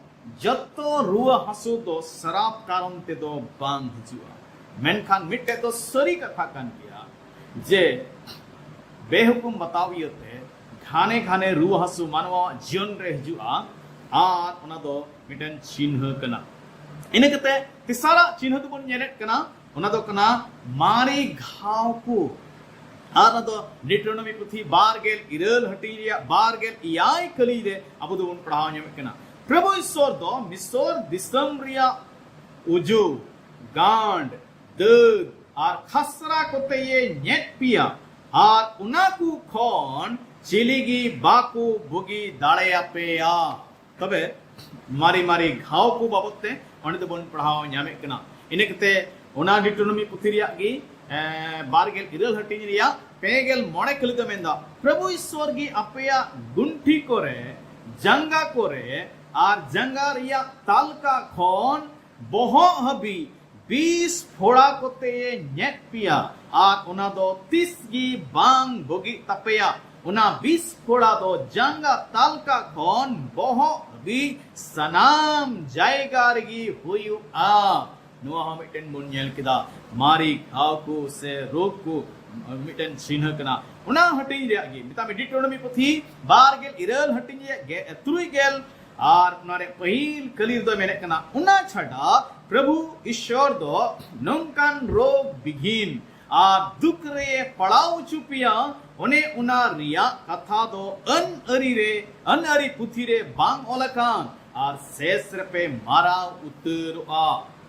ᱡᱚᱛᱚ ᱨᱩᱣᱟᱹ ᱦᱟᱹᱥᱩ ᱫᱚ ᱥᱟᱨᱟᱯ ᱠᱟᱨᱚᱱ ᱛᱮᱫᱚ ᱵᱟᱝ ᱦᱤᱡᱩᱜᱼᱟ, ᱢᱮᱱᱠᱷᱟᱱ ᱢᱤᱫᱴᱮᱡ ᱫᱚ ᱥᱟᱹᱨᱤ ᱠᱟᱛᱷᱟ ᱠᱟᱱ ᱜᱮᱭᱟ ᱡᱮ ᱵᱮᱦᱩᱠᱩᱢ ᱵᱟᱛᱟᱣ ᱤᱭᱟᱹᱛᱮ ᱜᱷᱟᱱᱮ ᱜᱷᱟᱱᱮ ᱨᱩᱣᱟᱹ ᱦᱟᱹᱥᱩ ᱢᱟᱱᱣᱟᱣᱟᱜ ᱡᱤᱭᱚᱱ ᱨᱮ ᱦᱤᱡᱩᱜᱼᱟ᱾ ᱟᱨ ᱚᱱᱟ ᱫᱚ ᱢᱤᱫᱴᱮᱱ ᱪᱤᱱᱦᱟᱹ ᱠᱟᱱᱟ᱾ ᱤᱱᱟᱹ ᱠᱟᱛᱮ ᱛᱮᱥᱟᱨᱟᱜ ᱪᱤᱱᱦᱟᱹ ᱫᱚᱵᱚᱱ ᱧᱮᱞᱮᱫ ᱠᱟᱱᱟ, ᱚᱱᱟ ᱫᱚ ᱠᱟᱱᱟ ᱢᱟᱨᱮ ᱜᱷᱟᱣ ᱠᱚ᱾ ᱟᱨ ᱚᱱᱟ ᱫᱚ ᱰᱤᱴᱨᱳᱱᱚᱢᱤ ᱯᱩᱛᱷᱤ ᱵᱟᱨ ᱜᱮᱞ ᱤᱨᱟᱹᱞ ᱦᱟᱹᱴᱤᱧ ᱨᱮᱭᱟᱜ ᱵᱟᱨ ᱜᱮᱞ ᱮᱭᱟᱭ ᱠᱟᱹᱞᱤ ᱨᱮ ᱟᱵᱚ ᱫᱚᱵᱚᱱ ᱯᱟᱲᱦᱟᱣ ᱧᱟᱢᱮᱫ ᱠᱟᱱᱟ᱾ ᱯᱨᱚᱵᱷᱩ ᱤᱥᱚᱨ ᱫᱚ ᱢᱤᱥᱚᱨ ᱫᱤᱥᱚᱢ ᱨᱮᱭᱟᱜ ᱩᱡᱩ, ᱜᱟᱸᱰ, ᱫᱟᱹᱫ ᱟᱨ ᱠᱷᱟᱥᱨᱟ ᱠᱚᱛᱮᱭᱮ ᱧᱮᱫ ᱯᱮᱭᱟ, ᱟᱨ ᱚᱱᱟ ᱠᱚ ᱠᱷᱚᱱ ᱪᱤᱞᱤ ᱜᱮ ᱵᱟᱠᱚ ᱵᱩᱜᱤ ᱫᱟᱲᱮᱭᱟᱯᱮᱭᱟ᱾ ᱛᱚᱵᱮ ᱢᱟᱨᱮ ᱢᱟᱨᱮ ᱜᱷᱟᱣ ᱠᱚ ᱵᱟᱵᱚᱫ ᱛᱮ ᱚᱸᱰᱮ ᱫᱚᱵᱚᱱ ᱯᱟᱲᱦᱟᱣ ᱧᱟᱢᱮᱫ ᱠᱟᱱᱟ᱾ ᱤᱱᱟᱹ ᱠᱟᱛᱮ ᱚᱱᱟ ᱰᱤᱴᱨᱳᱱᱚᱢᱤ ᱯᱩᱛᱷᱤ ᱨᱮᱭᱟᱜ ᱜᱮ ᱵᱟᱨ ᱜᱮᱞ ᱤᱨᱟᱹᱞ ᱦᱟᱹᱴᱤᱧ ᱨᱮᱭᱟᱜ ᱯᱮ ᱜᱮᱞ ᱢᱚᱬᱮ ᱠᱟᱹᱞᱤ ᱫᱚ ᱢᱮᱱᱫᱟ, ᱯᱨᱚᱵᱷᱩ ᱤᱥᱚᱨ ᱜᱮ ᱟᱯᱮᱭᱟᱜ ᱜᱩᱱᱴᱷᱤ ᱠᱚᱨᱮ, ᱡᱟᱸᱜᱟ ᱠᱚᱨᱮ ᱟᱨ ᱡᱟᱸᱜᱟ ᱨᱮᱭᱟᱜ ᱛᱟᱞᱠᱟ ᱠᱷᱚᱱ ᱵᱚᱦᱚᱜ ᱦᱟᱹᱵᱤᱡ ᱵᱤᱥ ᱯᱷᱚᱲᱟ ᱠᱚᱛᱮᱭᱮ ᱧᱮᱫ ᱯᱮᱭᱟ, ᱟᱨ ᱚᱱᱟ ᱫᱚ ᱛᱤᱥ ᱜᱮ ᱵᱟᱝ ᱵᱚᱜᱤᱜ ᱛᱟᱯᱮᱭᱟ᱾ ᱚᱱᱟ ᱵᱤᱥ ᱯᱷᱚᱲᱟ ᱫᱚ ᱡᱟᱸᱜᱟ ᱛᱟᱞᱠᱟ ᱠᱷᱚᱱ ᱵᱚᱦᱚᱜ ᱦᱟᱹᱵᱤᱡ ᱥᱟᱱᱟᱢ ᱡᱟᱭᱜᱟ ᱨᱮᱜᱮ ᱦᱩᱭᱩᱜᱼᱟ᱾ ᱱᱚᱣᱟ ᱦᱚᱸ ᱢᱤᱫᱴᱮᱱ ᱵᱚᱱ ᱧᱮᱞ ᱠᱮᱫᱟ, ᱢᱟᱨᱮ ᱜᱷᱟᱣ ᱠᱚ ᱥᱮ ᱨᱳᱜᱽ ᱠᱚ ᱢᱤᱫᱴᱮᱱ ᱪᱤᱱᱦᱟᱹ ᱠᱟᱱᱟ᱾ ᱚᱱᱟ ᱦᱟᱹᱴᱤᱧ ᱨᱮᱭᱟᱜ ᱜᱮ ᱢᱮᱛᱟᱜ ᱢᱮ ᱰᱤᱴᱨᱳᱱᱚᱢᱤ ᱯᱩᱛᱷᱤ ᱵᱟᱨ ᱜᱮᱞ ᱤᱨᱟᱹᱞ ᱦᱟᱹᱴᱤᱧ ᱨᱮᱭᱟᱜ ᱜᱮ ᱛᱩᱨᱩᱭ ᱜᱮᱞ ᱟᱨ ᱚᱱᱟ ᱨᱮ ᱯᱟᱹᱦᱤᱞ ᱠᱟᱹᱞᱤ ᱨᱮᱫᱚ ᱢᱮᱱᱮᱫ ᱠᱟᱱᱟ, ᱚᱱᱟ ᱪᱷᱟᱰᱟ ᱯᱨᱚᱵᱷᱩ ᱤᱥᱚᱨ ᱫᱚ ᱱᱚᱝᱠᱟᱱ ᱨᱳᱜᱽ ᱵᱤᱜᱷᱤᱱ ᱟᱨ ᱫᱩᱠ ᱨᱮ ᱯᱟᱲᱟᱣ ᱦᱚᱪᱚ ᱯᱮᱭᱟ, ᱚᱱᱮ ᱚᱱᱟ ᱨᱮᱭᱟᱜ ᱠᱟᱛᱷᱟ ᱫᱚ ᱟᱹᱱ ᱟᱹᱨᱤ ᱨᱮ, ᱟᱹᱱ ᱟᱹᱨᱤ ᱯᱩᱛᱷᱤ ᱨᱮ ᱵᱟᱝ ᱚᱞ ᱟᱠᱟᱱ, ᱟᱨ ᱥᱮᱥ ᱨᱮᱯᱮ ᱢᱟᱨᱟᱣ ᱩᱛᱟᱹᱨᱚᱜᱼᱟ᱾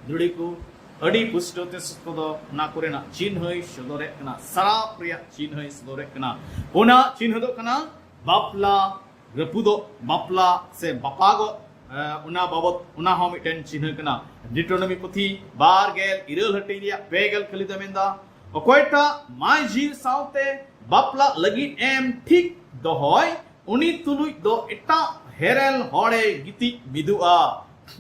ᱫᱩᱲᱤ ᱠᱚ, ᱟᱹᱰᱤ ᱯᱩᱥᱴᱟᱹᱣ ᱛᱮ ᱥᱚᱛᱚ ᱫᱚ ᱚᱱᱟ ᱠᱚᱨᱮᱱᱟᱜ ᱪᱤᱱᱦᱟᱹᱭ ᱥᱚᱫᱚᱨᱮᱫ ᱠᱟᱱᱟ, ᱥᱟᱨᱟᱯ ᱨᱮᱭᱟᱜ ᱪᱤᱱᱦᱟᱹᱭ ᱥᱚᱫᱚᱨᱮᱫ ᱠᱟᱱᱟ᱾ ᱚᱱᱟ ᱪᱤᱱᱦᱟᱹ ᱫᱚ ᱠᱟᱱᱟ ᱵᱟᱯᱞᱟ, ᱨᱟᱹᱯᱩᱫᱚᱜ, ᱵᱟᱯᱞᱟ ᱥᱮ ᱵᱟᱯᱟᱜᱚᱜ, ᱮ, ᱚᱱᱟ ᱵᱟᱵᱚᱛ, ᱚᱱᱟ ᱦᱚᱸ ᱢᱤᱫᱴᱮᱱ ᱪᱤᱱᱦᱟᱹ ᱠᱟᱱᱟ᱾ ᱰᱤᱴᱨᱳᱱᱚᱢᱤ ᱯᱩᱛᱷᱤ ᱵᱟᱨ ᱜᱮᱞ ᱤᱨᱟᱹᱞ ᱦᱟᱹᱴᱤᱧ ᱨᱮᱭᱟᱜ ᱯᱮ ᱜᱮᱞ ᱠᱟᱹᱞᱤ ᱫᱚ ᱢᱮᱱᱫᱟ, ᱚᱠᱚᱭᱴᱟᱜ ᱢᱟᱹᱭ ᱡᱤᱣᱤ ᱥᱟᱶᱛᱮ ᱵᱟᱯᱞᱟᱜ ᱞᱟᱹᱜᱤᱫ ᱮᱢ ᱴᱷᱤᱠ ᱫᱚᱦᱚᱭ, ᱩᱱᱤ ᱛᱩᱞᱩᱡ ᱫᱚ ᱮᱴᱟᱜ ᱦᱮᱨᱮᱞ ᱦᱚᱲᱮ ᱜᱤᱛᱤᱡ ᱢᱤᱫᱩᱜᱼᱟ᱾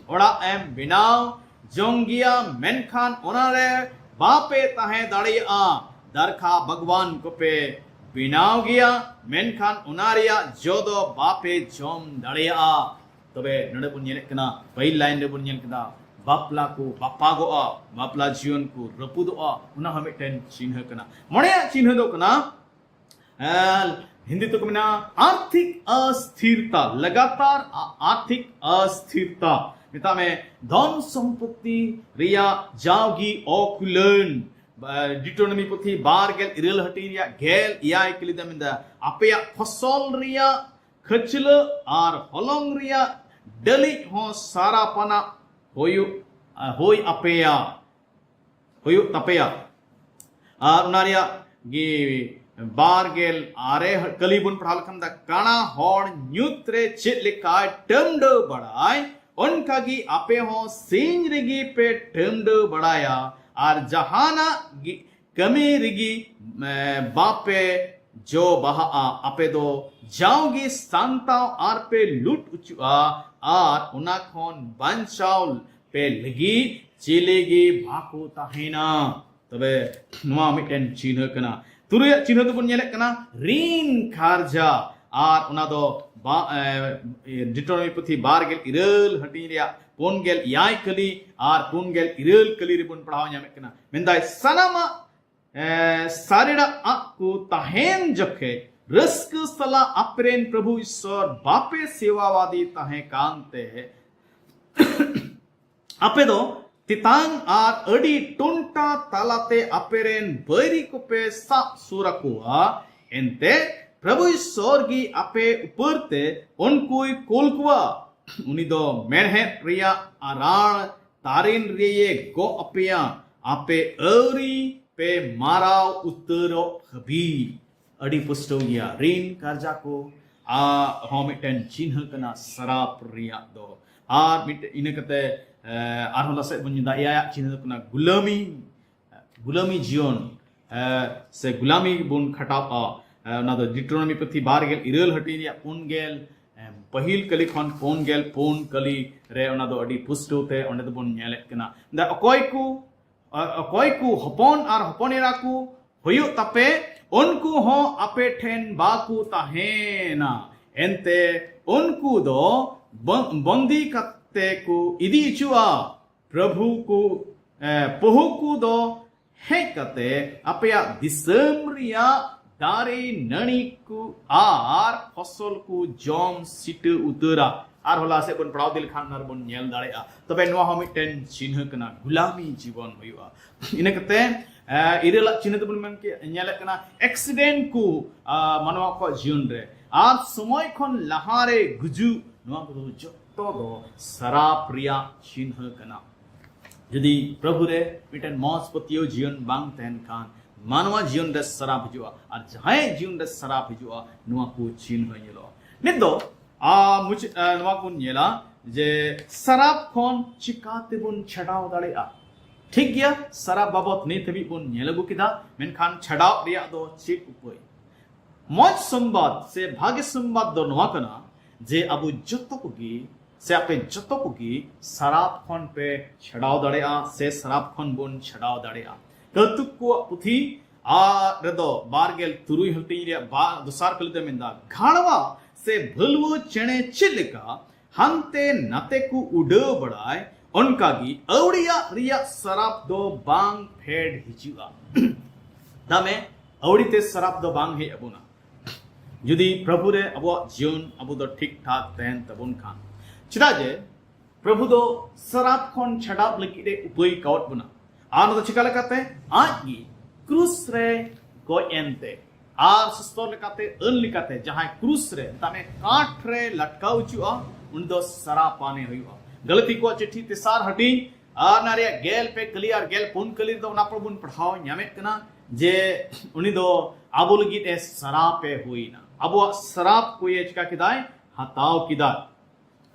ᱚᱲᱟᱜ ᱮᱢ ᱵᱮᱱᱟᱣ ᱡᱚᱝ ᱜᱮᱭᱟ, ᱢᱮᱱᱠᱷᱟᱱ ᱚᱱᱟᱨᱮ ᱵᱟᱯᱮ ᱛᱟᱦᱮᱸ ᱫᱟᱲᱮᱭᱟᱜᱼᱟ᱾ ᱫᱟᱨᱠᱷᱟ ᱵᱟᱜᱽᱣᱟᱱ ᱠᱚᱯᱮ ᱵᱮᱱᱟᱣ ᱜᱮᱭᱟ, ᱢᱮᱱᱠᱷᱟᱱ ᱚᱱᱟ ᱨᱮᱭᱟᱜ ᱡᱚ ᱫᱚ ᱵᱟᱯᱮ ᱡᱚᱢ ᱫᱟᱲᱮᱭᱟᱜᱼᱟ᱾ ᱛᱚᱵᱮ ᱱᱚᱰᱮ ᱵᱚᱱ ᱧᱮᱞᱮᱫ ᱠᱟᱱᱟ, ᱯᱟᱹᱦᱤᱞ ᱞᱟᱭᱤᱱ ᱨᱮᱵᱚᱱ ᱧᱮᱞ ᱠᱮᱫᱟ, ᱵᱟᱯᱞᱟ ᱠᱚ ᱵᱟᱯᱟᱜᱚᱜᱼᱟ, ᱵᱟᱯᱞᱟ ᱡᱤᱭᱚᱱ ᱠᱚ ᱨᱟᱹᱯᱩᱫᱚᱜᱼᱟ, ᱚᱱᱟ ᱦᱚᱸ ᱢᱤᱫᱴᱮᱱ ᱪᱤᱱᱦᱟᱹ ᱠᱟᱱᱟ᱾ ᱢᱚᱬᱮᱭᱟᱜ ᱪᱤᱱᱦᱟᱹ ᱫᱚ ᱠᱟᱱᱟ ᱟᱨ ᱦᱤᱱᱫᱤ ᱛᱮᱠᱚ ᱢᱮᱱᱟ ᱟᱨᱛᱷᱤᱠ ᱟᱥᱛᱷᱤᱨᱛᱟ, ᱞᱟᱜᱟᱛᱟᱨ ᱟ- ᱟᱨᱛᱷᱤᱠ ᱟᱥᱛᱷᱤᱨᱛᱟ᱾ ᱢᱮᱛᱟᱜ ᱢᱮ ᱫᱷᱚᱱ ᱥᱚᱢᱯᱚᱛᱛᱤ ᱨᱮᱭᱟᱜ ᱡᱟᱣᱜᱮ ᱚᱠᱩᱞᱟᱹᱱ᱾ ᱰᱤᱴᱨᱳᱱᱚᱢᱤ ᱯᱩᱛᱷᱤ ᱵᱟᱨ ᱜᱮᱞ ᱤᱨᱟᱹᱞ ᱦᱟᱹᱴᱤᱧ ᱨᱮᱭᱟᱜ ᱜᱮᱞ ᱮᱭᱟᱭ ᱠᱟᱹᱞᱤ ᱫᱚ ᱢᱮᱱᱫᱟ, ᱟᱯᱮᱭᱟᱜ ᱯᱷᱚᱥᱚᱞ ᱨᱮᱭᱟᱜ ᱠᱷᱟᱹᱪᱞᱟᱹᱜ ᱟᱨ ᱦᱚᱞᱚᱝ ᱨᱮᱭᱟᱜ ᱰᱟᱹᱞᱤᱡ ᱦᱚᱸ ᱥᱟᱨᱟ ᱯᱟᱱᱟ ᱦᱩᱭᱩᱜ ᱦᱩᱭ ᱟᱯᱮᱭᱟ ᱦᱩᱭᱩᱜ ᱛᱟᱯᱮᱭᱟ᱾ ᱟᱨ ᱚᱱᱟ ᱨᱮᱭᱟᱜ ᱜᱮ ᱵᱟᱨ ᱜᱮᱞ ᱟᱨᱮ ᱠᱟᱹᱞᱤ ᱵᱚᱱ ᱯᱟᱲᱦᱟᱣ ᱞᱮᱠᱷᱟᱱ ᱫᱚ, ᱠᱟᱬᱟ ᱦᱚᱲ ᱧᱩᱛ ᱨᱮ ᱪᱮᱫ ᱞᱮᱠᱟᱭ ᱴᱟᱹᱢᱰᱟᱹᱣ ᱵᱟᱲᱟᱭ, ᱚᱱᱠᱟ ᱜᱮ ᱟᱯᱮ ᱦᱚᱸ ᱥᱤᱧ ᱨᱮᱜᱮ ᱯᱮ ᱴᱟᱹᱢᱰᱟᱹᱣ ᱵᱟᱲᱟᱭᱟ᱾ ᱟᱨ ᱡᱟᱦᱟᱱᱟᱜ ᱜᱮ ᱠᱟᱹᱢᱤ ᱨᱮᱜᱮ ᱮ, ᱵᱟᱯᱮ ᱡᱚ ᱵᱟᱦᱟᱜᱼᱟ᱾ ᱟᱯᱮ ᱫᱚ ᱡᱟᱣᱜᱮ ᱥᱟᱱᱛᱟᱣ ᱟᱨ ᱯᱮ ᱞᱩᱴ ᱚᱪᱚᱜᱼᱟ, ᱟᱨ ᱚᱱᱟ ᱠᱷᱚᱱ ᱵᱟᱧᱪᱟᱣ ᱯᱮ ᱞᱟᱹᱜᱤᱫ ᱪᱤᱞᱤ ᱜᱮ ᱵᱟᱠᱚ ᱛᱟᱦᱮᱱᱟ᱾ ᱛᱚᱵᱮ ᱱᱚᱣᱟ ᱢᱤᱫᱴᱮᱱ ᱪᱤᱱᱦᱟᱹ ᱠᱟᱱᱟ᱾ ᱛᱩᱨᱩᱭᱟᱜ ᱪᱤᱱᱦᱟᱹ ᱫᱚᱵᱚᱱ ᱧᱮᱞᱮᱫ ᱠᱟᱱᱟ ᱨᱤᱱ ᱠᱟᱨᱡᱟ, ᱟᱨ ᱚᱱᱟ ᱫᱚ ᱰᱤᱴᱨᱳᱱᱚᱢᱤ ᱯᱩᱛᱷᱤ ᱵᱟᱨ ᱜᱮᱞ ᱤᱨᱟᱹᱞ ᱦᱟᱹᱴᱤᱧ ᱨᱮᱭᱟᱜ ᱯᱩᱱ ᱜᱮᱞ ᱮᱭᱟᱭ ᱠᱟᱹᱞᱤ ᱟᱨ ᱯᱩᱱ ᱜᱮᱞ ᱤᱨᱟᱹᱞ ᱠᱟᱹᱞᱤ ᱨᱮᱵᱚᱱ ᱯᱟᱲᱦᱟᱣ ᱧᱟᱢᱮᱫ ᱠᱟᱱᱟ᱾ ᱢᱮᱱᱫᱟᱭ, ᱥᱟᱱᱟᱢᱟᱜ ᱥᱟᱨᱮᱲᱟᱜ ᱠᱚ ᱛᱟᱦᱮᱱ ᱡᱚᱠᱷᱮᱡ ᱨᱟᱹᱥᱠᱟᱹ ᱥᱟᱞᱟᱜ ᱟᱯᱮᱨᱮᱱ ᱯᱨᱚᱵᱷᱩ ᱤᱥᱥᱚᱨ ᱵᱟᱯᱮ ᱥᱮᱣᱟᱣᱟᱫᱮ ᱛᱟᱦᱮᱸ ᱠᱟᱱᱛᱮ, ᱟᱯᱮ ᱫᱚ ᱛᱮᱛᱟᱝ ᱟᱨ ᱟᱹᱰᱤ ᱴᱚᱱᱴᱟ ᱛᱟᱞᱟᱛᱮ ᱟᱯᱮᱨᱮᱱ ᱵᱟᱹᱭᱨᱤ ᱠᱚᱯᱮ ᱥᱟᱵ ᱥᱩᱨ ᱟᱠᱚᱣᱟ᱾ ᱮᱱᱛᱮ ᱯᱨᱚᱵᱷᱩ ᱤᱥᱥᱚᱨ ᱜᱮ ᱟᱯᱮ ᱩᱯᱟᱹᱨ ᱛᱮ ᱩᱱᱠᱩᱭ ᱠᱩᱞ ᱠᱚᱣᱟ᱾ ᱩᱱᱤ ᱫᱚ ᱢᱮᱲᱦᱮᱫ ᱨᱮᱭᱟᱜ ᱟᱨᱟᱲ ᱛᱟᱨᱮᱱ ᱨᱮᱭᱮ ᱜᱚᱜ ᱟᱯᱮᱭᱟ, ᱟᱯᱮ ᱟᱹᱣᱨᱤ ᱯᱮ ᱢᱟᱨᱟᱣ ᱩᱛᱟᱹᱨᱚᱜ ᱦᱟᱹᱵᱤᱡ᱾ ᱟᱹᱰᱤ ᱯᱩᱥᱴᱟᱹᱣ ᱜᱮᱭᱟ᱾ ᱨᱤᱱ ᱠᱟᱨᱡᱟ ᱠᱚ ᱟ, ᱦᱚᱸ ᱢᱤᱫᱴᱮᱱ ᱪᱤᱱᱦᱟᱹ ᱠᱟᱱᱟ ᱥᱟᱨᱟᱯ ᱨᱮᱭᱟᱜ ᱫᱚ᱾ ᱟᱨ ᱢᱤᱫᱴᱮᱱ ᱤᱱᱟᱹ ᱠᱟᱛᱮ ᱮ, ᱟᱨᱦᱚᱸ ᱞᱟᱥᱮᱫ ᱵᱚᱱ ᱧᱮᱞᱟ ᱮᱭᱟᱭᱟᱜ ᱪᱤᱱᱦᱟᱹ ᱫᱚ ᱠᱟᱱᱟ ᱜᱩᱞᱟᱹᱢᱤ᱾ ᱜᱩᱞᱟᱹᱢᱤ ᱡᱤᱭᱚᱱ ᱮ, ᱥᱮ ᱜᱩᱞᱟᱢᱤ ᱵᱚᱱ ᱠᱷᱟᱴᱟᱣᱟ᱾ ᱮ, ᱚᱱᱟ ᱫᱚ ᱰᱤᱴᱨᱳᱱᱚᱢᱤ ᱯᱩᱛᱷᱤ ᱵᱟᱨ ᱜᱮᱞ ᱤᱨᱟᱹᱞ ᱦᱟᱹᱴᱤᱧ ᱨᱮᱭᱟᱜ ᱯᱩᱱ ᱜᱮᱞ ᱮ, ᱯᱟᱹᱦᱤᱞ ᱠᱟᱹᱞᱤ ᱠᱷᱚᱱ ᱯᱩᱱ ᱜᱮᱞ ᱯᱩᱱ ᱠᱟᱹᱞᱤ ᱨᱮ ᱚᱱᱟ ᱫᱚ ᱟᱹᱰᱤ ᱯᱩᱥᱴᱟᱹᱣ ᱛᱮ ᱚᱸᱰᱮ ᱫᱚᱵᱚᱱ ᱧᱮᱞᱮᱫ ᱠᱟᱱᱟ᱾ ᱫᱟ ᱚᱠᱚᱭ ᱠᱚ ᱚᱠᱚᱭ ᱠᱚ ᱦᱚᱯᱚᱱ ᱟᱨ ᱦᱚᱯᱚᱱ ᱮᱨᱟ ᱠᱚ ᱦᱩᱭᱩᱜ ᱛᱟᱯᱮ, ᱩᱱᱠᱩ ᱦᱚᱸ ᱟᱯᱮ ᱴᱷᱮᱱ ᱵᱟᱠᱚ ᱛᱟᱦᱮᱱᱟ᱾ ᱮᱱᱛᱮ ᱩᱱᱠᱩ ᱫᱚ ᱵᱚ- ᱵᱚᱱᱫᱤ ᱠᱟᱛᱮ ᱠᱚ ᱤᱫᱤ ᱦᱚᱪᱚᱜᱼᱟ᱾ ᱯᱨᱚᱵᱷᱩ ᱠᱚ, ᱮ, ᱯᱚᱦᱩ ᱠᱚ ᱫᱚ ᱦᱮᱡ ᱠᱟᱛᱮ ᱟᱯᱮᱭᱟᱜ ᱫᱤᱥᱚᱢ ᱨᱮᱭᱟᱜ ᱫᱟᱨᱮ ᱱᱟᱹᱲᱤ ᱠᱚ ᱟᱨ ᱯᱷᱚᱥᱚᱞ ᱠᱚ ᱡᱚᱢ ᱥᱤᱴᱟᱹ ᱩᱛᱟᱹᱨᱟ᱾ ᱟᱨᱦᱚᱸ ᱞᱟᱦᱟ ᱥᱮᱫ ᱵᱚᱱ ᱯᱟᱲᱦᱟᱣ ᱤᱫᱤ ᱞᱮᱠᱷᱟᱱ ᱚᱱᱟ ᱨᱮᱵᱚᱱ ᱧᱮᱞ ᱫᱟᱲᱮᱭᱟᱜᱼᱟ᱾ ᱛᱚᱵᱮ ᱱᱚᱣᱟ ᱦᱚᱸ ᱢᱤᱫᱴᱮᱱ ᱪᱤᱱᱦᱟᱹ ᱠᱟᱱᱟ ᱜᱩᱞᱟᱢᱤ ᱡᱤᱵᱚᱱ ᱦᱩᱭᱩᱜᱼᱟ᱾ ᱤᱱᱟᱹ ᱠᱟᱛᱮ ᱤᱨᱟᱹᱞᱟᱜ ᱪᱤᱱᱦᱟᱹ ᱫᱚᱵᱚᱱ ᱢᱮᱱ ᱧᱮᱞᱮᱫ ᱠᱟᱱᱟ ᱮᱠᱥᱤᱰᱮᱱᱴ ᱠᱚ ᱢᱟᱱᱣᱟ ᱠᱚᱣᱟᱜ ᱡᱤᱭᱚᱱ ᱨᱮ ᱟᱨ ᱥᱚᱢᱚᱭ ᱠᱷᱚᱱ ᱞᱟᱦᱟᱨᱮ ᱜᱩᱡᱩᱜ, ᱱᱚᱣᱟ ᱠᱚᱫᱚ ᱡᱚᱛᱚ ᱫᱚ ᱥᱟᱨᱟᱯ ᱨᱮᱭᱟᱜ ᱪᱤᱱᱦᱟᱹ ᱠᱟᱱᱟ᱾ ᱡᱩᱫᱤ ᱯᱨᱚᱵᱷᱩ ᱨᱮ ᱢᱤᱫᱴᱮᱱ ᱢᱚᱡᱽ ᱯᱟᱹᱛᱭᱟᱹᱣ ᱡᱤᱭᱚᱱ ᱵᱟᱝ ᱛᱟᱦᱮᱱ ᱠᱷᱟᱱ ᱢᱟᱱᱣᱟ ᱡᱤᱭᱚᱱ ᱨᱮ ᱥᱟᱨᱟᱯ ᱦᱤᱡᱩᱜᱼᱟ, ᱟᱨ ᱡᱟᱦᱟᱸᱭ ᱡᱤᱭᱚᱱ ᱨᱮ ᱥᱟᱨᱟᱯ ᱦᱤᱡᱩᱜᱼᱟ ᱱᱚᱣᱟ ᱠᱚ ᱪᱤᱱᱦᱟᱹ ᱧᱮᱞᱚᱜᱼᱟ᱾ ᱱᱤᱛ ᱫᱚ ᱟᱨ ᱢᱩᱪᱟᱹᱫ ᱱᱚᱣᱟ ᱵᱚᱱ ᱧᱮᱞᱟ ᱡᱮ ᱥᱟᱨᱟᱯ ᱠᱷᱚᱱ ᱪᱤᱠᱟ ᱛᱮᱵᱚᱱ ᱪᱷᱟᱰᱟᱣ ᱫᱟᱲᱮᱭᱟᱜᱼᱟ᱾ ᱴᱷᱤᱠ ᱜᱮᱭᱟ, ᱥᱟᱨᱟᱯ ᱵᱟᱵᱚᱛ ᱱᱤᱛ ᱦᱟᱹᱵᱤᱡ ᱵᱚᱱ ᱧᱮᱞ ᱟᱹᱜᱩ ᱠᱮᱫᱟ, ᱢᱮᱱᱠᱷᱟᱱ ᱪᱷᱟᱰᱟᱣ ᱨᱮᱭᱟᱜ ᱫᱚ ᱪᱮᱫ ᱩᱯᱟᱹᱭ? ᱢᱚᱡᱽ ᱥᱚᱢᱵᱟᱫ ᱥᱮ ᱵᱷᱟᱜᱮ ᱥᱚᱢᱵᱟᱫ ᱫᱚ ᱱᱚᱣᱟ ᱠᱟᱱᱟ ᱡᱮ ᱟᱵᱚ ᱡᱚᱛᱚ ᱠᱚᱜᱮ ᱥᱮ ᱟᱯᱮ ᱡᱚᱛᱚ ᱠᱚᱜᱮ ᱥᱟᱨᱟᱯ ᱠᱷᱚᱱ ᱯᱮ ᱪᱷᱟᱰᱟᱣ ᱫᱟᱲᱮᱭᱟᱜᱼᱟ ᱥᱮ ᱥᱟᱨᱟᱯ ᱠᱷᱚᱱ ᱵᱚᱱ ᱪᱷᱟᱰᱟᱣ ᱫᱟᱲᱮᱭᱟᱜᱼᱟ᱾ ᱠᱟᱹᱣᱛᱩᱠ ᱠᱚᱣᱟᱜ ᱯᱩᱛᱷᱤ ᱟᱨ ᱨᱮᱫᱚ ᱵᱟᱨ ᱜᱮᱞ ᱛᱩᱨᱩᱭ ᱦᱟᱹᱴᱤᱧ ᱨᱮᱭᱟᱜ ᱵᱟ-, ᱫᱚᱥᱟᱨ ᱠᱟᱹᱞᱤ ᱫᱚ ᱢᱮᱱᱫᱟ, ᱜᱷᱟᱲᱣᱟ ᱥᱮ ᱵᱷᱟᱹᱞᱣᱟᱹ ᱪᱮᱬᱮ ᱪᱮᱫ ᱞᱮᱠᱟ ᱦᱟᱱᱛᱮ ᱱᱟᱛᱮ ᱠᱚ ᱩᱰᱟᱹᱣ ᱵᱟᱲᱟᱭ, ᱚᱱᱠᱟᱜᱮ ᱟᱹᱣᱲᱤᱭᱟᱜ ᱨᱮᱭᱟᱜ ᱥᱟᱨᱟᱯ ᱫᱚ ᱵᱟᱝ ᱯᱷᱮᱰ ᱦᱤᱡᱩᱜᱼᱟ᱾ ᱫᱟᱢᱮ ᱟᱹᱣᱲᱤ ᱛᱮ ᱥᱟᱨᱟᱯ ᱫᱚ ᱵᱟᱝ ᱦᱮᱡ ᱟᱵᱚᱱᱟ᱾ ᱡᱩᱫᱤ ᱯᱨᱚᱵᱷᱩ ᱨᱮ ᱟᱵᱚᱣᱟᱜ ᱡᱤᱭᱚᱱ ᱟᱵᱚ ᱫᱚ ᱴᱷᱤᱠ ᱴᱷᱟᱠ ᱛᱟᱦᱮᱱ ᱛᱟᱵᱚᱱ ᱠᱷᱟᱱ, ᱪᱮᱫᱟᱜ ᱡᱮ ᱯᱨᱚᱵᱷᱩ ᱫᱚ ᱥᱟᱨᱟᱯ ᱠᱷᱚᱱ ᱪᱷᱟᱰᱟᱣ ᱞᱟᱹᱜᱤᱫ ᱮ ᱩᱯᱟᱹᱭ ᱠᱟᱣᱟᱫ ᱵᱚᱱᱟ᱾ ᱟᱨ ᱚᱱᱟ ᱫᱚ ᱪᱤᱠᱟ ᱞᱮᱠᱟᱛᱮ? ᱟᱡ ᱜᱮ ᱠᱨᱩᱥ ᱨᱮ ᱜᱚᱡ ᱮᱱᱛᱮ ᱟᱨ ᱥᱚᱥᱛᱚ ᱞᱮᱠᱟᱛᱮ, ᱟᱹᱱ ᱞᱮᱠᱟᱛᱮ ᱡᱟᱦᱟᱸᱭ ᱠᱨᱩᱥ ᱨᱮ, ᱢᱮᱛᱟᱜ ᱢᱮ, ᱠᱟᱴ ᱨᱮ ᱞᱟᱴᱠᱟᱣ ᱦᱚᱪᱚᱜᱼᱟ, ᱩᱱᱤ ᱫᱚ ᱥᱟᱨᱟᱯᱟᱱᱮ ᱦᱩᱭᱩᱜᱼᱟ᱾ ᱜᱟᱞᱟᱛᱤ ᱠᱚᱣᱟᱜ ᱪᱤᱴᱷᱤ ᱛᱮᱥᱟᱨ ᱦᱟᱹᱴᱤᱧ ᱟᱨ ᱚᱱᱟ ᱨᱮᱭᱟᱜ ᱜᱮᱞ ᱯᱮ ᱠᱟᱹᱞᱤ ᱟᱨ ᱜᱮᱞ ᱯᱩᱱ ᱠᱟᱹᱞᱤ ᱨᱮᱫᱚ ᱚᱱᱟ ᱯᱚᱨ ᱵᱚᱱ ᱯᱟᱲᱦᱟᱣ ᱧᱟᱢᱮᱫ ᱠᱟᱱᱟ ᱡᱮ ᱩᱱᱤ ᱫᱚ ᱟᱵᱚ ᱞᱟᱹᱜᱤᱫ ᱮ ᱥᱟᱨᱟᱯ ᱮ ᱦᱩᱭᱱᱟ, ᱟᱵᱚᱣᱟᱜ ᱥᱟᱨᱟᱯ ᱠᱚᱭᱮ ᱪᱤᱠᱟ ᱠᱮᱫᱟᱭ? ᱦᱟᱛᱟᱣ ᱠᱮᱫᱟᱭ᱾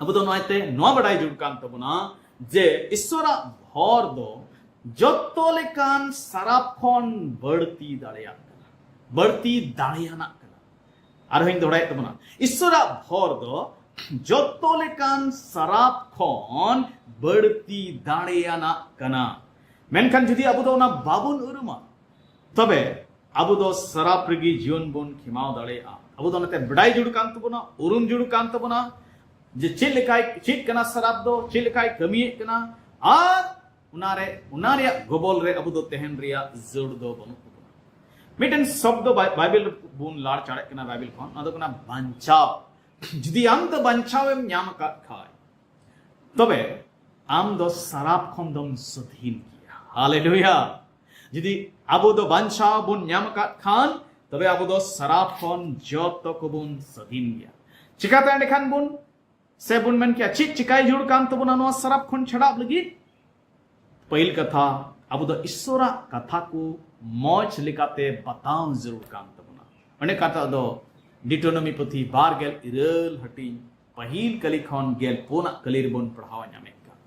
ᱟᱵᱚ ᱫᱚ ᱱᱚᱣᱟᱛᱮ ᱱᱚᱣᱟ ᱵᱟᱰᱟᱭ ᱡᱟᱹᱨᱩᱲ ᱠᱟᱱ ᱛᱟᱵᱚᱱᱟ ᱡᱮ ᱤᱥᱥᱚᱨᱟᱜ ᱵᱷᱚᱨ ᱫᱚ ᱡᱚᱛᱚ ᱞᱮᱠᱟᱱ ᱥᱟᱨᱟᱯ ᱠᱷᱚᱱ ᱵᱟᱹᱲᱛᱤ ᱫᱟᱲᱮᱭᱟᱜ ᱠᱟᱱᱟ, ᱵᱟᱹᱲᱛᱤ ᱫᱟᱲᱮᱭᱟᱱᱟᱜ ᱠᱟᱱᱟ᱾ ᱟᱨᱦᱚᱸᱧ ᱫᱚᱦᱲᱟᱭᱮᱫ ᱛᱟᱵᱚᱱᱟ, ᱤᱥᱥᱚᱨᱟᱜ ᱵᱷᱚᱨ ᱫᱚ ᱡᱚᱛᱚ ᱞᱮᱠᱟᱱ ᱥᱟᱨᱟᱯ ᱠᱷᱚᱱ ᱵᱟᱹᱲᱛᱤ ᱫᱟᱲᱮᱭᱟᱱᱟᱜ ᱠᱟᱱᱟ᱾ ᱢᱮᱱᱠᱷᱟᱱ ᱡᱩᱫᱤ ᱟᱵᱚ ᱫᱚ ᱚᱱᱟ ᱵᱟᱵᱚᱱ ᱩᱨᱩᱢᱟ, ᱛᱚᱵᱮ ᱟᱵᱚ ᱫᱚ ᱥᱟᱨᱟᱯ ᱨᱮᱜᱮ ᱡᱤᱭᱚᱱ ᱵᱚᱱ ᱠᱷᱮᱢᱟᱣ ᱫᱟᱲᱮᱭᱟᱜᱼᱟ᱾ ᱟᱵᱚ ᱫᱚ ᱚᱱᱟᱛᱮ ᱵᱟᱰᱟᱭ ᱡᱟᱹᱨᱩᱲ ᱠᱟᱱ ᱛᱟᱵᱚᱱᱟ, ᱩᱨᱩᱢ ᱡᱟᱹᱨᱩᱲ ᱠᱟᱱ ᱛᱟᱵᱚᱱᱟ ᱡᱮ ᱪᱮᱫ ᱞᱮᱠᱟᱭ, ᱪᱮᱫ ᱠᱟᱱᱟ ᱥᱟᱨᱟᱯ ᱫᱚ, ᱪᱮᱫ ᱞᱮᱠᱟᱭ ᱠᱟᱹᱢᱤᱭᱮᱫ ᱠᱟᱱᱟ, ᱟᱨ ᱚᱱᱟᱨᱮ, ᱚᱱᱟ ᱨᱮᱭᱟᱜ ᱜᱚᱵᱚᱞ ᱨᱮ ᱟᱵᱚ ᱫᱚ ᱛᱟᱦᱮᱱ ᱨᱮᱭᱟᱜ ᱡᱟᱹᱨᱩᱲ ᱫᱚ ᱵᱟᱹᱱᱩᱜ ᱛᱟᱵᱚᱱᱟ᱾ ᱢᱤᱫᱴᱮᱱ ᱥᱚᱵᱫᱚ ᱵᱟᱭ- ᱵᱟᱭᱵᱮᱞ ᱵᱚᱱ ᱞᱟᱲ ᱪᱟᱲᱮᱜ ᱠᱟᱱᱟ, ᱵᱟᱭᱵᱮᱞ ᱠᱷᱚᱱ, ᱚᱱᱟ ᱫᱚ ᱠᱟᱱᱟ ᱵᱟᱧᱪᱟᱣ᱾ ᱡᱩᱫᱤ ᱟᱢ ᱫᱚ ᱵᱟᱧᱪᱟᱣ ᱮᱢ ᱧᱟᱢ ᱟᱠᱟᱫ ᱠᱷᱟᱡ, ᱛᱚᱵᱮ ᱟᱢ ᱫᱚ ᱥᱟᱨᱟᱯ ᱠᱷᱚᱱ ᱫᱚᱢ ᱥᱟᱹᱫᱷᱤᱱ ᱜᱮᱭᱟ᱾ ᱦᱟᱞᱮᱞᱩᱭᱟ! ᱡᱩᱫᱤ ᱟᱵᱚ ᱫᱚ ᱵᱟᱧᱪᱟᱣ ᱵᱚᱱ ᱧᱟᱢ ᱟᱠᱟᱫ ᱠᱷᱟᱱ, ᱛᱚᱵᱮ ᱟᱵᱚ ᱫᱚ ᱥᱟᱨᱟᱯ ᱠᱷᱚᱱ ᱡᱚᱛᱚ ᱠᱚᱵᱚᱱ ᱥᱟᱹᱫᱷᱤᱱ ᱜᱮᱭᱟ᱾ ᱪᱤᱠᱟᱛᱮ ᱮᱸᱰᱮᱠᱷᱟᱱ ᱵᱚᱱ, ᱥᱮ ᱵᱚᱱ ᱢᱮᱱ ᱠᱮᱭᱟ, ᱪᱮᱫ ᱪᱤᱠᱟᱭ ᱡᱟᱹᱨᱩᱲ ᱠᱟᱱ ᱛᱟᱵᱚᱱᱟ ᱱᱚᱣᱟ ᱥᱟᱨᱟᱯ ᱠᱷᱚᱱ ᱪᱷᱟᱰᱟᱜ ᱞᱟᱹᱜᱤᱫ? ᱯᱟᱹᱦᱤᱞ ᱠᱟᱛᱷᱟ, ᱟᱵᱚ ᱫᱚ ᱤᱥᱥᱚᱨᱟᱜ ᱠᱟᱛᱷᱟ ᱠᱚ ᱢᱚᱡᱽ ᱞᱮᱠᱟᱛᱮ ᱵᱟᱛᱟᱣ ᱡᱟᱹᱨᱩᱲ ᱠᱟᱱ ᱛᱟᱵᱚᱱᱟ᱾ ᱚᱱᱮ ᱠᱟᱛᱷᱟ ᱫᱚ ᱰᱤᱴᱳᱱᱚᱢᱤ ᱯᱩᱛᱷᱤ ᱵᱟᱨ ᱜᱮᱞ ᱤᱨᱟᱹᱞ ᱦᱟᱹᱴᱤᱧ ᱯᱟᱹᱦᱤᱞ ᱠᱟᱹᱞᱤ ᱠᱷᱚᱱ ᱜᱮᱞ ᱯᱩᱱᱟᱜ ᱠᱟᱹᱞᱤ ᱨᱮᱵᱚᱱ ᱯᱟᱲᱦᱟᱣ ᱧᱟᱢᱮᱫ ᱠᱟᱱ᱾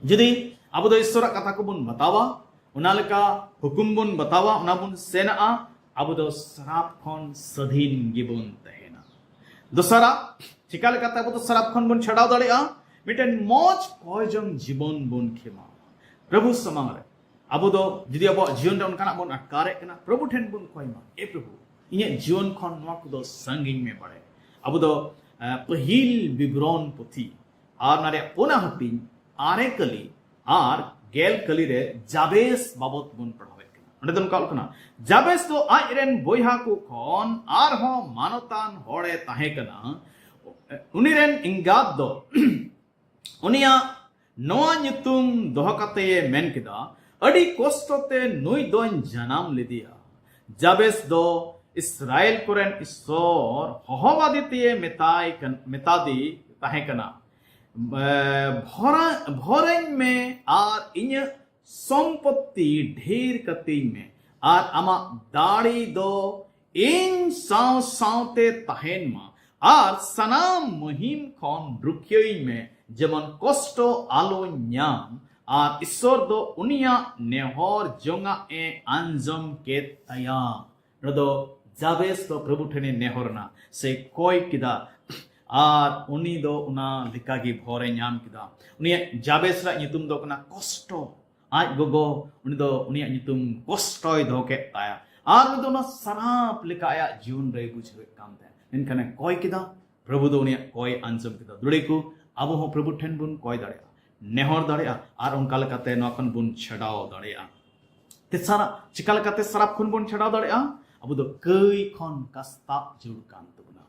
ᱡᱩᱫᱤ ᱟᱵᱚ ᱫᱚ ᱤᱥᱥᱚᱨᱟᱜ ᱠᱟᱛᱷᱟ ᱠᱚᱵᱚᱱ ᱵᱟᱛᱟᱣᱟ, ᱚᱱᱟ ᱞᱮᱠᱟ ᱦᱩᱠᱩᱢ ᱵᱚᱱ ᱵᱟᱛᱟᱣᱟ, ᱚᱱᱟ ᱵᱚᱱ ᱥᱮᱱᱟᱜᱼᱟ, ᱟᱵᱚ ᱫᱚ ᱥᱟᱨᱟᱯ ᱠᱷᱚᱱ ᱥᱟᱹᱫᱷᱤᱱ ᱜᱮᱵᱚᱱ ᱛᱟᱦᱮᱱᱟ᱾ ᱫᱚᱥᱟᱨᱟᱜ, ᱪᱤᱠᱟ ᱞᱮᱠᱟᱛᱮ ᱟᱵᱚ ᱫᱚ ᱥᱟᱨᱟᱯ ᱠᱷᱚᱱ ᱵᱚᱱ ᱪᱷᱟᱰᱟᱣ ᱫᱟᱲᱮᱭᱟᱜᱼᱟ? ᱢᱤᱫᱴᱮᱱ ᱢᱚᱡᱽ ᱠᱚᱭᱡᱚᱝ ᱡᱤᱵᱚᱱ ᱵᱚᱱ ᱠᱷᱮᱢᱟᱣᱟ ᱯᱨᱚᱵᱷᱩ ᱥᱟᱢᱟᱝ ᱨᱮ᱾ ᱟᱵᱚ ᱫᱚ ᱡᱩᱫᱤ ᱟᱵᱚᱣᱟᱜ ᱡᱤᱭᱚᱱ ᱨᱮ ᱚᱱᱠᱟᱱᱟᱜ ᱵᱚᱱ ᱟᱴᱠᱟᱨᱮᱫ ᱠᱟᱱᱟ, ᱯᱨᱚᱵᱷᱩ ᱴᱷᱮᱱ ᱵᱚᱱ ᱠᱚᱭ ᱢᱟ, "ᱮ ᱯᱨᱚᱵᱷᱩ, ᱤᱧᱟᱹᱜ ᱡᱤᱭᱚᱱ ᱠᱷᱚᱱ ᱱᱚᱣᱟ ᱠᱚᱫᱚ ᱥᱟᱺᱜᱤᱧ ᱢᱮ ᱵᱟᱲᱮ᱾" ᱟᱵᱚ ᱫᱚ, ᱟᱸ, ᱯᱟᱹᱦᱤᱞ ᱵᱤᱵᱚᱨᱚᱱ ᱯᱩᱛᱷᱤ ᱟᱨ ᱚᱱᱟ ᱨᱮᱭᱟᱜ ᱯᱩᱱᱟ ᱦᱟᱹᱴᱤᱧ, ᱟᱨᱮ ᱠᱟᱹᱞᱤ ᱟᱨ ᱜᱮᱞ ᱠᱟᱹᱞᱤ ᱨᱮ ᱡᱟᱵᱮᱥ ᱵᱟᱵᱚᱛ ᱵᱚᱱ ᱯᱟᱲᱦᱟᱣᱮᱫ ᱠᱟᱱᱟ᱾ ᱚᱸᱰᱮ ᱫᱚ ᱱᱚᱝᱠᱟ ᱚᱞ ᱠᱟᱱᱟ, ᱡᱟᱵᱮᱥ ᱫᱚ ᱟᱡ ᱨᱮᱱ ᱵᱚᱭᱦᱟ ᱠᱚ ᱠᱷᱚᱱ ᱟᱨᱦᱚᱸ ᱢᱟᱱᱚᱛᱟᱱ ᱦᱚᱲᱮ ᱛᱟᱦᱮᱸ ᱠᱟᱱᱟ᱾ ᱩᱱᱤ ᱨᱮᱱ ᱮᱸᱜᱟᱛ ᱫᱚ ᱩᱱᱤᱭᱟᱜ ᱱᱚᱣᱟ ᱧᱩᱛᱩᱢ ᱫᱚᱦᱚ ᱠᱟᱛᱮᱭ ᱢᱮᱱ ᱠᱮᱫᱟ, "ᱟᱹᱰᱤ ᱠᱚᱥᱴᱚ ᱛᱮ ᱱᱩᱭ ᱫᱚᱧ ᱡᱟᱱᱟᱢ ᱞᱮᱫᱮᱭᱟ᱾" ᱡᱟᱵᱮᱥ ᱫᱚ ᱤᱥᱨᱟᱭᱮᱞ ᱠᱚᱨᱮᱱ ᱤᱥᱥᱚᱨ ᱦᱚᱦᱚᱣᱟᱫᱮ ᱛᱮᱭ ᱢᱮᱛᱟᱭ ᱠᱟᱱ- ᱢᱮᱛᱟᱫᱮ ᱛᱟᱦᱮᱸ ᱠᱟᱱᱟ, "ᱮ, ᱵᱷᱚᱨᱟ- ᱵᱷᱚᱨᱟᱹᱧ ᱢᱮ ᱟᱨ ᱤᱧᱟᱹᱜ ᱥᱚᱢᱯᱚᱛᱛᱤ ᱰᱷᱮᱨ ᱠᱟᱹᱛᱤᱧ ᱢᱮ, ᱟᱨ ᱟᱢᱟᱜ ᱫᱟᱲᱮ ᱫᱚ ᱤᱧ ᱥᱟᱶ ᱥᱟᱶᱛᱮ ᱛᱟᱦᱮᱱ ᱢᱟ, ᱟᱨ ᱥᱟᱱᱟᱢ ᱢᱩᱦᱤᱢ ᱠᱷᱚᱱ ᱨᱩᱠᱷᱤᱭᱟᱹᱧ ᱢᱮ, ᱡᱮᱢᱚᱱ ᱠᱚᱥᱴᱚ ᱟᱞᱚᱧ ᱧᱟᱢ᱾" ᱟᱨ ᱤᱥᱥᱚᱨ ᱫᱚ ᱩᱱᱤᱭᱟᱜ ᱱᱮᱦᱚᱨ ᱡᱚᱝᱟᱜ ᱮ ᱟᱸᱡᱚᱢ ᱠᱮᱫ ᱛᱟᱭᱟ᱾ ᱱᱚᱰᱮ ᱫᱚ ᱡᱟᱵᱮᱥ ᱫᱚ ᱯᱨᱚᱵᱷᱩ ᱴᱷᱮᱱᱮ ᱱᱮᱦᱚᱨ ᱮᱱᱟ, ᱥᱮ ᱠᱚᱭ ᱠᱮᱫᱟ, ᱟᱨ ᱩᱱᱤ ᱫᱚ ᱚᱱᱟ ᱞᱮᱠᱟᱜᱮ ᱵᱷᱚᱨᱮ ᱧᱟᱢ ᱠᱮᱫᱟ᱾ ᱩᱱᱤᱭᱟᱜ ᱡᱟᱵᱮᱥ ᱨᱮᱭᱟᱜ ᱧᱩᱛᱩᱢ ᱫᱚ ᱠᱟᱱᱟ ᱠᱚᱥᱴᱚ᱾ ᱟᱡ ᱜᱚᱜᱚ, ᱩᱱᱤ ᱫᱚ ᱩᱱᱤᱭᱟᱜ ᱧᱩᱛᱩᱢ ᱠᱚᱥᱴᱚᱭ ᱫᱚᱦᱚ ᱠᱮᱫ ᱛᱟᱭᱟ, ᱟᱨ ᱩᱱᱤ ᱫᱚ ᱚᱱᱟ ᱥᱟᱨᱟᱯ ᱞᱮᱠᱟ ᱟᱭᱟᱜ ᱡᱤᱭᱚᱱ ᱨᱮᱭ ᱵᱩᱡᱷᱟᱹᱣᱮᱫ ᱠᱟᱱ ᱛᱟᱦᱮᱸᱫ᱾ ᱢᱮᱱᱠᱷᱟᱱᱮ ᱠᱚᱭ ᱠᱮᱫᱟ, ᱯᱨᱚᱵᱷᱩ ᱫᱚ ᱩᱱᱤᱭᱟᱜ ᱠᱚᱭ ᱟᱸᱡᱚᱢ ᱠᱮᱫᱟ᱾ ᱫᱩᱲᱤ ᱠᱚ, ᱟᱵᱚ ᱦᱚᱸ ᱯᱨᱚᱵᱷᱩ ᱴᱷᱮᱱ ᱵᱚᱱ ᱠᱚᱭ ᱫᱟᱲᱮᱭᱟᱜᱼᱟ, ᱱᱮᱦᱚᱨ ᱫᱟᱲᱮᱭᱟᱜᱼᱟ, ᱟᱨ ᱚᱱᱠᱟ ᱞᱮᱠᱟᱛᱮ ᱱᱚᱣᱟ ᱠᱷᱚᱱ ᱵᱚᱱ ᱪᱷᱟᱰᱟᱣ ᱫᱟᱲᱮᱭᱟᱜᱼᱟ᱾ ᱛᱮᱥᱟᱨᱟᱜ, ᱪᱤᱠᱟ ᱞᱮᱠᱟᱛᱮ ᱥᱟᱨᱟᱯ ᱠᱷᱚᱱ ᱵᱚᱱ ᱪᱷᱟᱰᱟᱣ ᱫᱟᱲᱮᱭᱟᱜᱼᱟ? ᱟᱵᱚ ᱫᱚ ᱠᱟᱹᱭ ᱠᱷᱚᱱ ᱠᱟᱥᱛᱟᱜ ᱡᱟᱹᱨᱩᱲ ᱠᱟᱱ ᱛᱟᱵᱚᱱᱟ᱾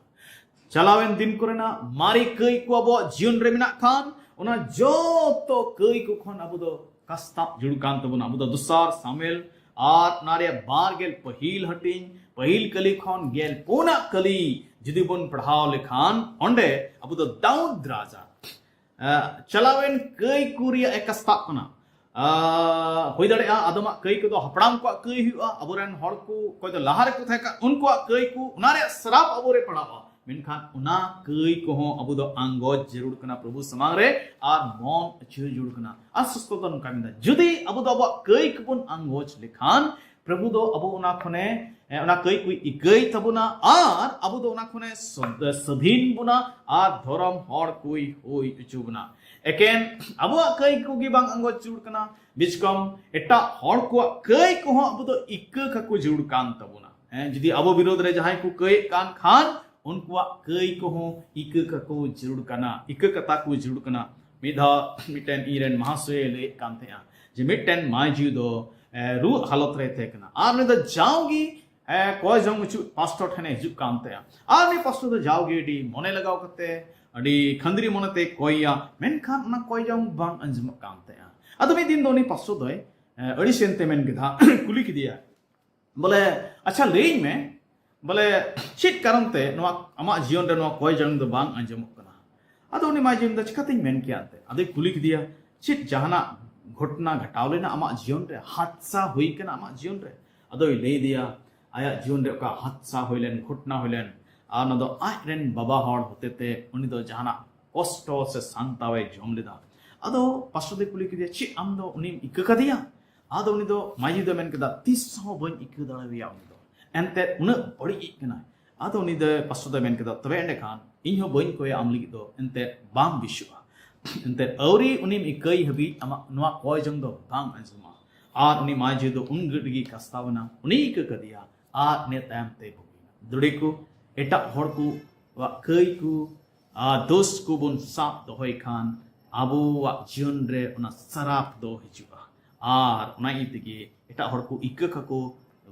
ᱪᱟᱞᱟᱣᱮᱱ ᱫᱤᱱ ᱠᱚᱨᱮᱱᱟᱜ ᱢᱟᱨᱮ ᱠᱟᱹᱭ ᱠᱚ ᱟᱵᱚᱣᱟᱜ ᱡᱤᱭᱚᱱ ᱨᱮ ᱢᱮᱱᱟᱜ ᱠᱷᱟᱱ, ᱚᱱᱟ ᱡᱚᱛᱚ ᱠᱟᱹᱭ ᱠᱚ ᱠᱷᱚᱱ ᱟᱵᱚ ᱫᱚ ᱠᱟᱥᱛᱟᱜ ᱡᱟᱹᱨᱩᱲ ᱠᱟᱱ ᱛᱟᱵᱚᱱᱟ᱾ ᱟᱵᱚ ᱫᱚ ᱫᱚᱥᱟᱨ ᱥᱟᱢᱩᱭᱮᱞ ᱟᱨ ᱚᱱᱟ ᱨᱮᱭᱟᱜ ᱵᱟᱨ ᱜᱮᱞ ᱯᱟᱹᱦᱤᱞ ᱦᱟᱹᱴᱤᱧ, ᱯᱟᱹᱦᱤᱞ ᱠᱟᱹᱞᱤ ᱠᱷᱚᱱ ᱜᱮᱞ ᱯᱩᱱᱟᱜ ᱠᱟᱹᱞᱤ ᱡᱩᱫᱤ ᱵᱚᱱ ᱯᱟᱲᱦᱟᱣ ᱞᱮᱠᱷᱟᱱ, ᱚᱸᱰᱮ ᱟᱵᱚ ᱫᱚ ᱫᱟᱣᱩᱫ ᱨᱟᱡᱟ ᱟᱸ, ᱪᱟᱞᱟᱣᱮᱱ ᱠᱟᱹᱭ ᱠᱚ ᱨᱮᱭᱟᱜ ᱮ ᱠᱟᱥᱛᱟᱜ ᱠᱟᱱᱟ᱾ ᱟᱸ, ᱦᱩᱭ ᱫᱟᱲᱮᱭᱟᱜᱼᱟ ᱟᱫᱚᱢᱟᱜ ᱠᱟᱹᱭ ᱠᱚᱫᱚ ᱦᱟᱯᱲᱟᱢ ᱠᱚᱣᱟᱜ ᱠᱟᱹᱭ ᱦᱩᱭᱩᱜᱼᱟ, ᱟᱵᱚᱨᱮᱱ ᱦᱚᱲ ᱠᱚ ᱚᱠᱚᱭ ᱫᱚ ᱞᱟᱦᱟ ᱨᱮᱠᱚ ᱛᱟᱦᱮᱸ ᱠᱟᱱ ᱩᱱᱠᱩᱣᱟᱜ ᱠᱟᱹᱭ ᱠᱚ, ᱚᱱᱟ ᱨᱮᱭᱟᱜ ᱥᱨᱟᱯ ᱟᱵᱚᱨᱮ ᱯᱟᱲᱟᱜᱼᱟ᱾ ᱢᱮᱱᱠᱷᱟᱱ ᱚᱱᱟ ᱠᱟᱹᱭ ᱠᱚᱦᱚᱸ ᱟᱵᱚ ᱫᱚ ᱟᱸᱜᱚᱪ ᱡᱟᱹᱨᱩᱲ ᱠᱟᱱᱟ ᱯᱨᱚᱵᱷᱩ ᱥᱟᱢᱟᱝ ᱨᱮ, ᱟᱨ ᱢᱚᱱ ᱟᱹᱪᱩᱨ ᱡᱟᱹᱨᱩᱲ ᱠᱟᱱᱟ᱾ ᱟᱨ ᱥᱚᱥᱛᱚ ᱫᱚ ᱱᱚᱝᱠᱟ ᱢᱮᱱᱫᱟ, ᱡᱩᱫᱤ ᱟᱵᱚ ᱫᱚ ᱟᱵᱚᱣᱟᱜ ᱠᱟᱹᱭ ᱠᱚᱵᱚᱱ ᱟᱸᱜᱚᱪ ᱞᱮᱠᱷᱟᱱ, ᱯᱨᱚᱵᱷᱩ ᱫᱚ ᱟᱵᱚ ᱚᱱᱟ ᱠᱷᱚᱱᱮ, ᱮ, ᱚᱱᱟ ᱠᱟᱹᱭ ᱠᱚᱭ ᱤᱠᱟᱹᱭ ᱛᱟᱵᱚᱱᱟ ᱟᱨ ᱟᱵᱚ ᱫᱚ ᱚᱱᱟ ᱠᱷᱚᱱᱮ ᱥᱚᱫ-, ᱥᱟᱹᱫᱷᱤᱱ ᱵᱚᱱᱟ ᱟᱨ ᱫᱷᱚᱨᱚᱢ ᱦᱚᱲ ᱠᱚᱭ ᱦᱩᱭ ᱦᱚᱪᱚ ᱵᱚᱱᱟ᱾ ᱮᱠᱮᱱ ᱟᱵᱚᱣᱟᱜ ᱠᱟᱹᱭ ᱠᱚᱜᱮ ᱵᱟᱝ ᱟᱸᱜᱚᱪ ᱡᱟᱹᱨᱩᱲ ᱠᱟᱱᱟ, ᱵᱤᱪᱠᱚᱢ ᱮᱴᱟᱜ ᱦᱚᱲ ᱠᱚᱣᱟᱜ ᱠᱟᱹᱭ ᱠᱚᱦᱚᱸ ᱟᱵᱚ ᱫᱚ ᱤᱠᱟᱹ ᱠᱟᱠᱚ ᱡᱟᱹᱨᱩᱲ ᱠᱟᱱ ᱛᱟᱵᱚᱱᱟ᱾ ᱦᱮᱸ, ᱡᱩᱫᱤ ᱟᱵᱚ ᱵᱤᱨᱳᱫᱷ ᱨᱮ ᱡᱟᱦᱟᱸᱭ ᱠᱚ ᱠᱟᱹᱭᱮᱫ ᱠᱟᱱ ᱠᱷᱟᱱ, ᱩᱱᱠᱩᱣᱟᱜ ᱠᱟᱹᱭ ᱠᱚᱦᱚᱸ ᱤᱠᱟᱹ ᱠᱟᱠᱚ ᱡᱟᱹᱨᱩᱲ ᱠᱟᱱᱟ, ᱤᱠᱟᱹ ᱠᱟᱛᱟ ᱠᱚ ᱡᱟᱹᱨᱩᱲ ᱠᱟᱱᱟ᱾ ᱢᱤᱫ ᱫᱷᱟᱣ ᱢᱤᱫᱴᱮᱱ ᱤᱧ ᱨᱮᱱ ᱢᱟᱦᱟᱥᱚᱭᱮ ᱞᱟᱹᱭᱮᱫ ᱠᱟᱱ ᱛᱟᱦᱮᱸᱜᱼᱟ ᱡᱮ ᱢᱤᱫᱴᱮᱱ ᱢᱟᱹᱭᱡᱩ ᱫᱚ, ᱮ, ᱨᱩᱣᱟᱹᱜ ᱦᱟᱞᱚᱛ ᱨᱮ ᱛᱟᱦᱮᱸ ᱠᱟᱱᱟ ᱟᱨ ᱩᱱᱤ ᱫᱚ ᱡᱟᱣᱜᱮ, ᱮ, ᱠᱚᱭ ᱡᱚᱝ ᱦᱚᱪᱚ ᱯᱟᱥᱴᱚᱨ ᱴᱷᱮᱱᱮ ᱦᱤᱡᱩᱜ ᱠᱟᱱ ᱛᱟᱦᱮᱸᱜᱼᱟ᱾ ᱟᱨ ᱩᱱᱤ ᱯᱟᱥᱴᱚᱨ ᱫᱚ ᱡᱟᱣᱜᱮ ᱟᱹᱰᱤ ᱢᱚᱱᱮ ᱞᱟᱜᱟᱣ ᱠᱟᱛᱮ, ᱟᱹᱰᱤ ᱠᱷᱟᱹᱱᱫᱽᱨᱤ ᱢᱚᱱᱮᱛᱮ ᱠᱚᱭᱮᱭᱟ, ᱢᱮᱱᱠᱷᱟᱱ ᱚᱱᱟ ᱠᱚᱭ ᱡᱚᱝ ᱵᱟᱝ ᱟᱸᱡᱚᱢᱚᱜ ᱠᱟᱱ ᱛᱟᱦᱮᱸᱜᱼᱟ᱾ ᱟᱫᱚ ᱢᱤᱫ ᱫᱤᱱ ᱫᱚ ᱩᱱᱤ ᱯᱟᱥᱴᱚᱨ ᱫᱚᱭ, ᱮ, ᱟᱹᱲᱤᱥ ᱮᱱᱛᱮ ᱢᱮᱱ ᱠᱮᱫᱟ, ᱠᱩᱞᱤ ᱠᱮᱫᱮᱭᱟ, ᱵᱚᱞᱮ, "ᱟᱪᱪᱷᱟ, ᱞᱟᱹᱭᱟᱹᱧ ᱢᱮ, ᱵᱚᱞᱮ, ᱪᱮᱫ ᱠᱟᱨᱚᱱ ᱛᱮ ᱱᱚᱣᱟ ᱟᱢᱟᱜ ᱡᱤᱭᱚᱱ ᱨᱮ ᱱᱚᱣᱟ ᱠᱚᱭ ᱡᱚᱝ ᱫᱚ ᱵᱟᱝ ᱟᱸᱡᱚᱢᱚᱜ ᱠᱟᱱᱟ?" ᱟᱫᱚ ᱩᱱᱤ ᱢᱟᱹᱭᱡᱩ ᱢᱮᱱᱫᱟ, "ᱪᱤᱠᱟᱛᱤᱧ ᱢᱮᱱ ᱠᱮᱭᱟ ᱮᱱᱛᱮ?" ᱟᱫᱚᱭ ᱠᱩᱞᱤ ᱠᱮᱫᱮᱭᱟ, "ᱪᱮᱫ ᱡᱟᱦᱟᱱᱟᱜ ᱜᱷᱚᱴᱱᱟ ᱜᱷᱟᱴᱟᱣ ᱞᱮᱱᱟ ᱟᱢᱟᱜ ᱡᱤᱭᱚᱱ ᱨᱮ, ᱦᱟᱫᱥᱟ ᱦᱩᱭ ᱠᱟᱱᱟ ᱟᱢᱟᱜ ᱡᱤᱭᱚᱱ ᱨᱮ?" ᱟᱫᱚᱭ ᱞᱟᱹᱭ ᱟᱫᱮᱭᱟ, ᱟᱭᱟᱜ ᱡᱤᱭᱚᱱ ᱨᱮ ᱚᱠᱟ ᱦᱟᱫᱥᱟ ᱦᱩᱭ ᱞᱮᱱ, ᱜᱷᱚᱴᱱᱟ ᱦᱩᱭ ᱞᱮᱱ, ᱟᱨ ᱚᱱᱟ ᱫᱚ ᱟᱡ ᱨᱮᱱ ᱵᱟᱵᱟ ᱦᱚᱲ ᱦᱚᱛᱮᱛᱮ ᱩᱱᱤ ᱫᱚ ᱡᱟᱦᱟᱱᱟᱜ ᱠᱚᱥᱴᱚ ᱥᱮ ᱥᱟᱱᱛᱟᱣᱮ ᱡᱚᱢ ᱞᱮᱫᱟ᱾ ᱟᱫᱚ ᱯᱟᱥᱴᱚᱨ ᱫᱚᱭ ᱠᱩᱞᱤ ᱠᱮᱫᱮᱭᱟ, "ᱪᱮᱫ ᱟᱢ ᱫᱚ ᱩᱱᱤᱢ ᱤᱠᱟᱹ ᱠᱟᱫᱮᱭᱟ?" ᱟᱫᱚ ᱩᱱᱤ ᱫᱚ ᱢᱟᱹᱡᱷᱤ ᱫᱚ ᱢᱮᱱ ᱠᱮᱫᱟ, "ᱛᱤᱥ ᱦᱚᱸ ᱵᱟᱹᱧ ᱤᱠᱟᱹ ᱫᱟᱲᱮᱣᱟᱭᱟ ᱩᱱᱤ ᱫᱚ, ᱮᱱᱛᱮᱫ ᱩᱱᱟᱹᱜ ᱵᱟᱹᱲᱤᱡ ᱤᱡ ᱠᱟᱱᱟᱭ᱾" ᱟᱫᱚ ᱩᱱᱤ ᱫᱚ ᱯᱟᱥᱴᱚᱨ ᱫᱚᱭ ᱢᱮᱱ ᱠᱮᱫᱟ, "ᱛᱚᱵᱮ ᱮᱸᱰᱮᱠᱷᱟᱱ ᱤᱧ ᱦᱚᱸ ᱵᱟᱹᱧ ᱠᱚᱭᱟ ᱟᱢ ᱞᱟᱹᱜᱤᱫ ᱫᱚ, ᱮᱱᱛᱮᱫ ᱵᱟᱢ ᱵᱤᱥᱩᱜᱼᱟ, ᱮᱱᱛᱮᱫ ᱟᱹᱣᱨᱤ ᱩᱱᱤᱢ ᱤᱠᱟᱹᱭ ᱦᱟᱹᱵᱤᱡ ᱟᱢᱟᱜ ᱱᱚᱣᱟ ᱠᱚᱭ ᱡᱚᱝ ᱫᱚ ᱵᱟᱝ ᱟᱸᱡᱚᱢᱟ᱾" ᱟᱨ ᱩᱱᱤ ᱢᱟᱹᱡᱷᱤ ᱫᱚ ᱩᱱ ᱜᱷᱟᱹᱲᱤᱡ ᱨᱮᱜᱮ ᱠᱟᱥᱛᱟᱣ ᱮᱱᱟ, ᱩᱱᱤᱭ ᱤᱠᱟᱹ ᱠᱟᱫᱮᱭᱟ ᱟᱨ ᱤᱱᱟᱹ ᱛᱟᱭᱚᱢ ᱛᱮ ᱵᱩᱜᱤᱭᱮᱱᱟ᱾ ᱫᱩᱲᱤ ᱠᱚ, ᱮᱴᱟᱜ ᱦᱚᱲ ᱠᱚᱣᱟᱜ ᱠᱟᱹᱭ ᱠᱚ ᱟᱨ ᱫᱳᱥ ᱠᱚᱵᱚᱱ ᱥᱟᱵ ᱫᱚᱦᱚᱭ ᱠᱷᱟᱱ ᱟᱵᱚᱣᱟᱜ ᱡᱤᱭᱚᱱ ᱨᱮ ᱚᱱᱟ ᱥᱟᱨᱟᱯ ᱫᱚ ᱦᱤᱡᱩᱜᱼᱟ᱾ ᱟᱨ ᱚᱱᱟ ᱤᱭᱟᱹ ᱛᱮᱜᱮ ᱮᱴᱟᱜ ᱦᱚᱲ ᱠᱚ ᱤᱠᱟᱹ ᱠᱟᱠᱚ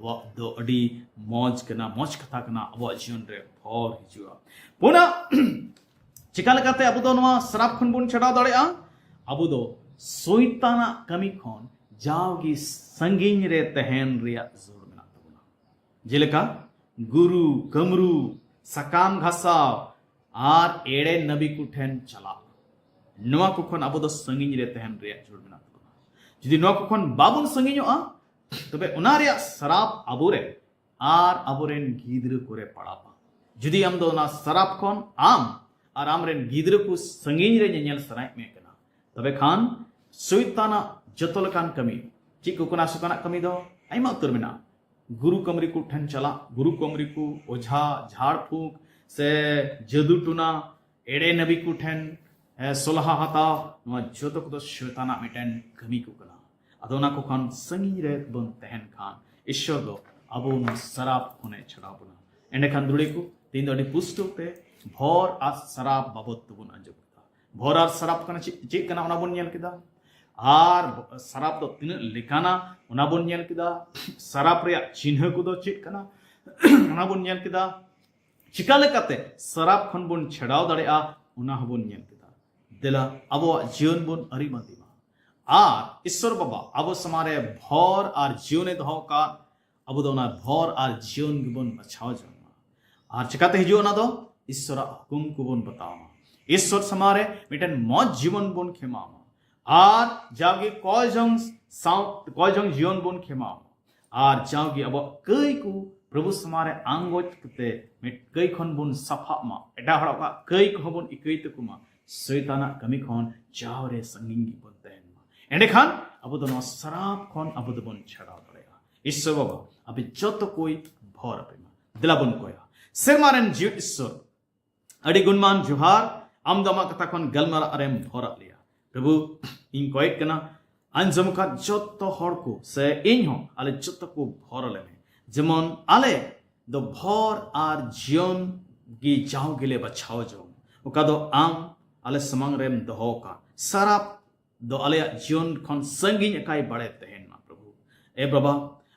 ᱫᱚ ᱟᱹᱰᱤ ᱢᱚᱡᱽ ᱠᱟᱱᱟ, ᱢᱚᱡᱽ ᱠᱟᱛᱷᱟ ᱠᱟᱱᱟ, ᱟᱵᱚᱣᱟᱜ ᱡᱤᱭᱚᱱ ᱨᱮ ᱵᱷᱚᱨ ᱦᱤᱡᱩᱜᱼᱟ᱾ ᱯᱩᱱᱟᱜ, ᱪᱮᱠᱟ ᱞᱮᱠᱟᱛᱮ ᱟᱵᱚ ᱫᱚ ᱱᱚᱣᱟ ᱥᱟᱨᱟᱯ ᱠᱷᱚᱱ ᱵᱚᱱ ᱪᱷᱟᱰᱟᱣ ᱫᱟᱲᱮᱭᱟᱜᱼᱟ? ᱟᱵᱚ ᱫᱚ ᱥᱚᱭᱛᱟᱱᱟᱜ ᱠᱟᱹᱢᱤ ᱠᱷᱚᱱ ᱡᱟᱣᱜᱮ ᱥᱟᱺᱜᱤᱧ ᱨᱮ ᱛᱟᱦᱮᱱ ᱨᱮᱭᱟᱜ ᱡᱟᱹᱨᱩᱲ ᱢᱮᱱᱟᱜ ᱛᱟᱵᱚᱱᱟ᱾ ᱡᱮᱞᱮᱠᱟ ᱜᱩᱨᱩ, ᱠᱟᱹᱢᱨᱩ, ᱥᱟᱠᱟᱢ ᱜᱷᱟᱥᱟᱣ ᱟᱨ ᱮᱲᱮ ᱱᱟᱵᱤ ᱠᱚ ᱴᱷᱮᱱ ᱪᱟᱞᱟᱜ, ᱱᱚᱣᱟ ᱠᱚ ᱠᱷᱚᱱ ᱟᱵᱚ ᱫᱚ ᱥᱟᱺᱜᱤᱧ ᱨᱮ ᱛᱟᱦᱮᱱ ᱨᱮᱭᱟᱜ ᱡᱟᱹᱨᱩᱲ ᱢᱮᱱᱟᱜ ᱛᱟᱵᱚᱱᱟ᱾ ᱡᱩᱫᱤ ᱱᱚᱣᱟ ᱠᱚ ᱠᱷᱚᱱ ᱵᱟᱵᱚᱱ ᱥᱟᱺᱜᱤᱧᱚᱜᱼᱟ, ᱛᱚᱵᱮ ᱚᱱᱟ ᱨᱮᱭᱟᱜ ᱥᱟᱨᱟᱯ ᱟᱵᱚᱨᱮ ᱟᱨ ᱟᱵᱚᱨᱮᱱ ᱜᱤᱫᱽᱨᱟᱹ ᱠᱚᱨᱮ ᱯᱟᱲᱟᱣᱟ᱾ ᱡᱩᱫᱤ ᱟᱢ ᱫᱚ ᱚᱱᱟ ᱥᱟᱨᱟᱯ ᱠᱷᱚᱱ ᱟᱢ ᱟᱨ ᱟᱢᱨᱮᱱ ᱜᱤᱫᱽᱨᱟᱹ ᱠᱚ ᱥᱟᱺᱜᱤᱧ ᱨᱮ ᱧᱮᱧᱮᱞ ᱥᱟᱱᱟᱭᱮᱫ ᱢᱮ ᱠᱟᱱᱟ, ᱛᱚᱵᱮ ᱠᱷᱟᱱ ᱥᱚᱭᱛᱟᱱᱟᱜ ᱡᱚᱛᱚ ᱞᱮᱠᱟᱱ ᱠᱟᱹᱢᱤ, ᱪᱮᱫ ᱠᱚ ᱠᱟᱱᱟ ᱥᱚᱭᱛᱟᱱᱟᱜ ᱠᱟᱹᱢᱤ ᱫᱚ? ᱟᱭᱢᱟ ᱩᱛᱟᱹᱨ ᱢᱮᱱᱟᱜᱼᱟ᱾ ᱜᱩᱨᱩ ᱠᱟᱹᱢᱨᱤ ᱠᱚ ᱴᱷᱮᱱ ᱪᱟᱞᱟᱜ, ᱜᱩᱨᱩ ᱠᱟᱹᱢᱨᱤ ᱠᱚ, ᱚᱡᱷᱟ, ᱡᱷᱟᱲ ᱯᱷᱩᱸᱠ ᱥᱮ ᱡᱟᱹᱫᱩ ᱴᱚᱱᱟ, ᱮᱲᱮ ᱱᱟᱵᱤ ᱠᱚ ᱴᱷᱮᱱ ᱮ, ᱥᱚᱞᱦᱟ ᱦᱟᱛᱟᱣ, ᱱᱚᱣᱟ ᱡᱚᱛᱚ ᱠᱚᱫᱚ ᱥᱚᱭᱛᱟᱱᱟᱜ ᱢᱤᱫᱴᱮᱱ ᱠᱟᱹᱢᱤ ᱠᱚ ᱠᱟᱱᱟ᱾ ᱟᱫᱚ ᱚᱱᱟ ᱠᱚ ᱠᱷᱚᱱ ᱥᱟᱺᱜᱤᱧ ᱨᱮ ᱵᱚᱱ ᱛᱟᱦᱮᱱ ᱠᱷᱟᱱ ᱤᱥᱥᱚᱨ ᱫᱚ ᱟᱵᱚ ᱱᱚᱣᱟ ᱥᱟᱨᱟᱯ ᱠᱷᱚᱱᱮ ᱪᱷᱟᱰᱟᱣ ᱵᱚᱱᱟ᱾ ᱮᱸᱰᱮᱠᱷᱟᱱ ᱫᱩᱲᱤ ᱠᱚ, ᱛᱮᱦᱮᱧ ᱫᱚ ᱟᱹᱰᱤ ᱯᱩᱥᱴᱟᱹᱣ ᱛᱮ ᱵᱷᱚᱨ ᱟᱨ ᱥᱟᱨᱟᱯ ᱵᱟᱵᱚᱫ ᱛᱮᱵᱚᱱ ᱟᱸᱡᱚᱢ ᱠᱮᱫᱟ᱾ ᱵᱷᱚᱨ ᱟᱨ ᱥᱟᱨᱟᱯ ᱠᱟᱱᱟ ᱪᱮᱫ, ᱪᱮᱫ ᱠᱟᱱᱟ ᱚᱱᱟ ᱵᱚᱱ ᱧᱮᱞ ᱠᱮᱫᱟ, ᱟᱨ ᱥᱟᱨᱟᱯ ᱫᱚ ᱛᱤᱱᱟᱹᱜ ᱞᱮᱠᱟᱱᱟ ᱚᱱᱟ ᱵᱚᱱ ᱧᱮᱞ ᱠᱮᱫᱟ, ᱥᱟᱨᱟᱯ ᱨᱮᱭᱟᱜ ᱪᱤᱱᱦᱟᱹ ᱠᱚᱫᱚ ᱪᱮᱫ ᱠᱟᱱᱟ ᱚᱱᱟ ᱵᱚᱱ ᱧᱮᱞ ᱠᱮᱫᱟ, ᱪᱤᱠᱟ ᱞᱮᱠᱟᱛᱮ ᱥᱟᱨᱟᱯ ᱠᱷᱚᱱ ᱵᱚᱱ ᱪᱷᱟᱰᱟᱣ ᱫᱟᱲᱮᱭᱟᱜᱼᱟ ᱚᱱᱟ ᱦᱚᱸᱵᱚᱱ ᱧᱮᱞ ᱠᱮᱫᱟ᱾ ᱫᱮᱞᱟ ᱟᱵᱚᱣᱟᱜ ᱡᱤᱭᱚᱱ ᱵᱚᱱ ᱟᱹᱨᱤ ᱵᱟᱸᱫᱤ ᱢᱟ᱾ ᱟᱨ ᱤᱥᱥᱚᱨ ᱵᱟᱵᱟ ᱟᱵᱚ ᱥᱟᱢᱟᱝ ᱨᱮ ᱵᱷᱚᱨ ᱟᱨ ᱡᱤᱭᱚᱱᱮ ᱫᱚᱦᱚ ᱟᱠᱟᱫ, ᱟᱵᱚ ᱫᱚ ᱚᱱᱟ ᱵᱷᱚᱨ ᱟᱨ ᱡᱤᱭᱚᱱ ᱜᱮᱵᱚᱱ ᱵᱟᱪᱷᱟᱣ ᱡᱚᱝ ᱢᱟ᱾ ᱟᱨ ᱪᱤᱠᱟᱛᱮ ᱦᱤᱡᱩᱜᱼᱟ ᱚᱱᱟ ᱫᱚ? ᱤᱥᱥᱚᱨᱟᱜ ᱦᱩᱠᱩᱢ ᱠᱚᱵᱚᱱ ᱵᱟᱛᱟᱣ ᱢᱟ᱾ ᱤᱥᱥᱚᱨ ᱥᱟᱢᱟᱝ ᱨᱮ ᱢᱤᱫᱴᱮᱱ ᱢᱚᱡᱽ ᱡᱤᱵᱚᱱ ᱵᱚᱱ ᱠᱷᱮᱢᱟᱣ ᱢᱟ᱾ ᱟᱨ ᱡᱟᱣᱜᱮ ᱠᱚᱭ ᱡᱚᱝ ᱥᱟᱶ, ᱠᱚᱭ ᱡᱚᱝ ᱡᱤᱭᱚᱱ ᱵᱚᱱ ᱠᱷᱮᱢᱟᱣ ᱢᱟ᱾ ᱟᱨ ᱡᱟᱣᱜᱮ ᱟᱵᱚᱣᱟᱜ ᱠᱟᱹᱭ ᱠᱚ ᱯᱨᱚᱵᱷᱩ ᱥᱟᱢᱟᱝ ᱨᱮ ᱟᱸᱜᱚᱪ ᱠᱟᱛᱮ ᱢᱤᱫ ᱠᱟᱹᱭ ᱠᱷᱚᱱ ᱵᱚᱱ ᱥᱟᱯᱷᱟᱜ ᱢᱟ᱾ ᱮᱴᱟᱜ ᱦᱚᱲᱟᱜ ᱠᱟᱹᱭ ᱠᱚᱦᱚᱸ ᱵᱚᱱ ᱤᱠᱟᱹᱭ ᱛᱟᱠᱚ ᱢᱟ᱾ ᱥᱚᱭᱛᱟᱱᱟᱜ ᱠᱟᱹᱢᱤ ᱠᱷᱚᱱ ᱡᱟᱣᱨᱮ ᱥᱟᱺᱜᱤᱧ ᱜᱮᱵᱚᱱ ᱛᱟᱦᱮᱱ ᱢᱟ᱾ ᱮᱸᱰᱮᱠᱷᱟᱱ ᱟᱵᱚ ᱫᱚ ᱱᱚᱣᱟ ᱥᱟᱨᱟᱯ ᱠᱷᱚᱱ ᱟᱵᱚ ᱫᱚᱵᱚᱱ ᱪᱷᱟᱰᱟᱣ ᱫᱟᱲᱮᱭᱟᱜᱼᱟ᱾ ᱤᱥᱥᱚᱨ ᱵᱟᱵᱟ, ᱟᱯᱮ ᱡᱚᱛᱚ ᱠᱚᱭ ᱵᱷᱚᱨ ᱟᱯᱮ ᱢᱟ᱾ ᱫᱮᱞᱟ ᱵᱚᱱ ᱠᱚᱭᱟ᱾ ᱥᱮᱨᱢᱟ ᱨᱮᱱ ᱡᱤᱣᱤᱫ ᱤᱥᱥᱚᱨ, ᱟᱹᱰᱤ ᱜᱩᱱᱢᱟᱱ ᱡᱚᱦᱟᱨ᱾ ᱟᱢ ᱫᱚ ᱟᱢᱟᱜ ᱠᱟᱛᱷᱟ ᱠᱷᱚᱱ ᱜᱟᱞᱢᱟᱨᱟᱜ ᱨᱮᱢ ᱵᱷᱚᱨᱟᱜ ᱞᱮᱭᱟ᱾ ᱯᱨᱚᱵᱷᱩ, ᱤᱧ ᱠᱚᱭᱮᱫ ᱠᱟᱱᱟ, ᱟᱸᱡᱚᱢ ᱟᱠᱟᱫ ᱡᱚᱛᱚ ᱦᱚᱲ ᱠᱚ ᱥᱮ ᱤᱧ ᱦᱚᱸ, ᱟᱞᱮ ᱡᱚᱛᱚ ᱠᱚ ᱵᱷᱚᱨ ᱟᱞᱮ ᱢᱮ᱾ ᱡᱮᱢᱚᱱ ᱟᱞᱮ ᱫᱚ ᱵᱷᱚᱨ ᱟᱨ ᱡᱤᱭᱚᱱ ᱜᱮ ᱡᱟᱣ ᱜᱮᱞᱮ ᱵᱟᱪᱷᱟᱣ ᱡᱚᱝ, ᱚᱠᱟ ᱫᱚ ᱟᱢ ᱟᱞᱮ ᱥᱟᱢᱟᱝ ᱨᱮᱢ ᱫᱚᱦᱚ ᱟᱠᱟᱫ᱾ ᱥᱟᱨᱟᱯ ᱫᱚ ᱟᱞᱮᱭᱟᱜ ᱡᱤᱭᱚᱱ ᱠᱷᱚᱱ ᱥᱟᱺᱜᱤᱧ ᱟᱠᱟᱭ ᱵᱟᱲᱮ ᱛᱟᱦᱮᱱ ᱢᱟ᱾ ᱯᱨᱚᱵᱷᱩ, ᱮ ᱵᱟᱵᱟ,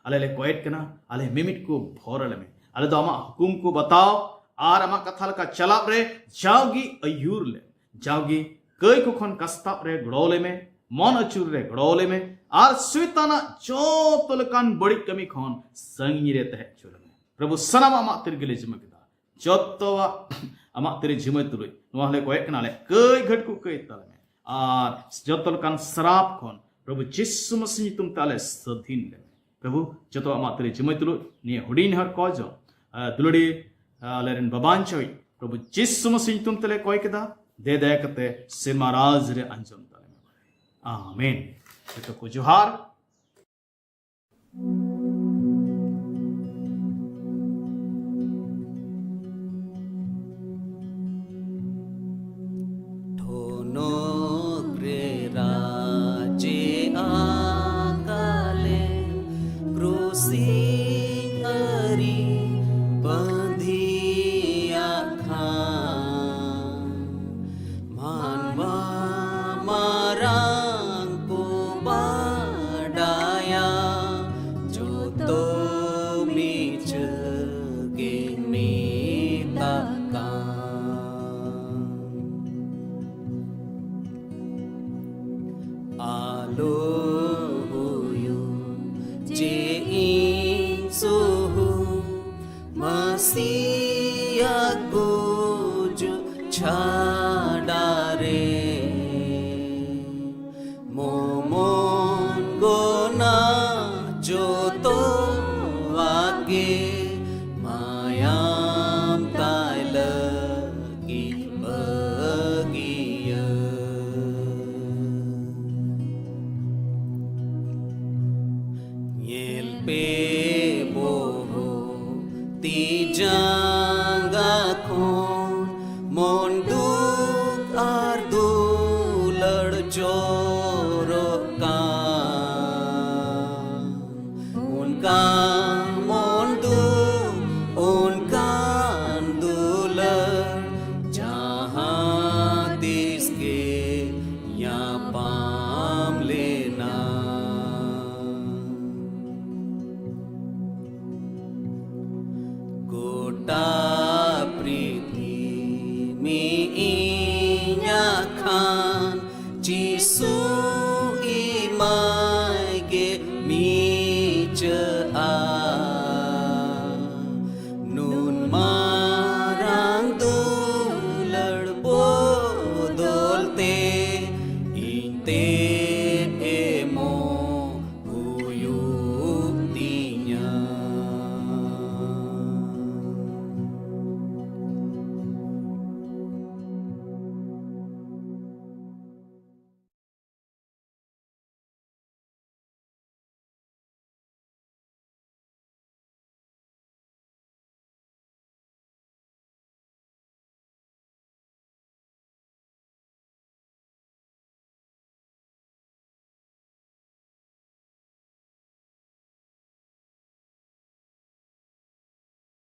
ᱟᱞᱮ ᱞᱮ ᱠᱚᱭᱮᱫ ᱠᱟᱱᱟ, ᱟᱞᱮ ᱢᱤᱢᱤᱫ ᱠᱚ ᱵᱷᱚᱨ ᱟᱞᱮ ᱢᱮ᱾ ᱟᱞᱮ ᱫᱚ ᱟᱢᱟᱜ ᱦᱩᱠᱩᱢ ᱠᱚ ᱵᱟᱛᱟᱣ ᱟᱨ ᱟᱢᱟᱜ ᱠᱟᱛᱷᱟ ᱞᱮᱠᱟ ᱪᱟᱞᱟᱜ ᱨᱮ ᱡᱟᱣᱜᱮ ᱟᱹᱭᱩᱨ ᱞᱮ, ᱡᱟᱣᱜᱮ ᱠᱟᱹᱭ ᱠᱚ ᱠᱷᱚᱱ ᱠᱟᱥᱛᱟᱵ ᱨᱮ ᱜᱚᱲᱚ ᱞᱮ ᱢᱮ, ᱢᱚᱱ ᱟᱹᱪᱩᱨ ᱨᱮ ᱜᱚᱲᱚ ᱞᱮ ᱢᱮ, ᱟᱨ ᱥᱚᱭᱛᱟᱱᱟᱜ ᱡᱚᱛᱚ ᱞᱮᱠᱟᱱ ᱵᱟᱹᱲᱤᱡ ᱠᱟᱹᱢᱤ ᱠᱷᱚᱱ ᱥᱟᱺᱜᱤᱧ ᱨᱮ ᱛᱟᱦᱮᱸ ᱦᱚᱪᱚ ᱞᱮ ᱢᱮ᱾ ᱯᱨᱚᱵᱷᱩ, ᱥᱟᱱᱟᱢᱟᱜ ᱟᱢᱟᱜ ᱛᱤ ᱨᱮᱜᱮ ᱞᱮ ᱡᱤᱢᱟᱹ ᱠᱮᱫᱟ᱾ ᱡᱚᱛᱚᱣᱟᱜ ᱟᱢᱟᱜ ᱛᱤᱨᱮ ᱡᱤᱢᱟᱹ ᱛᱩᱞᱩᱡ ᱱᱚᱣᱟ ᱦᱚᱸᱞᱮ ᱠᱚᱭᱮᱜ ᱠᱟᱱᱟ, ᱟᱞᱮ ᱠᱟᱹᱭ ᱜᱷᱟᱹᱴ ᱠᱚ ᱠᱟᱹᱭ ᱛᱟᱞᱮ ᱢᱮ, ᱟᱨ ᱡᱚᱛᱚ ᱞᱮᱠᱟᱱ ᱥᱨᱟᱯ ᱠᱷᱚᱱ ᱯᱨᱚᱵᱷᱩ ᱡᱤᱥᱩ ᱢᱟᱥᱤ ᱧᱩᱛᱩᱢ ᱛᱮ ᱟᱞᱮ ᱥᱟᱹᱫᱷᱤᱱ ᱞᱮ ᱢᱮ᱾ ᱯᱨᱚᱵᱷᱩ, ᱡᱚᱛᱚ ᱟᱢᱟᱜ ᱛᱤᱨᱮ ᱡᱤᱢᱟᱹ ᱛᱩᱞᱩᱡ ᱱᱤᱭᱟᱹ ᱦᱩᱰᱤᱧ ᱱᱮᱦᱚᱨ ᱠᱚ ᱡᱚ, ᱟᱨ ᱫᱩᱞᱟᱹᱲᱤ, ᱟᱞᱮ ᱨᱮᱱ ᱵᱟᱵᱟᱧᱪᱚᱭ, ᱯᱨᱚᱵᱷᱩ ᱡᱤᱥᱩ ᱢᱟᱥᱤ ᱧᱩᱛᱩᱢ ᱛᱮᱞᱮ ᱠᱚᱭ ᱠᱮᱫᱟ, ᱫᱮ ᱫᱟᱭᱟ ᱠᱟᱛᱮ ᱥᱮᱨᱢᱟ ᱨᱟᱡᱽ ᱨᱮ ᱟᱸᱡᱚᱢ ᱛᱟᱞᱮ ᱢᱮ᱾ ᱟᱢᱮᱱ᱾ ᱡᱚᱛᱚ ᱠᱚ ᱡᱚᱦᱟᱨ᱾ ᱴᱷᱚᱱᱚᱠ ᱨᱮ ᱨᱟᱡᱮ ᱟᱠᱟᱞᱮ, ᱠᱨᱩᱥᱤ ᱟᱹᱨᱤ ᱵᱟᱸᱫᱷᱤᱭᱟᱜ ᱠᱷᱟᱱ, ᱢᱟᱱᱣᱟ ᱢᱟᱨᱟᱝ ᱠᱚ ᱵᱟᱰᱟᱭᱟ, ᱡᱚᱛᱚ ᱢᱤᱪᱷᱟᱹ ᱜᱮ ᱢᱮᱛᱟᱜ ᱠᱟᱱ᱾ ᱟᱞᱚ ᱦᱩᱭᱩᱜ ᱡᱮ ᱤᱧ ᱥᱩᱦᱩ ᱢᱟᱹᱥᱤᱭᱟᱜ ᱜᱩᱡᱩᱜ ᱪᱷᱟᱰᱟ ᱨᱮ, ᱢᱚᱢᱚᱱ ᱜᱚᱱᱟ ᱡᱚᱛᱚᱣᱟᱜ ᱜᱮ ᱢᱟᱭᱟᱢ ᱛᱟᱭ ᱞᱟᱹᱜᱤᱫ ᱵᱟᱹᱜᱤᱭᱟᱹ᱾ ᱧᱮᱞ ᱯᱮ ᱵᱚᱦᱚᱜ ᱛᱤ ᱡᱟᱸᱜᱟ ᱠᱷᱚᱱ ᱢᱚᱱ ᱫᱩᱠ ᱟᱨ ᱫᱩᱞᱟᱹᱲ ᱡᱚᱨᱚᱜ ᱠᱟᱱ᱾ ᱚᱱᱠᱟ